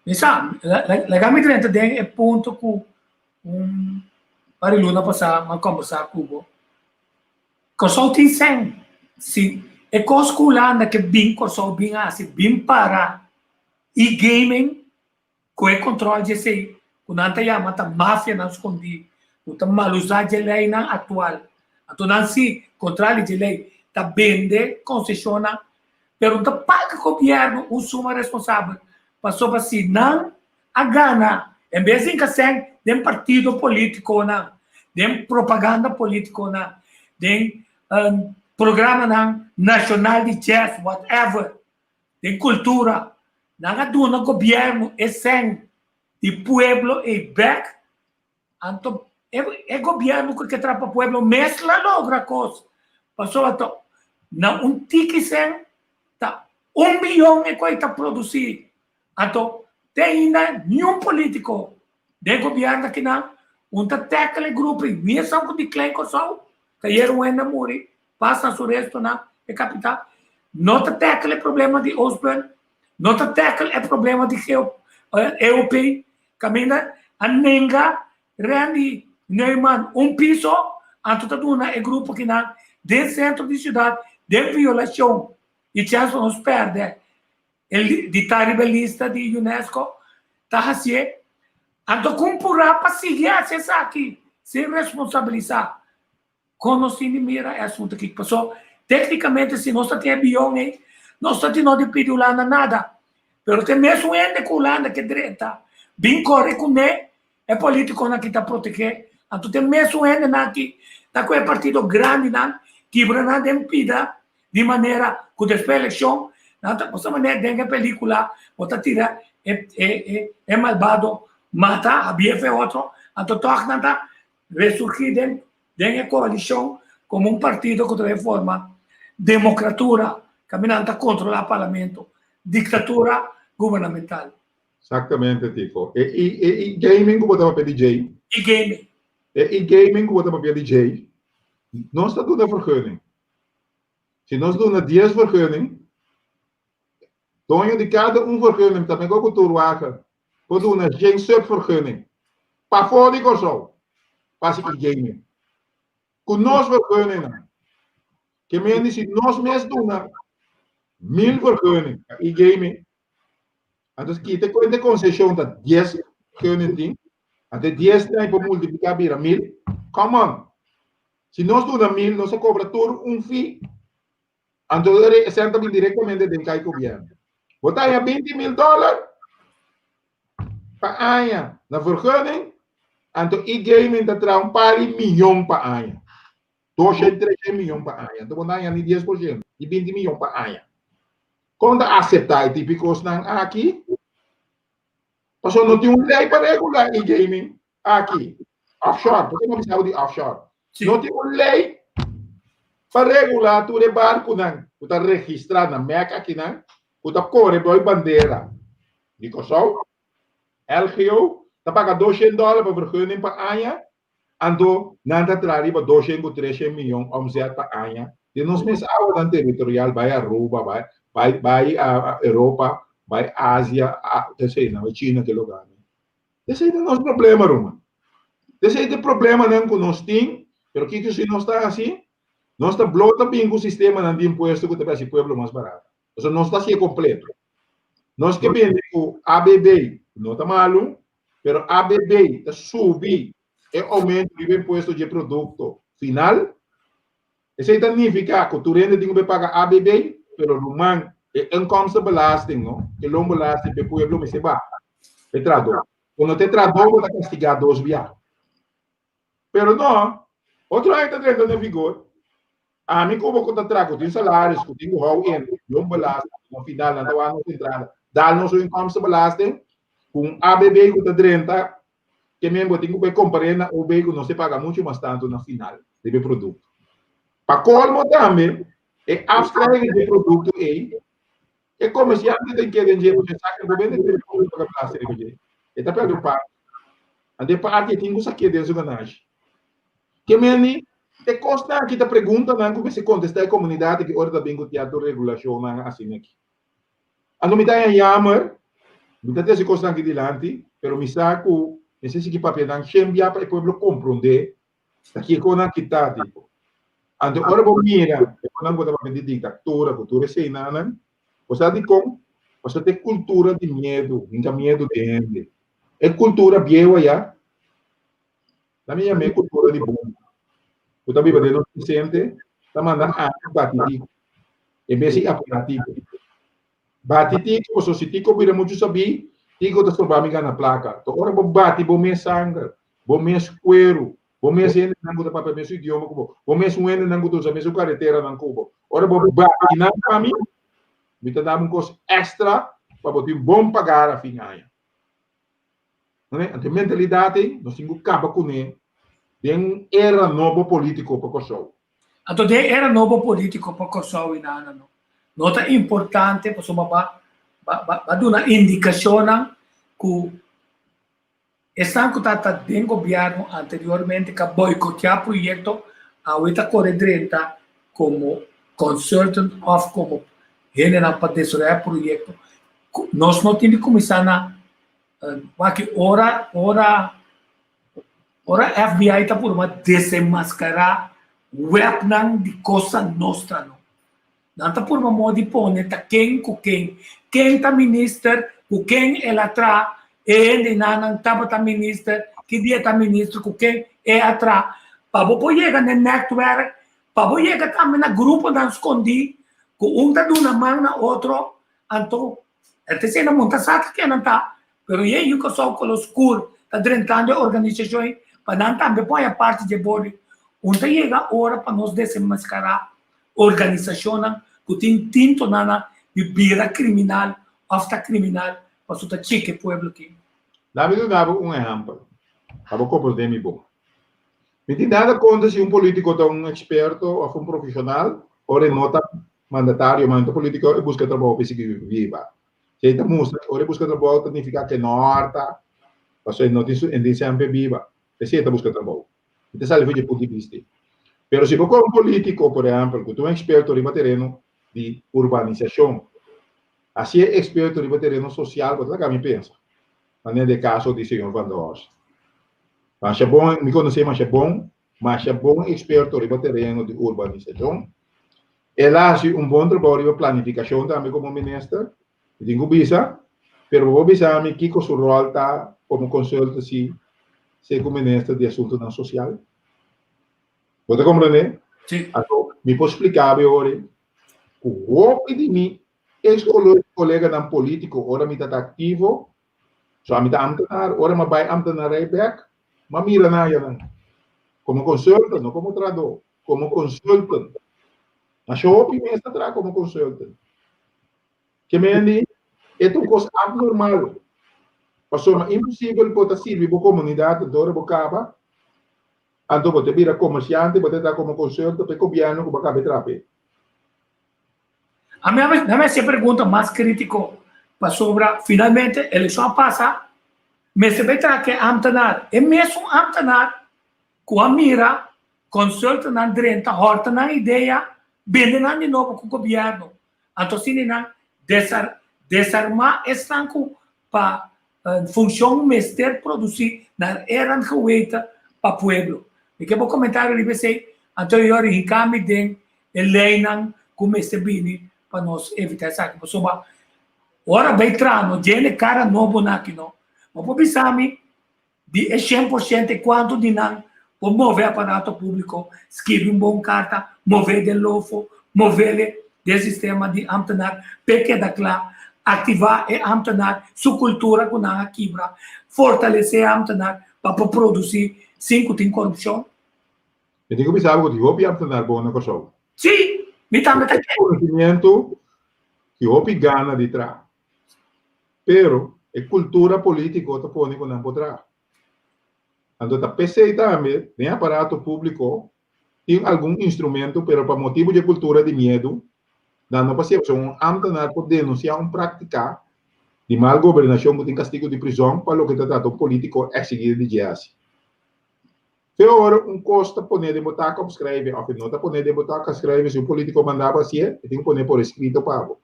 Mi sa. Laga mi drenta den e punto ku un par di luna pasá mi a kombersá ku bo. Kòrsou tin sèn. Si e kos ku Hulanda ke bin Kòrsou bin hasi, bin para e-gaming ku e kòntròl dje esei ku nan ta yama ta mafianan skondí ku ta malusá dje leinan aktual. Anto nan si, kontrali dje lei, ta bende konseshonnan, pero no ta paga gobièrnu un suma responsabel pasobra si nan a gana en bes di hinka sèn den partido politikonan, den propaganda politikonan, den programanan nashonal di chess, whatever, den kultura, nan a duna gobièrnu e sèn di pueblo ei bèk, anto e gobièrnu ku ke traha pa pueblo mes la logra kos, pasobra ta na un tiki sèn ta un biyon e ku ei ta produsí. Anto te ainda niun politico den gobierno akinan un ta tackle e grupo ei, ni esun cu di Klein Kòrsou, ta yera un hende a muri, pasa su restonan e capital, no ta tackle e problema di Oostpunt, no ta tackle e problema di EOP, caminda a nenga Randy Neumann un piso, anto ta duna e grupo akinan den centro di ciudad den violacion y chance pa nos perde. E di ta riba e lista di UNESCO ta hasié. Anto kon purá pa sigui hasi esaki sin responsabilisá? Kon nos tin di mira e asuntu aki? Paso téknikamente si nos ta tin e bion ei, nos ta tin no di pidi Hulanda nada. Pero ta e mesun hende ku Hulanda ke drenta bin kore kuné E politiconan aki ta protege, anto te mesun hendenan aki ta cu e partido grandinan kibra nan den pida di manera cu despues eleccion nan ta bosa manera den e pelicula bo ta tira e e e malbado mata habief e otro anto toch nan ta resurgi den den e coalicion como un partido cu ta bay forma democratura caminda nan ta controla parlamento dictatura gubernamental. Exactamente, Tico. E, e, e, e gaming ku bo ta papia di djei. E gaming. E, e gaming ku bo ta papia di djei. Nos ta duna vergunning. Si nos duna 10 vergunning, doño di kada un vergunning ta mego ku tur wagen, por duna shen subvergunning. Pafó di Kòrsou, pa hasi e-gaming. Ku nos vergunningnan. Ke men di si nos mes duna 1000 vergunning pa e-gaming, Anto kita kuenta konseshon ta 10 vergunning tin, anto e 10 nan por multipliká bira 1000. Come on! Si nos duna 1000, nos a kobra tur un fee, anto e sèn ta bin direktamente den kai gobièrnu. Bo ta haña 20 mil dòler pa aña na vergunning, anto e-gaming ta traha un par di miyon pa aña. Doshen, treshen miyon pa aña. Anto bo no haña ni 10% di 20 miyon pa aña. Kon ta aseptá e tipo di kosnan aki? Pasobra no tin un lei pa regulá e-gaming aki. Offshore, por ke no bisa bo di offshore? No tin un lei pa regulá tur e barkunan ku ta registrá na Mèk akinan ku ta kore bou e bandera di Kòrsou, LGO, ta paga doshen dòler pa vergunning pa aña Anto nan ta traha riba doshen ku treshen miyon omzet pa aña den nos mes awanan teritorial bai Aruba, bai bai bai Europa, bai Asia, esei nan, bai China ke loga nan. Esei ta nos problema ruman. Esei ta e problemanan ku nos tin. Pero kiko si nos ta hasi? Nos ta blo ta bin ku sistemanan di impuesto ku ta bai hasi pueblo mas barato. Pasobra nos ta hasié kompleto. Nos ke bini ku ABB no ta malu, pero ABB ta subi e oumento riba impuesto dje produkto final. Esei ta nifiká ku tur hende tin ku bai paga ABB, pero ruman e inkomstenbelasting no, e loonbelasting p'e pueblo mester baha, p'e trahadó. Ku no ta e trahadó bo ta kastigá dos bia. Pero no, otro aña ta drenta na vigor. Ami ku bo ku ta traha ku tin salaris, ku tin ku hou in loonbelasting, na final nan ta wak nos entrada, dal nos un inkomstenbelasting ku un ABB ku ta drenta, ke men bo tin ku bai kompar'é na OB ku nos ta paga muchu mas tantu na final riba e produkto. Pa kolmo tambe, e afschrijving di e produkto ei, E komersiante ta keda dje pasobra e sa ku bo bende dje bo paga belasting riba dje. E ta pèrdè un parti. Anto e parti e tin ku saké den su ganashi. Ke meni e kosnan aki ta preguntanan ku mester kontestá e komunidat aki ora ta bin ku tiato regulashonnan asina aki. Anto mi ta haña yamer, mi ta trese kosnan aki dilanti, pero mi sa ku mester sigui papia nan shen bia pa e pueblo komprondé Ta kiko nan kita tipo. Anto ora bo mira e konan ku ta papia di diktatura ku tur eseinan, bo sa dikon? Pasobra ta e kultura di miedu, hinka miedu den hende. E kultura bieu aya, nan mi yama e kultura di bomba, ku ta biba den nos presente, ta manda ami bati tiko, en bes di apoyá tiko. Bati tiko, pasobra si tiko bira muchu sabí, tiko ta stroba mi gana plaka. Anto ora bo bati bo mes sanger, bo mes kueru, bo mes hendenan ku ta papia mesun idioma ku bo, bo mes wendenan ku ta usa mesun kareteranan ku bo. Ora bo bati nan pa mi, mi ta dabo un kos èkstra pa bo tin bon pagar a fin aña. Anto e mentalidat ei nos tin ku kaba kuné den un era nobo polítiko pa Kòrsou. Anto den e era nobo polítiko pa Kòrsou i nana no no ta importante pasobra ba ba ba duna indikashonnan ku Esnan ku tabata den gobièrnu anteriormente ka boikoteá proyekto awe ta kore drenta komo consultant òf komo hendenan pa desaroyá proyekto. Nos no tin di kuminsá na wak ora ora ora FBI ta purba desenmaskará webnan di Cosa Nostra no. Nan ta purba modo di pone ta ken ku ken. Ken ta minister, ku ken el a traha, e hendenan nan tabata minister, ki dia ta minister, ku ken e a traha. Pa bo por yega na e netwerk, pa bo yega tambe na gruponan skondí ku un ta duna man na otro, anto e ta esei nan monta sa ta ken nan ta, pero ye yu Kòrsou kolo skur ta drentando e organisashon ei pa nan tambe por haña parti dje borde. Un ta yega ora pa nos desenmaskará Organisashonnan ku tin tintonan na di bira kriminal òf ta kriminal pasobra ta cheke pueblo tin. Laat mi duna bo un ehèmpel pa bo komprondé mi bon. Mi tin nada kontra si un polítiko ta un eksperto òf un profeshonal ora e no ta mandatario, ma e ta polítiko e buska trabou pa e sigui biba. Si e ta mustra ora e buska trabou ta nifiká ku e no hòrta pasobra e no tin su e no tin sèn pa e biba. P'esei e ta buska trabou. Mi ta sali for dje punto di bista ei. Pero si bo kohe un polítiko, por ehèmpel, ku ta un eksperto riba tereno di urbanisashon, hasié eksperto riba tereno sosial, bo ta laga mi pensa, manera di e kaso di señor Van der Horst. Masha bon, mi konosé masha bon, masha bon eksperto riba tereno di urbanisashon. El a hasi un bon trabou riba planifikashon tambe komo minister. Mi tin ku bisa, pero bo por bisa mi kiko su ròl ta komo consultant si seku minister di asuntunan sosial? Bo ta komprendé? Sí. Anto mi por splika bo ori ku hopi di mi ex koleganan polítiko ora mi ta ta aktivo, so ami ta amtenar, ora mi a bai amtenarij bèk, mi a mira nan ayanan komo consultant, no komo trahadó, komo consultant. Masha hopi mes ta traha komo consultant. Ke men di, e ta un kos abnormal. Pasobra imposibel bo ta sirbi bo komunidat anto ora bo kaba, anto bo ta bira komersiante, bo ta traha komo konsulta pa e gobièrnu ku bo a kaba e traha p'e. Ami a mi a hasi e pregunta mas kritiko pasobra finalmente elekshon a pasa, mester bai traha ku e ámtenar, e mesun ámtenar ku a mira konsultanan drenta, hòrta nan idea, bende nan di nobo ku gobièrnu. Anto asina nan desar desarmá esnan ku pa funshon mester produsí nan eran geweten pa pueblo. Mi ke bo komentario riba esei, anto yori hinká mi den e leinan ku mester bini pa nos evitá esaki. Pasobra ora bai traha no djene kara nobo na aki no. Bo por bisa mi di e 100% e kuantu di nan por move aparato públiko, skirbi un bon karta, move den lofo, movele den sistema di ámtenar p'e keda kla, aktivá e ámtenar su kultura ku nan a kibra, fortalesé e ámtenar pa por produsí sin ku tin korupshon. Mi tin ku bisa bo ku tin hopi ámtenar bon na Kòrsou. Sí, mi tambe ta kere. Konosimiento i hopi gana di traha. Pero e kultura polítiko ta pone ku nan por traha. Anto ta p'esei tambe den aparato públiko tin algun instrumento, pero pa motibu di e kultura di miedu, nan no pa siña. Pasobra un ámtenar por denunsiá un práktika di mal gobernashon ku tin kastigu di prizòn pa loke ta trata un polítiko eksigí di dje hasi. Te ora un kos ta poné den bo taka opskrijve òf e no ta poné den bo taka skrijve, si un polítiko manda bo hasié, e tin ku poné por eskrito pa bo.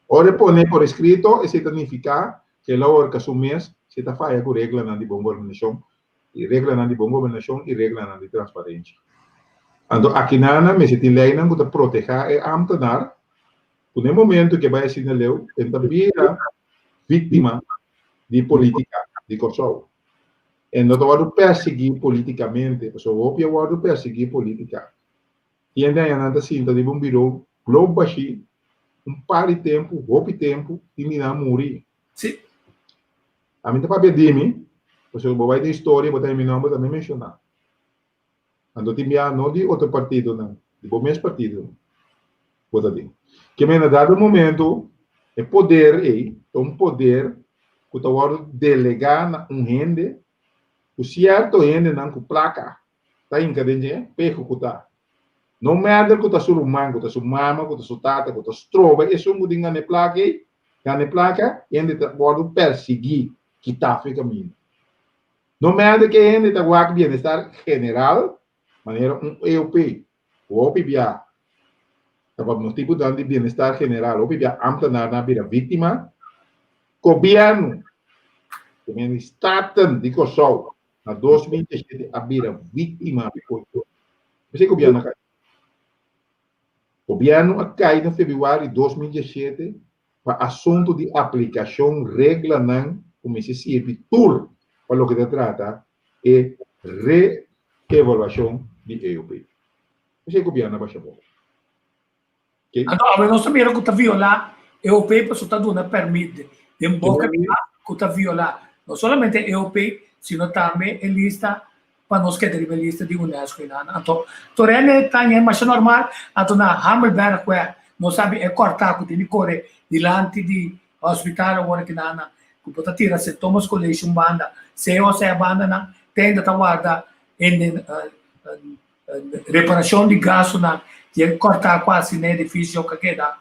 Ora e pone por eskrito, esei ta nifiká ku el a horka su mes si e ta faya ku reglanan di bon gobernashon i reglanan di bon gobernashon i reglanan di transparensha. Anto akinana mester tin leinan ku ta protehá e ámtenar ku na e momentu ku e bai asina leu e no ta bira víktima di polítika di Kòrsou. E no ta wòrdu persiguí polítikamente, pasobra hopi a wòrdu persiguí polítika. Hende aña nan ta sinta riba un birou glob bashí un par di tempu, hopi tempu, tin di nan muri. Sí. Ami ta papia di mi, pasobra bo bai den historia bo ta haña mi nomber tambe menshoná. Anto tin bia no di otro partidonan, di bo mes partido bo ta den. Ke men na dado momento e poder ei ta un poder ku ta wòrdu delegá na un hende ku sierto hendenan ku plaka ta hinka den dje peho ku ta. No matter ku ta su ruman, ku ta su mama, ku ta su tata, ku ta stroba esun ku tin gana e plaka ei, gana e plaka, hende ta wòrdu persiguí, kitá for e kaminda. No matter ke hende ta wak bienestar general, manera un EOP, ku hopi bia ta pa motibunan di bienestar general, hopi bia ámtenarnan a bira víktima, gobièrnu, ku men di Staten di Kòrsou, Na 2017 a bira víktima di korupshon. P'esei gobièrnu a kai. Gobièrnu a kai na febrüari 2017 pa asuntu di aplikashon reglanan ku mester sirbi tur pa loke ta trata e re-evaluashon di EOP. P'esei gobièrnu a basha bou. Anto awe nos ta mira ku ta violá EOP pasobra ta duna pèrmit den boka di ku ta violá no solamente EOP sino tambe e lista pa nos keda riba e lista di UNESCO i nan. Anto tur hende ta haña masha normal anto na Hamelbergweg nos sabi e kòrtá ku tin di kore dilanti di hospital awor ki nan ku bo ta tira Sint Thomas College un banda, COC banda nan te ainda ta warda hende Reparacion di gastonan di e corta cu haci na edificio cu a keda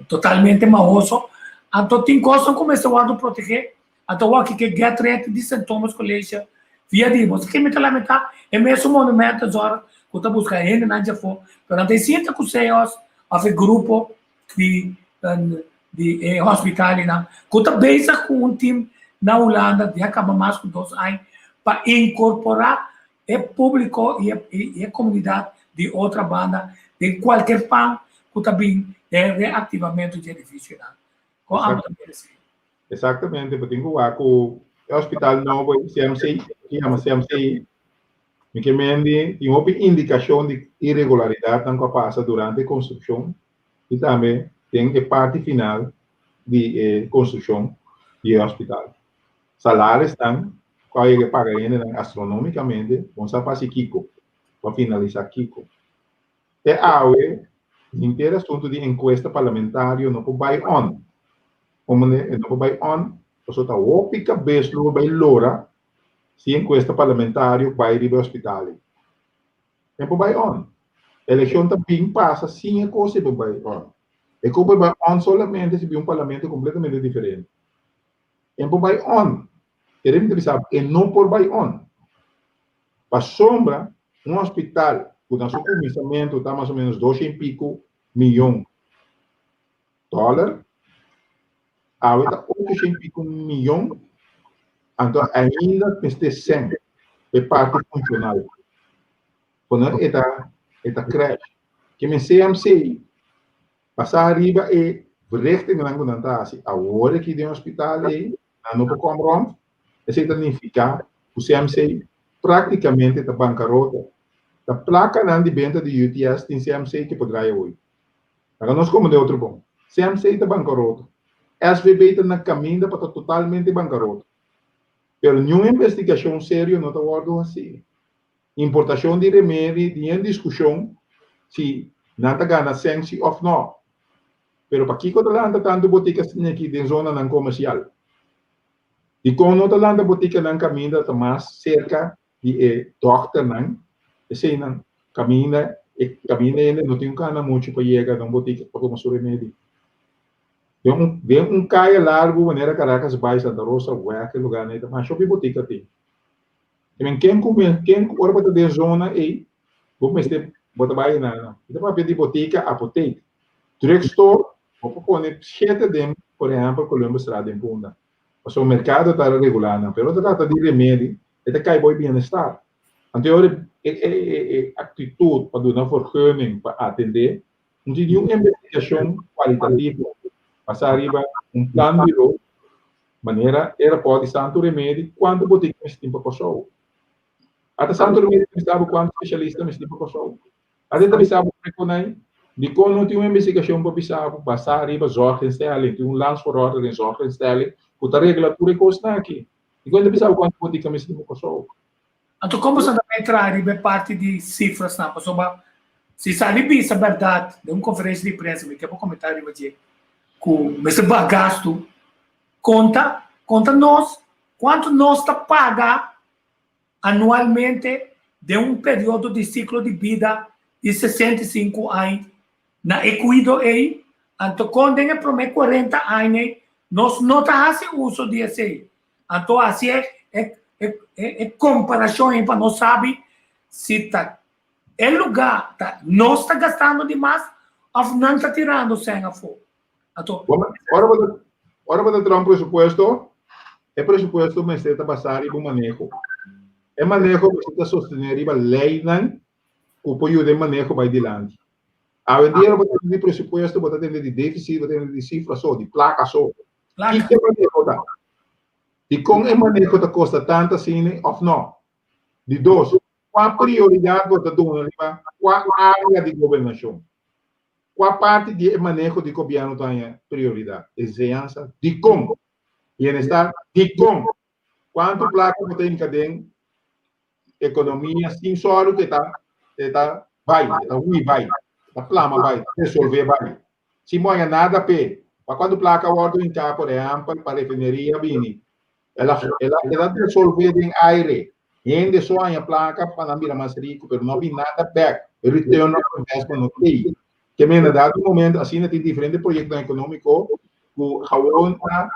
totalmente mahoso. Anto tin cosnan cu mester wordo protege. Anto awor ke get red di Sint Thomas College via di bo. Ke mi ta lamenta e mesun monumento zor cu ta busca hendenan djafo pero nan ta e sinta cu CEOs of e grupo di di e hospitalnan cu ta bezig cu un team na Hulanda di a caba mas cu dos aña pa incorpora e publico y e comunidad di otra banda den cualkier pan cu ta bin den reactivamento di edificionan. Con amo ta mira esey? Exactamente, bo tin cu wak cu e hospital nobo e CMC, ki yama CMC, mi ke mendi tin hopi indicacion di irregularidadnan cu a pasa durante e construccion y tambe den e parti final di e construccion di e hospital. Salarisnan ku a yega paga hendenan astronomikamente, bon sa pa hasi kiko, pa finalisá kiko. Te awe, henter asuntu di enkuesta parlamentario no por bai on. Komo e no por bai on? Pasobra ta hopi kabes lo bai lora si enkuesta parlamentario bai riba e hospital ei. E por bai on. Elekshon ta bin pasa sin e kos ei por bai on. E kos por bai on solamente si bin un parlamento kompletamente diferente. E por bai on. Kere mi ta bisa bo, e no por bai on. Pasobra un hospital ku na su kuminsamentu ta mas o menos dos shen piku miyon dòler, awe ta ocho shen piku miyon, anto ainda mester sèn. E parti funshonal. Kono e ta e ta crash. Ke men CMC basá riba e verrichtingennan ku nan ta hasi awor aki den hospital ei, nan no por kom rond, esei ta nifiká ku CMC práktikamente ta bankarota. Ta plakanan di benta di UTS tin CMC ke por draai awoy. Laga nos komprendé otro bon. CMC ta bankarota. SVB ta na kaminda pa ta totalmente bankarota. Pero niun investigashon serio no ta wòrdu hasí. Importashon di remedi tin en diskushon si nan ta gana sèn si òf nò. Pero pakiko ta lanta tantu botika asina aki den zonanan komersial? Dikon no ta lanta botikanan kaminda ta mas serka di e dòkternan? Eseinan kaminda e kaminda hende no tin kana muchu pa yega na un botika pa tuma su remedi. Den un den un kaya largu manera Caracas bai Santa Rosa wèk e lugarnan ei ta masha hopi botika tin. I men ken ku ken ku ora bo ta den zona ei bo mester bo ta bai na nan. Mi ta papia di botika apotek. Drugstore bo por pone shete den por ehèmpel Columbusstraat den Punda. Pasobra merkado ta regulá nan pero ora ta trata di remedi e ta kai bo e bienestar. Anto e ora e e e aktitut pa duna vergunning pa atendé no tin niun investigashon kualitativo basá riba un plan biro Manera e rapòrt di Santu Remedi, kuantu botika mester tin pa Kòrsou? Ata Santu Remedi ta bisa bo kuantu spesialista mester tin pa Kòrsou? Ata e ta bisa bo prekonai? Dikon no tin un investigashon pa bisa bo basá riba zorginstelling? Tin un landsverordening zorginstelling ku ta regla tur e kosnan aki. Dikon e ta bisa bo kuantu botika mester tin pa Kòrsou? Anto kon boso ta bai traha riba e parti di sifrasnan? Pasobra si sali bisa bèrdat den un konferensia di prensa, mi ke bo komentá riba dje, ku mester baha gastu, konta konta nos kuantu nos ta paga anualmente den un periodo di siklo di bida di 65 aña na e kuido ei, anto kon den e promé 40 aña ei nos no ta hasi uso di esei. Anto hasi e e e e komparashon ei pa nos sabi si ta e lugá ta nos ta gastando di mas òf nan ta tirando sèn afó. Anto. Ora bo ta ora bo ta traha un presupuesto, e presupuesto mester ta basá riba un maneho. E maneho mester ta sostené riba leinan ku por yuda e maneho bai dilanti. Awendia ora bo ta tende di presupuesto, bo ta tende di défisit, bo ta tende di sifra so, di plaka so. Kiko e maneho ta? Dikon e maneho ta kosta tantu asina òf nò? Di dos, kua prioridat bo ta duna riba kua área di gobernashon? Kua parti di e maneho di gobièrnu ta haña prioridat? Enseñansa? Dikon? Bienestar? Dikon? Kuantu plaka bo ta hinka den ekonomia sin sòru ku e ta e ta bai, e ta hui bai, e ta plama bai, e ta resolvé bai? Sin bo haña nada p'e. Pa kuantu plaka wòrdu hinká, por ehèmpel, pa refineria bini? El a el a el a resolvé den aire. Hende so haña plaka pa nan bira mas riku, pero no a bin nada bèk. E return of investment no t'ei. Ke menda dado momento asina tin diferente proyektonan ekonómiko ku gawon a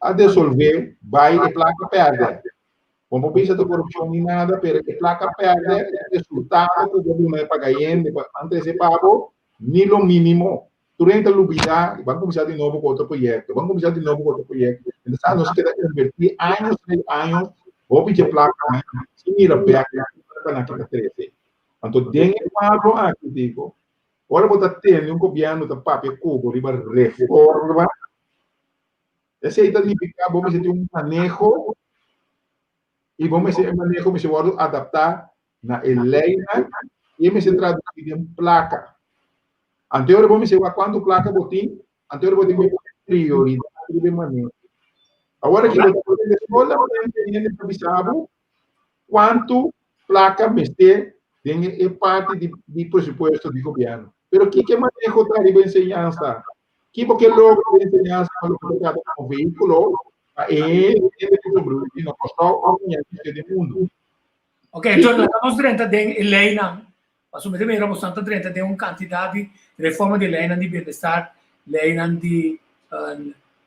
a desolvé bai e plaka pèrdè. Bo no por bisa ta korupshon ni nada, pero e plaka pèrdè e resultado ku bo duna e paga hende pa nan trese pa bo ni lo mínimo. Tur hende ta lubidá i ban kuminsá di nobo ku otro proyekto, ban kuminsá di nobo ku otro proyekto. Entonces nos keda invertí años tras años hopi dje plakanan sin mira bèk pa nan kita trese. Anto den e kuadro aki digo, ora bo ta tende un gobièrnu ta papia ku bo riba reforma, esei ta nifiká bo mester tin un maneho i bo mester e maneho mester wòrdu adaptá na e leinan i e mester tradusí den plaka. Anto ora bo mester wak kuantu plaka bo tin, anto ora bo tin ku pone prioridat riba e maneho. Awor aki bo ta pone solamente hende pa bisa bo kuantu plaka mester den e parti di di presupuesto di gobièrnu. Pero kiko e maneho ta riba enseñansa? Ki bo ke logra den enseñansa pa loke ta trata komo vehíkulo pa e hende ku sobreviví na Kòrsou òf na den mundu? Ok, entonces laga nos drenta den e leynan, pasobra mi ta mira boso ta drenta den un cantidad di reforma di leynan di bienestar, leynan di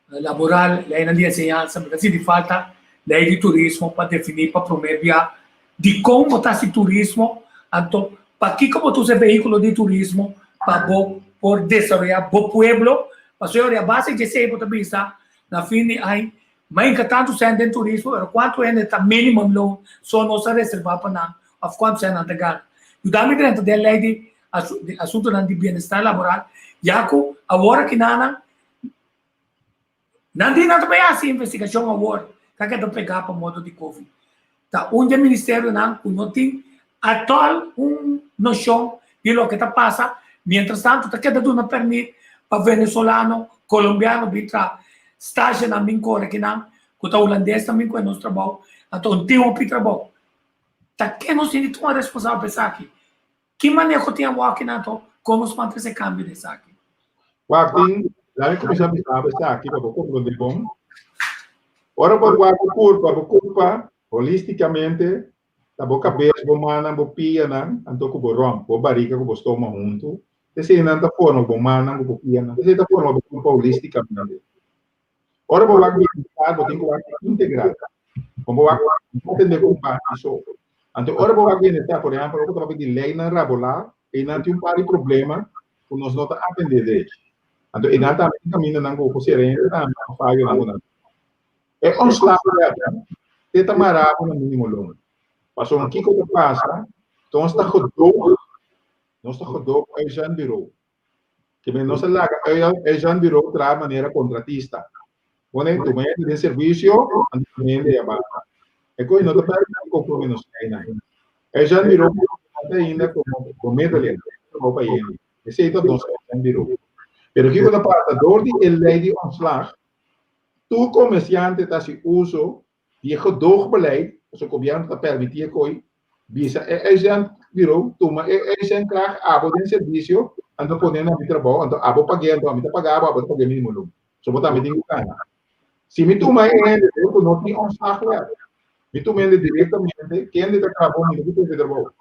laboral, leynan di enseñansa, mi ta sinti falta ley di turismo pa defini pa prome bia dicon bo ta haci turismo, anto pakico bo ta usa e vehiculo di turismo pa bo por desaroya bo pueblo, pasobra a base di esey bo ta bisa na fin di aña. Mainka tantu sèn den turismo, pero kuantu hende ta minimum loon so nos a reservá pa nan òf kuantu sèn nan ta gana? Yuda mi drenta den lei di asuntunan di bienestar laboral, ya ku awor aki nan nan di nan ta bai hasi investigashon awor ka keda pegá pa modo di covid. Ta un di e ministerionan ku no tin atòl un noshon di loke ta pasa, mientras tanto ta keda duna pèrmit pa venezolano, kolombiano bin traha, stashenan bin kore kinan ku ta hulandesnan bin kohe nos trabou, anto un tin hopi trabou. Ta ke nos tin di tuma responsabel pa esaki? Ki maneho tin awor akinan anto kon nos por trese kambio den esaki? Wak tin, laga mi kuminsá bisa bo esaki pa bo komprondé bon. Ora bo wak bo kurpa, bo kurpa holistikamente ta bo kabes, bo mannan, bo pianan, anto ku bo ròmp, bo barika ku bo stoma huntu. Eseinan ta forma bo mannan ku bo pianan. Esei ta forma bo kurpa holistikamente. Ora bo wak bienestar, bo tin ku wak integral. Kon bo wak no atendé ku un parti so. Anto ora bo wak bienestar, por ehèmpel, ora bo ta papia di leinan rabolá, einan tin un par di problema ku nos no ta atendé drechi. Anto einan tambe tin kamindanan ku bo por sera hende tambe ku fayonan ku nan tin. E ontslagwet te ta mará bo na mínimo loon. Pasobra kiko ta pasa, nos ta gedoog, nos ta gedoog uitzendbureau. Ke men nos a laga uitzendbureau traha manera kontratista. Pone tuma hende den servisio, anto tuma hende ei abanda. E koe no ta pèrdè konforme nos leinan. Uitzendbureau ta ainda komo bemiddeling, trabou pa hende. Esei ta nos uitzendbureau. Pero kiko ta pasa? Dor di e lei di ontslag, tur komersiante ta hasi uso di e gedoogbeleid, pasobra gobièrnu ta pèrmití e koi, bisa e uitzendbureau tuma e uitzendkracht abo den servisio, anto pone na mi trabou, anto abo pag'é, anto ami ta paga abo, abo ta pag'é mínimo loon. So bo tambe tin ku gana. Si mi tuma e hende dor ku no tin ontslagwet, mi tuma hende direktamente, kende ta traha bo, mi no ku tuma e trabou.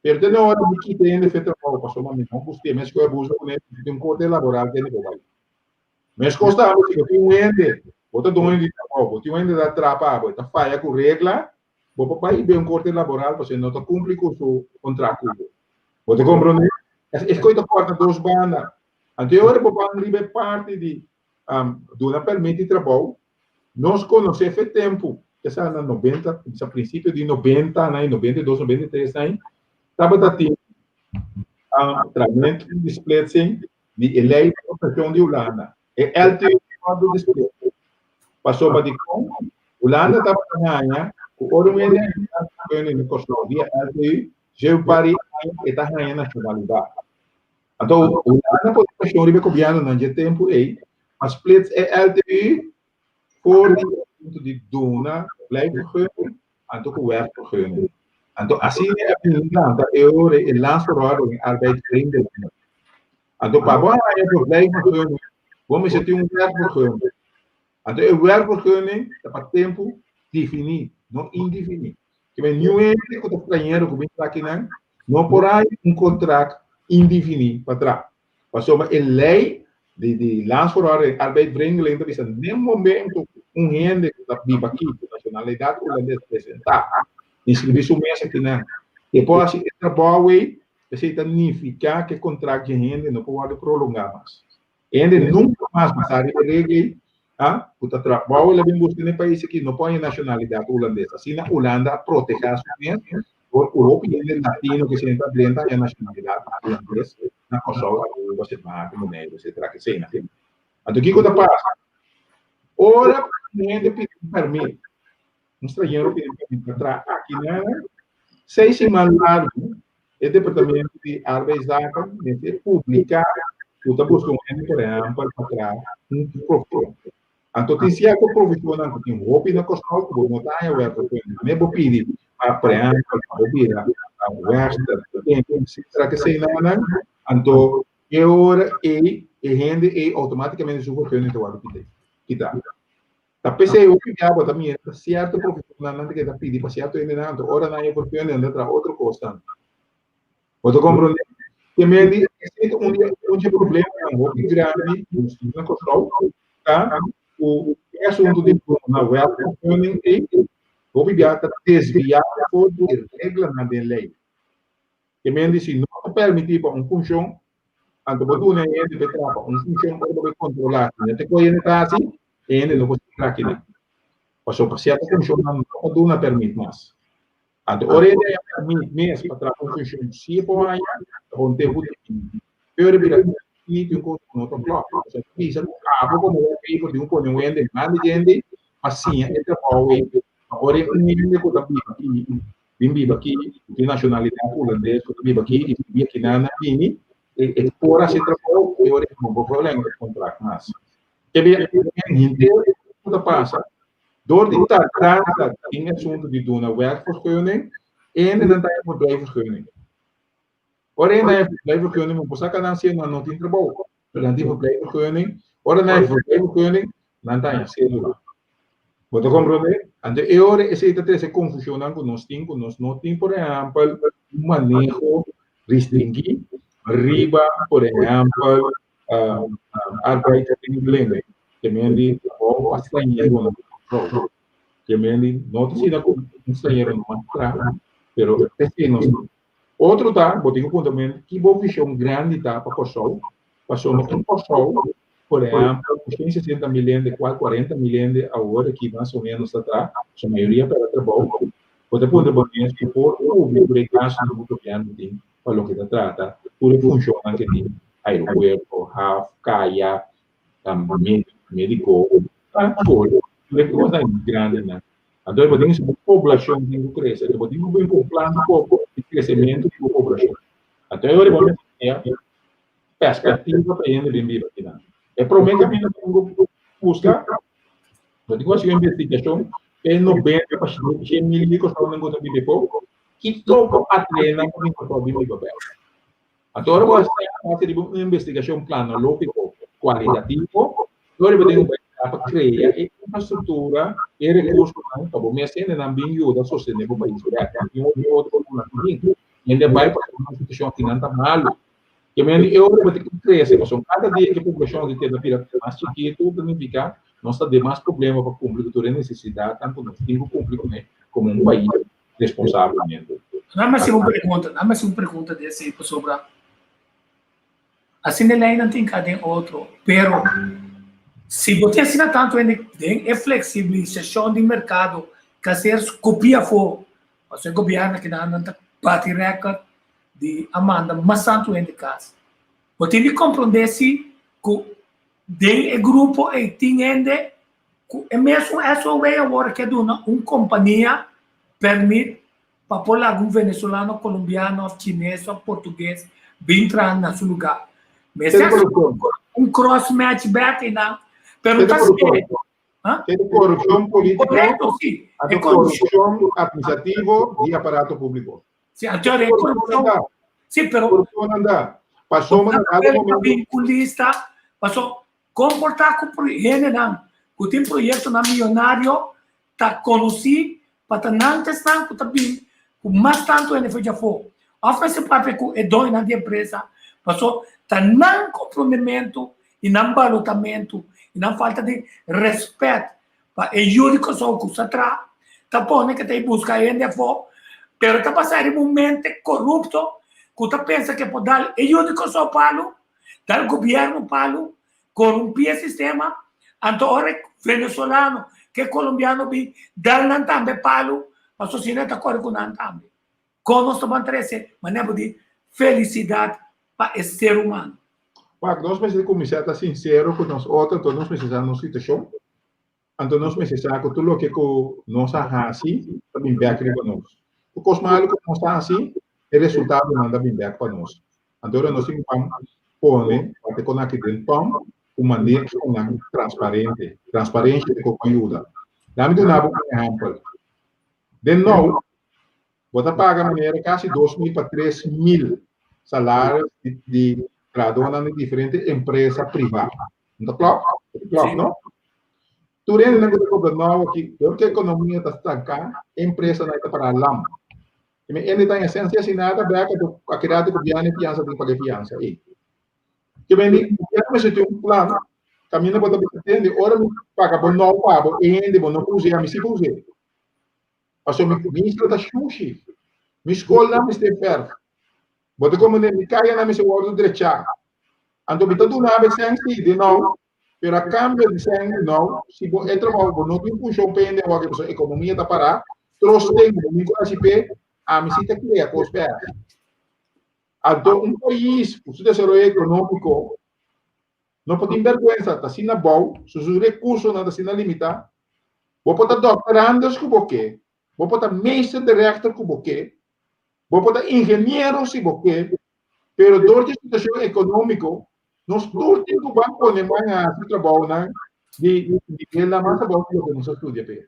Pero te na ora mi kita e hende fe trabou, pasobra mi no gust'é, mi a skohe abuso kuné, mi tin un korte laboral kende bo bai. Meskos tambe si bo tin un hende, bo ta doño di trabou, bo tin un hende ta traha pa bo, e ta faya ku regla, bo por bai den un korte laboral pasobra e no ta kumpli ku su kontrakt ku bo. Bo ta komprondé? Es koe ta kòrta dos banda. Anto e ora bo ban riba e parti di duna pèrmit di trabou, nos konosé fe tempu, kesa na nobenta, bisa prinsipio di nobentanan, 92, 93 aña, tabata tin tramentu di splitsing di e lei di proteccion di Hulanda. E LTU wordo dispuesto. Pasobra dikon? Hulanda tabata haña ku ora un hende haña vergunning di Kòrsou via LTU, dje par di aña e ta haña nashonalidat. Anto Hulanda pone preshon riba e gobièrnunan dje tempu ei pa splits e LTU for di e punto di duna blijvergunning anto ku werkvergunning. Anto asina e a bini lanta e ora e landsverordening arbeidsvriendelijk. Anto pa bo haña verblijfvergunning, bo mester tin un werkvergunning. Anto e werkvergunning ta pa tempu definí, no indefiní. Ke men niun hende ku ta strañero ku bin traha akinan no por haña un kontrakt indefiní pa traha. Pasobra e lei di di Landsverordening Arbeidsvriendelijk ta bisa den momento ku un hende ku ta biba aki ku nashonalidat hulandes presentá, inskribí su mes akinan, e por hasi e trabou ei, esei ta nifiká ku e kontrakt di e hende no por wòrdu prolongá mas. E hende nunka mas basá riba e regla ei, a, ku ta trabou el a bin buska na e pais aki no por haña nashonalidat hulandes. Asina Hulanda a protehá su mes Por ku hopi hende latino ku siempre a drenta haña nashonalidat hulandes na Kòrsou, Aruba, Sint Maarten, Boneiru, etcetera kesena. Anto kiko ta pasa? Ora ku un hende pidi un pèrmit, un stranhero pidi un pèrmit pa traha aki na seis siman largu, e departamento di Arbeidszaken mester publiká ku ta buska un hende, por ehèmpel, pa traha un profeshon. Anto tin sierto profeshonnan ku tin hopi na Kòrsou ku bo no ta haña wèrkvergunning. Manera bo pidi pa, por ehèmpel, pa bo bira wèrster, etcetera, keseinan, anto e ora ei e hende ei outomátikamente su vergunning ta wòrdu kitá. Ta p'esei hopi bia bo ta mira ta sierto profeshonnan nan ta keda pidi pa sierto hendenan, anto ora nan haña vergunning nan ta traha otro kosnan. Bo ta komprondé? Te men di esei ta un di un dje problemanan hopi grandi ku nos tin na Kòrsou ta ku e asuntu di duna werkvergunning ei hopi bia ta desviá for di e reglanan den lei. Te men di si no ta pèrmití pa un funshon, anto bo duna e hende pa e traha pa un funshon ora bo bai kontrolá si no ta kohe hende ta hasi, e hende no por sigui traha kinan. Pasobra pa sierto funshonnan no ta duna pèrmit mas. Anto ora e haña pèrmit mes pa traha un funshon si e por haña, ta bon tempu di bini. Pero e bira tin un kos ku no ta klòp. Pasobra ta bisa ku abo komo werkgever tin ku pone un hende grandi djende pa siña e trabou ei. Pa ora e un hende ku ta biba aki, bin biba aki, ku tin nashonalidat hulandes, ku ta biba aki i biba aki nan a bini, e por hasi e trabou i ora e no por verlengá e kontrakt mas. Kebia henter ku ta pasa dor di tardansa den asuntu di duna werkvergunning, hende nan ta haña verblijfvergunning. Ora hende haña verblijfvergunning, bo por saka nan si nan no tin trabou, pero nan tin verblijfvergunning. Ora nan haña verblijfvergunning, nan ta haña sédula. Bo ta komprondé? Anto e ora esei ta trese konfushonnan ku nos tin, ku nos no tin, por ehèmpel, un maneho restringí riba, por ehèmpel, arbeidsregeling, ke men di trabou pa strañeronan trabou. Ke men di no ta asina ku un strañero no mas traha, pero esei nos tin. Otro ta, bo tin ku puntra men ki bo vishon grandi ta pa Kòrsou, pasobra un Kòrsou, por ehèmpel, ku 160 mil hende, kual 40 mil hende awor aki mas o ménos ta traha, su mayoria pèrdè trabou, bo ta puntra bo mes ku por kubri tur e gastunan ku gobièrnu tin pa loke ta trata tur e funshonnan ke tin aeropuerto, haf, kaya, médiko, skol, tur e kosnan grandinan. Anto bo tin ku poblashon tin ku krese, bo tin ku bin ku un plan di kresementu di bo poblashon. Anto e ora bo mester krea perspektiva pa hende bin biba akinan. E promé kaminda ku bo tin ku buska, bo tin ku hasi un investigashon pa e 90 pa 100 mil di kosnan ku ta biba afó, Kiko bo a trena ku mi por bin biba bèk? Anto ora bo a hasi riba un investigashon planológiko kualitativo, ora bo tin un bèk pa krea e infrastruktura, e rekursonan pa bo mes hendenan bin yuda sostené bo pais bèk. Tin hopi otro ku nan bin. Hende a bai pasobra nan situashon akinan ta malu. Ke men di e ora bo tin ku krese pasobra kada dia ku e poblashon di tera bira mas chikitu ta nifiká nos ta den mas problema pa kumpli ku tur e nesesidatnan ku nos tin ku kumpli kuné komo un pais. responsablemente. Dame hasi un pregunta, dame hasi un pregunta di esei pasobra asina e leinan tin ka den otro, pero si bo tin asina tantu hende den e fleksibilisashon di merkado ka ser skupí afó, pasobra e gobièrnu kinan nan ta bati rèkòrt di a manda mas tantu hende kas. Bo tin di komprondé si ku den e grupo ei tin hende Ku e mesun SOW awor ke duna un kompania pèrmit pa por laga un venezolano, kolombiano òf chines òf portugues bin traha na su lugá. Mester hasi un cross match bèk einan, pero ta seri. Te di korupshon polítiko, Korekto, si. anto korupshon atministrativo di aparato públiko. Si, anto e korupshon. Si, pero. Korupshon nan da. Pasobra na kada momento. Vinkulista, paso Komportá ku hendenan ku tin proyektonan miyonario ta konosí pa ta nan ta esnan ku ta bin ku mas tantu hende for di afó. Òf mester papia ku e doñonan di empresa paso ta nan komprondementu i nan balotamentu i nan falta di rèspèt pa e yu di Kòrsou ku sa traha ta pone ku ta e buska hende afó pero ta pasa riba un mente korupto ku ta pensa ku e por dal e yu di Kòrsou palu Dal gobierno palu, corumpi e sistema, anto ora e venezolano ke colombiano bin dal nan tambe palu, paso asina e ta kore ku nan tambe. Kon nos ta ban trese manera bo di felicidad pa e ser humano? Wak, nos mester kuminsá ta sinsero ku nos otro, anto nos mester sa nos situashon. Anto nos mester sa ku tur loke ku nos a hasi ta bin bèk riba nos. Tur kos malu ku nos a hasi, e resultadonan ta bin bèk pa nos. Anto ora nos tin ku ban pone loke kon aki den tòn ku manehonan transparente. Transparensia ta kos ku a yuda. Dami duna bo un ehèmpel. Den nou, bo ta paga manera kasi 2.000 pa 3.000 salaris di trahadónan di diferente empresa privá. No ta klòp? Ta klòp, no? Tur hendenan ku ta kobra nou aki, dor ku ekonomia ta stanká, e empresanan ta pará lam. I mi hende ta en esensia sin nada bèk anto a keda di gobièrnu e fiansa tin paga e fiansa ei. Ke men di gobièrnu mester tin un plan kaminda bo ta bisa tende ora mi paga bo nou pa bo e hende bo no por us'é ami si por us'é. Pasobra mi minister ta shushi. Mi skolnan mester fèrf. Bo ta komprendé? Mi kayanan mester wòrdu drechá. Anto mi ta duna bo e sèn si di nou. Pero a kambio di sèn nou, si bo e trabou bo no tin funshon pa hende awor pasobra ekonomia ta pará, trosten bo mi ku hasi p'e, ami si ta krea kos p'e hasi. Anto un pais ku su desaroyo ekonómiko no por tin bèrgwensa, ta asina bou, su su rekursonan ta asina limitá. Bo por ta dòkterandus ku bo ke, bo por ta meester director ku bo ke, bo por ta ingeniero si bo ke, pero dor di e situashon ekonómiko Nos tur tin ku ban pone man a hasi trabounan di nivelnan mas abou di loke nos a studia p'e.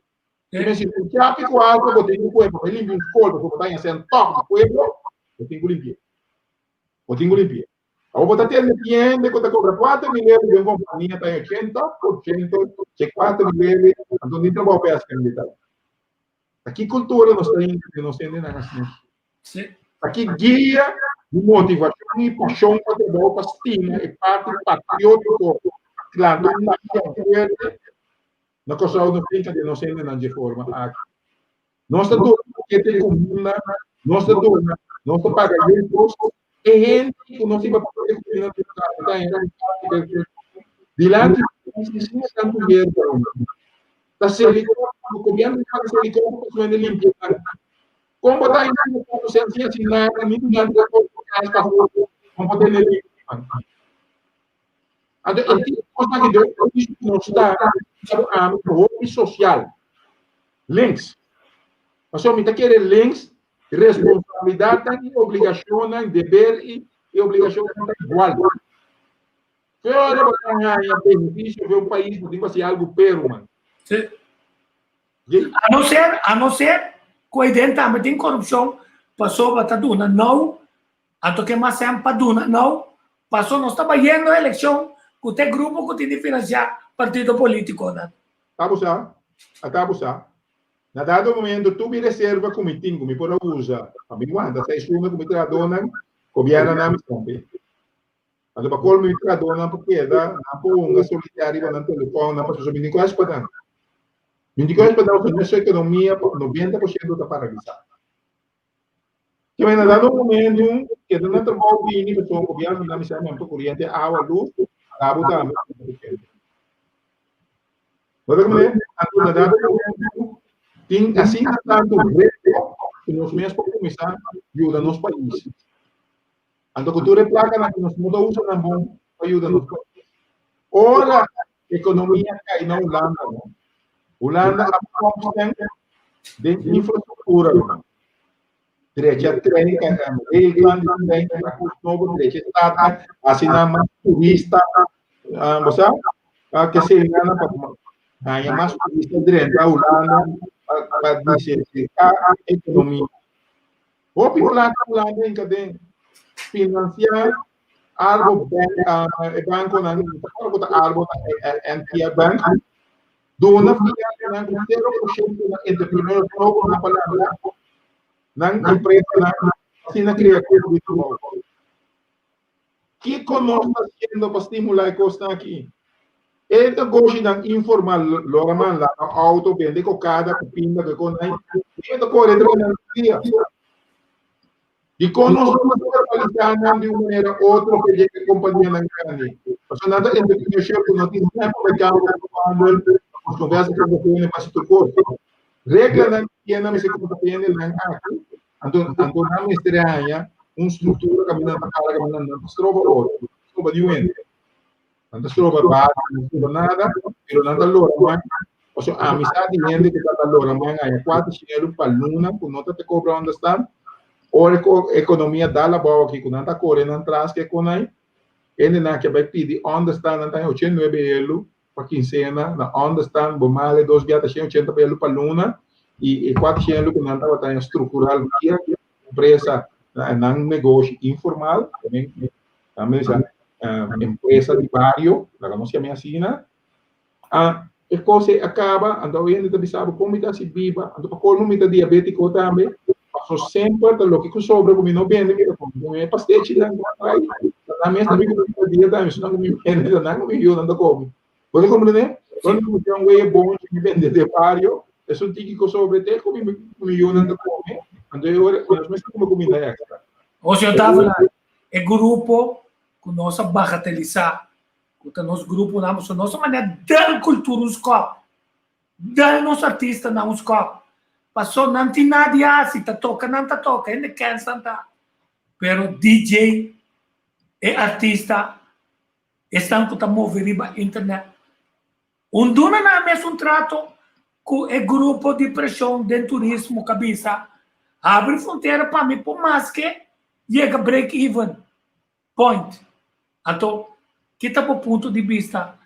Si men si un chapi ku algo bo tin ku pone pa limpia un skol pasobra bo ta haña sèn tòg di pueblo, bo tin ku limpi'é. Bo tin ku limpi'é. Awor bo ta tende tin hende ku ta kobra 4000 euro den un kompania ta haña 80% dje 4000 euro, anto ni trabou pa e hasi militar. Ta ki kultura nos ta hinka den nos hendenan asina? Ta ki guia di motivashon i pashon pa trabou pa stima e parti patriótiko pa planta un nashon fuerte? Na Kòrsou nos hinka den nos hendenan dje forma aki. Nos ta duna pakete di kuminda, nos ta duna, nos ta paga yùfros, e hende ku nos riba pakete di kuminda ta haña dilanti di asina tantu yerba. Ta Selikor, gobierno di paga Selikor pa suende limpia nan. Kon bo ta haña ku sen sin hasi nada ni duna raport pa kas pa hopi kon bo tene limpi man. Anto e tipo kosnan aki dor ku nos ta ami ta hopi sosial. Links. Pasobra mi ta kere links responsabilidatnan i obligashonnan, deber i obligashonnan ta igual. Ki ora bo ta haña benefisio di un pais bo tin ku hasi algu pero man. Sí. A no ser, a no ser ku ei den tambe tin korupshon pasobra ta duna nou, anto ke mas sem pa duna nou, paso nos ta bayendo elekshon ku ta e grupo ku tin di finansiá partido politikonan. Ta bo sa, ata bo sa. Na dado momento tur mi reserva ku mi tin ku mi por a usa pa mi wanta seis luna ku mi trahadónan, gobièrnu nan mi stampi. Anto pa colmo mi trahadónan por keda, nan por hunga solitario riba nan telefòn, nan pasobra mi tin ku haci pa nan. Mi tin ku haci pa nan pasobra nuestra ekonomia pa 90% ta paralisá. Keme na dado momento keda nan trabou bini pasobra gobièrnu manda mi sa nan pa koriente, awa, lus, paga bo tambe. Bo ta comprende? Anto na dado momento tin asina tantu reto ku nos mes por kuminsá yuda nos pais. Anto ku tur e plakanan ku nos no ta usa nan bon pa yuda nos pais. Ora ekonomia kai na Hulanda no, Hulanda a pòmp sèn den infrastruktura no. Drecha trein, railbaan di trein, kos nobo, drecha statnan, hasi nan mas turista, bo sa, ke seinan pa haña mas turista drenta Hulanda pa disertifiká ekonomia. Hopi plaka Hulanda hinka den finansiá Arbo Bank, e bankonan, mi ta kòrda ku ta Arbo ta NPF Bank, duna fiansanan ku 0% na entrepreneurs nobo nan pa lanta nan empresanan asina krea kupo di trabou. Kiko nos ta hasiendo pa stimulá e kosnan aki? E negoshinan informal, lora man lava outo, bende kokada ku pinda ku e kosnan ei, e ta kore entre nan tur dia. Dikon nos no ta formalisá nan di un manera otro ku e kompanianan grandi? Pasobra nan ta entrepreneurship ku no tin tempu pa kambia ku handel, pa nos konversa ku gobièrnu pa hasi tur kos. Reglanan ku tiene mester konta hende nan aki, anto anto nan mester haña un struktura kaminda nan ta para, kaminda nan ta stroba otro, nan ta stroba niun hende. Nan ta stroba barco, nan ta stroba nada, pero nan ta lora man. Pasobra ami sa di hende ku ta lora man haña kuater shinelu pa luna ku no ta te kobra understand. Ora ku ekonomia dal abou aki ku nan ta kore nan tras ke konai, hendenan ke bai pidi understand nan ta haña 89 elu pa kinsena na understand bo male dos bia ta 180 belu pa luna i e 400 ku nan tabata haña struktural via empresa nan negoshi informal también también sa empresa di bario laga nos yama asina a e kos ei a kaba anto hoy hende ta bisa bo kon mi ta hasi biba anto pa kolmo mi ta diabetiko tambe paso semper ta loke ku sobra ku mi no bende mi ta kome e pastechinan ku a trai ta nan mes ta mi kome kada dia tambe esunnan ku mi bende ta nan ku mi yunan ta kome bo ta komprende ora mi kumpra un wea bon mi bende den bario esun tiki ku sobra te ku mi yunan ta kome anto e ora nos mester kome kuminda extra. Ocean Tavelaar, e grupo ku nos a bagatelisá. Ku ta nos gruponan, pasobra nos a manera dal kultura un skòp, dal nos artistanan un skòp, pasobra nan tin nada di hasi, ta toka nan ta toka, hende kens nan ta, pero DJ, e artista, esnan ku ta move riba internet, un duna nan mes un trato ku e grupo di preshon den turismo ka bisa, habri frontera pa mi por maske yega break even. Point. Anto, ki ta bo punto di bista?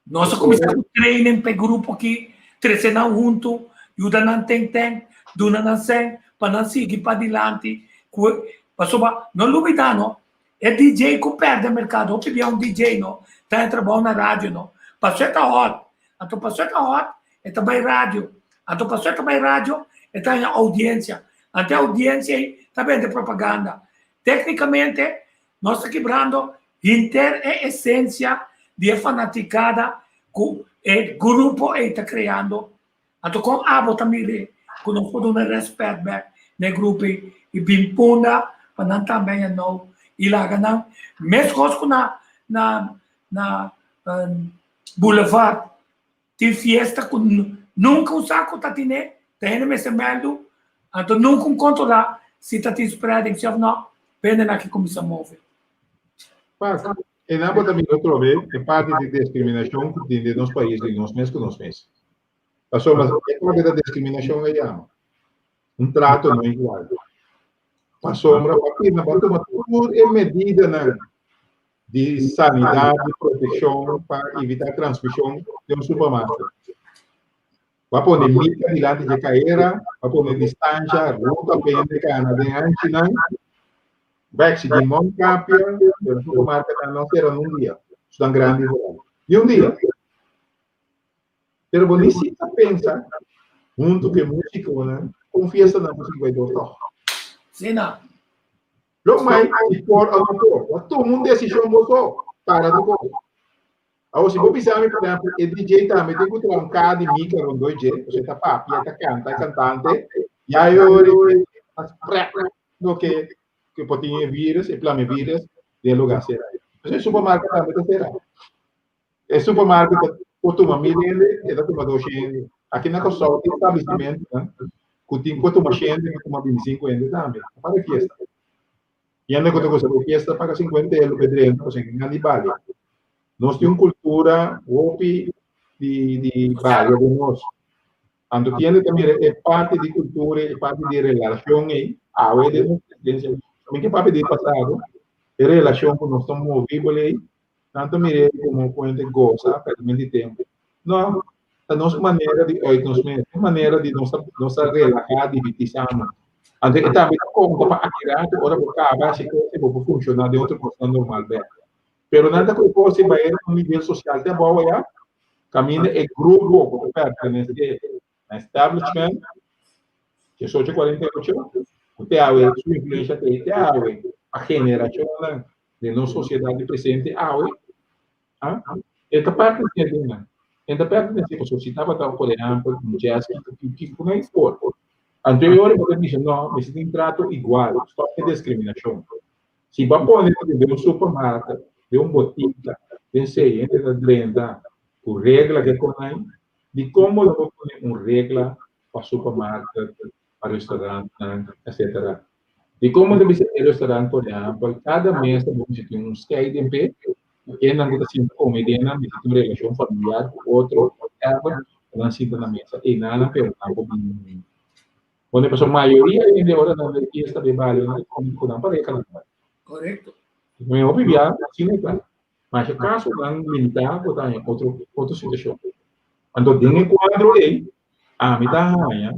Nos a kuminsá ku training pa e grupo aki, trese nan huntu, yuda nan ten ten, duna nan sèn pa nan sigui padilanti ku e, pasobra no lubidá no, e DJ ku pèrdè merkado, hopi bia un DJ no ta haña trabou na radio no, paso e ta hòt, anto paso e ta hòt e ta bai radio, anto paso e ta bai radio e ta haña oudiensia, anto e oudiensia ei ta bende propaganda. Téknikamente nos ta kibrando henter e esensia di e fanatikada ku e grupo ei ta kreando. Anto kon abo ta mir'é ku nos por duna rèspèt bèk na e grupo ei i bin punda pa nan tambe haña nou i laga nan meskos ku na na na Boulevard Tin fiesta ku nunka un sa ku ta tine, ta hende mester mèldu, anto nunka un kontrolá si ta tin spreading si òf nò, bendenan ki kuminsá move. Pas, e nan bo ta mira atrobe e parti di discriminacion cu tin den nos pais di nos mes cu nos mes. Pasobra e parti ta discriminacion a yama un trato no igual. Pasobra pa firma pa tuma tur e medidanan di sanidat, di protekshon pa evitá transmishon den un supermarket. Bo a pone mika dilanti dje kaera, bo a pone distansha, ruta pa hende kana den hanchinan, bo a eksigí mondkapje, pero supermarketnan no sera nun dia, su tan grandi vooral. Ni un dia. Pero bo ni sinta pensa huntu ku e musikonan kon fiestanan por sigui bai dor tòg. Sí na. Lo mai si por o no por. Bo a tuma un desishon bo so, para tu kos. Awor si bo bisa mi, por ehempel, e DJ tambe tin ku traha un kaha di mika rondó dje, pasobra e ta papia, e ta kanta, e kantante, ya e ora e ta spread loke ku por tin e virus, e plama e virus den e lugar sera. Pasobra e supermarket tambe ta sera. E supermarket ta por tuma mil hende, e ta tuma doshi hende. Aki na Kòrsou tin establisimentunan ku tin por tuma shen hende, por tuma bintisinko hende tambe. Ta para fiesta. Hende ku ta gusta bai fiesta paga sinkuenta elo pa e drenta, pasobra nan di bale. Nos tin un kultura hopi di di balia den nos. Anto ki hende ta mira e parti di kultura, e parti di relashon ei, awe den nos presidensia. Mi ke papia di pasado, e relashon ku nos ta movi bo lei, Nan ta mir'é komo ku hende gosa pèrdimento di tempu. No, ta nos manera di uit nos mes, un manera di nos ta nos ta relahá, divirtí samen. Anto e tambe ta konta pa akirá ku ora bo kaba hasi kos bo por funshoná den otro kosnan normal bèk. Pero nan ta ku e kos di bai un nivel sosial te abou ayá, kaminda e grupo ku ta pertenesé na establishment, 1848, ku te awe su influensha te te awe pa generashonnan den nos sosiedat di presente awe, ah, e ta pertenesé den nan. E ta pertenesé pasobra si tabata, por ehèmpel, un jazz kiko kiko ku nan por. Anto e ora bo ta bisa, no, mester tin trato igual, stòp e diskriminashon. Si bo a pone den un supermarket, den un botika, den sei, hende ta drenta ku regla ke kon nan, dikon bo no por pone un regla pa supermarket, pa restaurantnan, etcetera. Dikon bo ta bisa e restaurant, por ehèmpel, kada mesa bo mester tin un scheiding p'e, ku esnan ku ta sinta kome den nan mester tin un relashon familiar ku otro, whatever, pa nan sinta na mesa einan pero nan por bin pone pasobra mayoria hende ora nan bai fiesta bai balia nan ta kome ku nan pareha nan bai. Korekto. Mi hopi bia asina e ta. Masha kasonan limitá bo ta haña otro otro situashon. Anto den e kuadro ei ami ta haña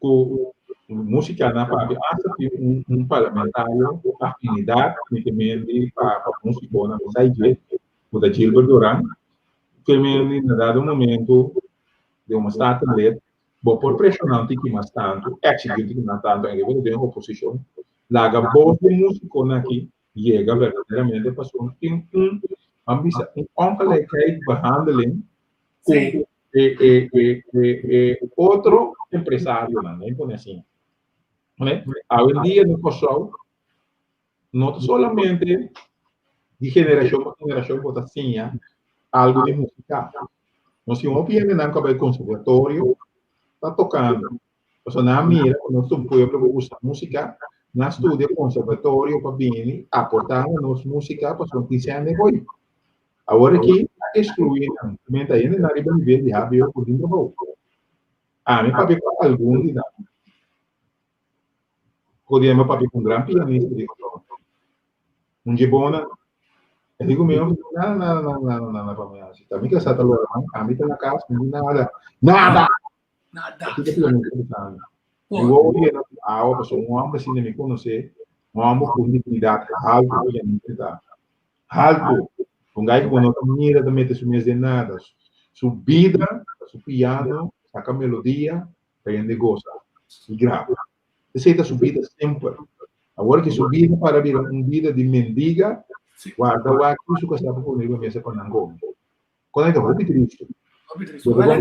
ku músika na papia asta tin un un parlamentario ku afinidat netamente pa pa músikonan sa dje ku ta Gilbert Doran ke men na dado momento den un statenlid bo por preshoná un tiki mas tantu eksigí un tiki mas tantu en riba den oposishon laga bos di músikonan aki yega verdaderamente pasobra tin un ban bisa un ongelijkheid behandeling ku e e e e e otro empresarionan, laat me pone asina. Awendia na Kòrsou no ta solamente di generashon pa generashon bo ta siña. algu di músika. Nos tin hopi hendenan ku a bai konservatorio ta tokando. Pasobra nan a mira ku nos ta un pueblo ku gusta músika, nan a studia konservatorio pa bini aportá na nos músika pasobra tin sende hoy. Awor aki a ekskluí nan, menta hendenan riba nivel di hbo ku tin trabou. Ami papia ku algun di nan. Podiamo papia ku un gran pianista di Kòrsou. Un dje bona. E di ku mi, nada, nada, nada, nada, nada pa mi hasi. Ta mi kasá ta lora man, ami ta na kas, mi di nada. Nada! Nada. Aki ta pianista bisa mi. Mi wowo yena ku awa pasobra un hòmber asina mi konosé, un hòmber ku un dignidat haltu, pianista ta. Haltu. Un gai ku bo no ta mira ta mete su mes den nada. Su bida ta su piano, saka melodia, pa hende gosa i graba. Esei ta su bida semper. Awor ki su bida para bira un bida di mendiga, warda wak ku su kasá pa pone riba mesa pa nan kome. Kon ei ta hopi tristu. Hopi tristu. Wel,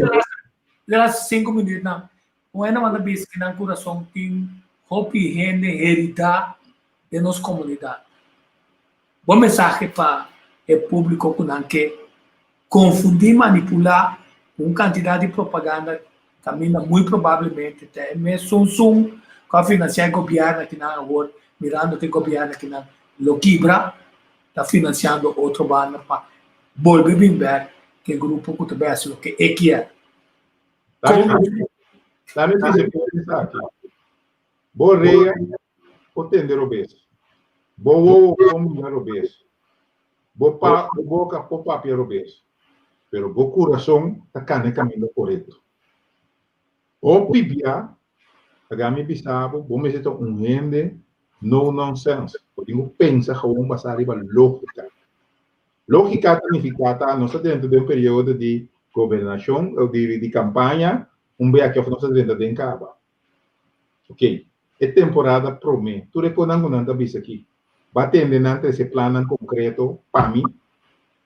e laatste sinku minuutnan, un hende manda bisa ki nan kurason tin hopi hende heridá den nos komunidat. Bo mensahe pa e públiko ku nan ke konfundí, manipulá ku un kantidat di propaganda kaminda muy probablemente ta e mesun sun ku a finansiá e gobièrnu akinan awor, mirando ku e gobièrnu akinan lo kibra, ta finansiando otro banda pa bolbe bin bèk ku e grupo ku ta bai hasi loke e kier. Lami bisa por esaki, Bo rea por tende robes, bo wowo por mira robes, bo pa bo boka por papia robes, pero bo kurason ta kana e kaminda korekto. Hopi bia laga mi bisa bo, bo mester ta un hende no nonsense, bo tin ku pensa gewoon basá riba lógika. Lógika ta nifiká ta nos ta dentro den un periodo di gobernashon o di kampaña, un bia aki òf nos ta drenta den kaba. Ok, e temporada promé, tur e konan ku nan ta bisa aki, ba tende nan trese plannan konkreto pa mi,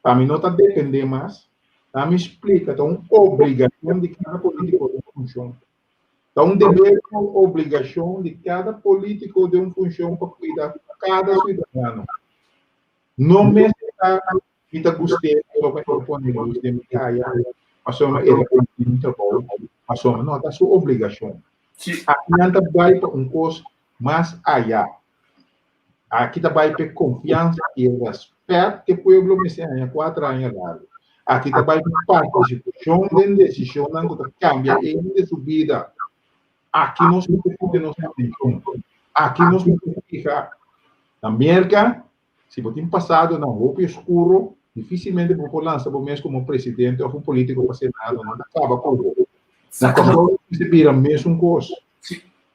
pa mi no ta dependé mas, ta mi splika, ta un obligashon di kada polítiko den funshon. Ta un deber i un obligashon di kada polítiko den un funshon pa kuida kada siudadano. No mester ta mi ta gust'é pasobra e ta pone lus den mi kaya, pasobra e ta kumpli mi trabou, pasobra no, ta su obligashon. Aki nan ta bai pa un kos mas aya. Aki ta bai pa e konfiansa i e rèspèt ku e pueblo mester haña kuater aña largu. Aki ta bai pa partisipashon den desishonnan ku ta kambia e hende su bida. Aki nos mester pone nos atenshon. Aki nos mester fiha. Na Merka, si bo tin pasadonan hopi oskuro, difisilmente bo por lansa bo mes komo presidente òf un polítiko pa senado. Nan ta kaba ku bo. Na Kòrsou mester bira mesun kos.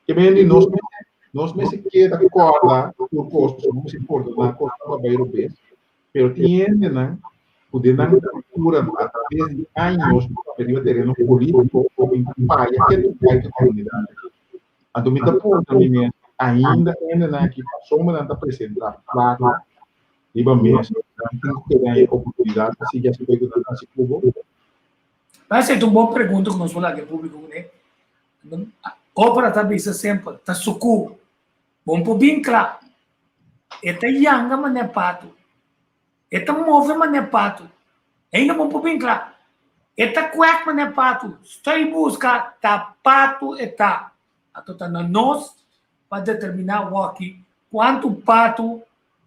Ke men di nos mester nos mester keda kòrda tur kos pasobra nos mester pordoná kosnan ku a bai robes. Pero tin hendenan ku den nan kultura a traves di años ku papia riba tereno polítiko a bin faya ke tur bai ku komunidat aki. Anto mi ta puntra mi mes, ainda hendenan aki pasobra nan ta presentá plaka riba mesa, nan tin ku keda e oportunidat pa sigui hasi loke nan ta hasi ku bo? Parece ta un bon pregunta ku nos por laga e públiko kuné. Oprah ta bisa semper, ta sukú. Bon por bin kla. E ta yanga manera patu. E ta move manera patu. Ainda bon por bin kla. E ta kwek manera patu. Stoi buska ta patu e ta. Anto ta na nos pa determiná awoki kuantu patu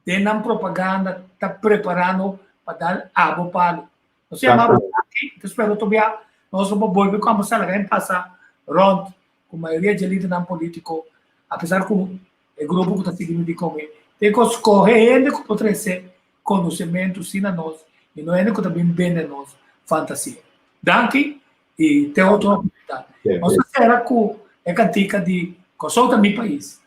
den nan propaganda ta preparando pa dal abo palu. Nos yama abo aki, ta spera otro bia nos lo por bolbe ku amo salaga en pasa rònt ku mayoria dje lidernan polítiko, apesar ku e grupo ku ta sigui mi di kome, tin ku skohe hende ku por trese konosementu si na nos i no hende ku ta bin bende nos fantasia. Danki i te otro oportunidat. Nos ta sera ku e kantika di Kòrsou ta mi pais.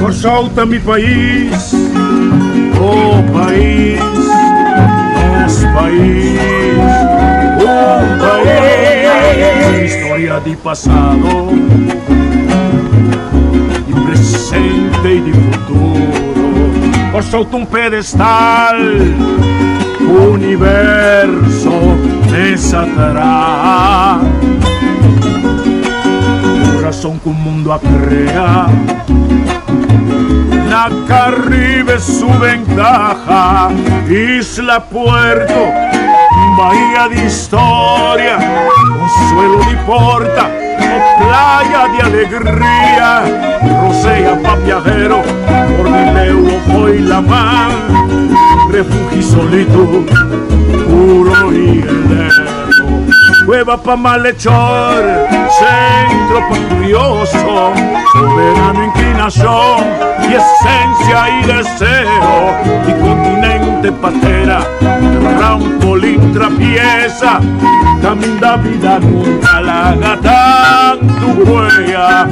Kòrsou ta mi pais. pais, nos pais, un pais. Historia di pasado, di presente i di futuro. Kòrsou ta un pedestal, universo mesa traha. Kurason ku mundu a krea. Na Caribe su ventaha, isla puerto, bahia di historia, consuelo di porta, o playa di alegria, rosea pa viajero, por di leu o fo'i laman, refugio solitud, puro y eterno. Cueva pa malhechor, centro pa curioso, soberano inclinación y esencia y deseo, y continente patera, trampolín trapieza, caminda vida nunca laga tantu huella.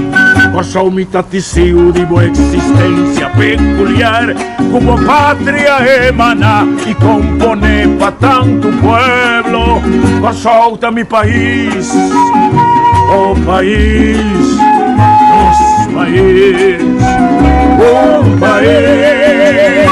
Kòrsou mi ta tisiu di bo existencia peculiar, Ku bo patria emaná i komponé pa tantu pueblo. Kòrsou ta mi pais, oh pais, nos pais, un pais.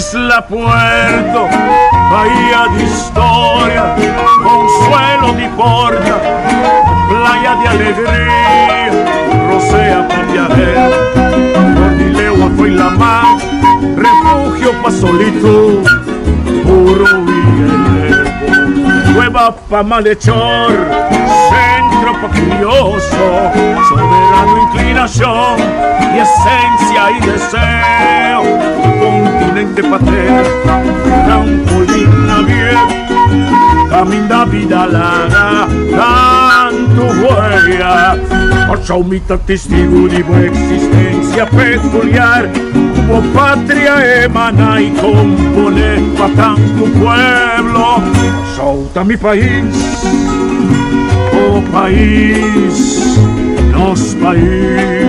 Isla Puerto, bahia di historia, consuelo di porta, playa di alegria, rosea pa viajero, for di lewa fo'i lamá, refugio pa solitud, puro i elevo, cueva pa malhechor, centro pa curioso, soberano inclinacion y esencia y deseo, continente patera, trampolín navier. Caminda bida laga tantu huella. Kòrsou mi ta testigu di bo existencia peculiar. Ku bo patria emaná i komponé pa tantu pueblo. Kòrsou ta mi pais, oh pais, nos pais.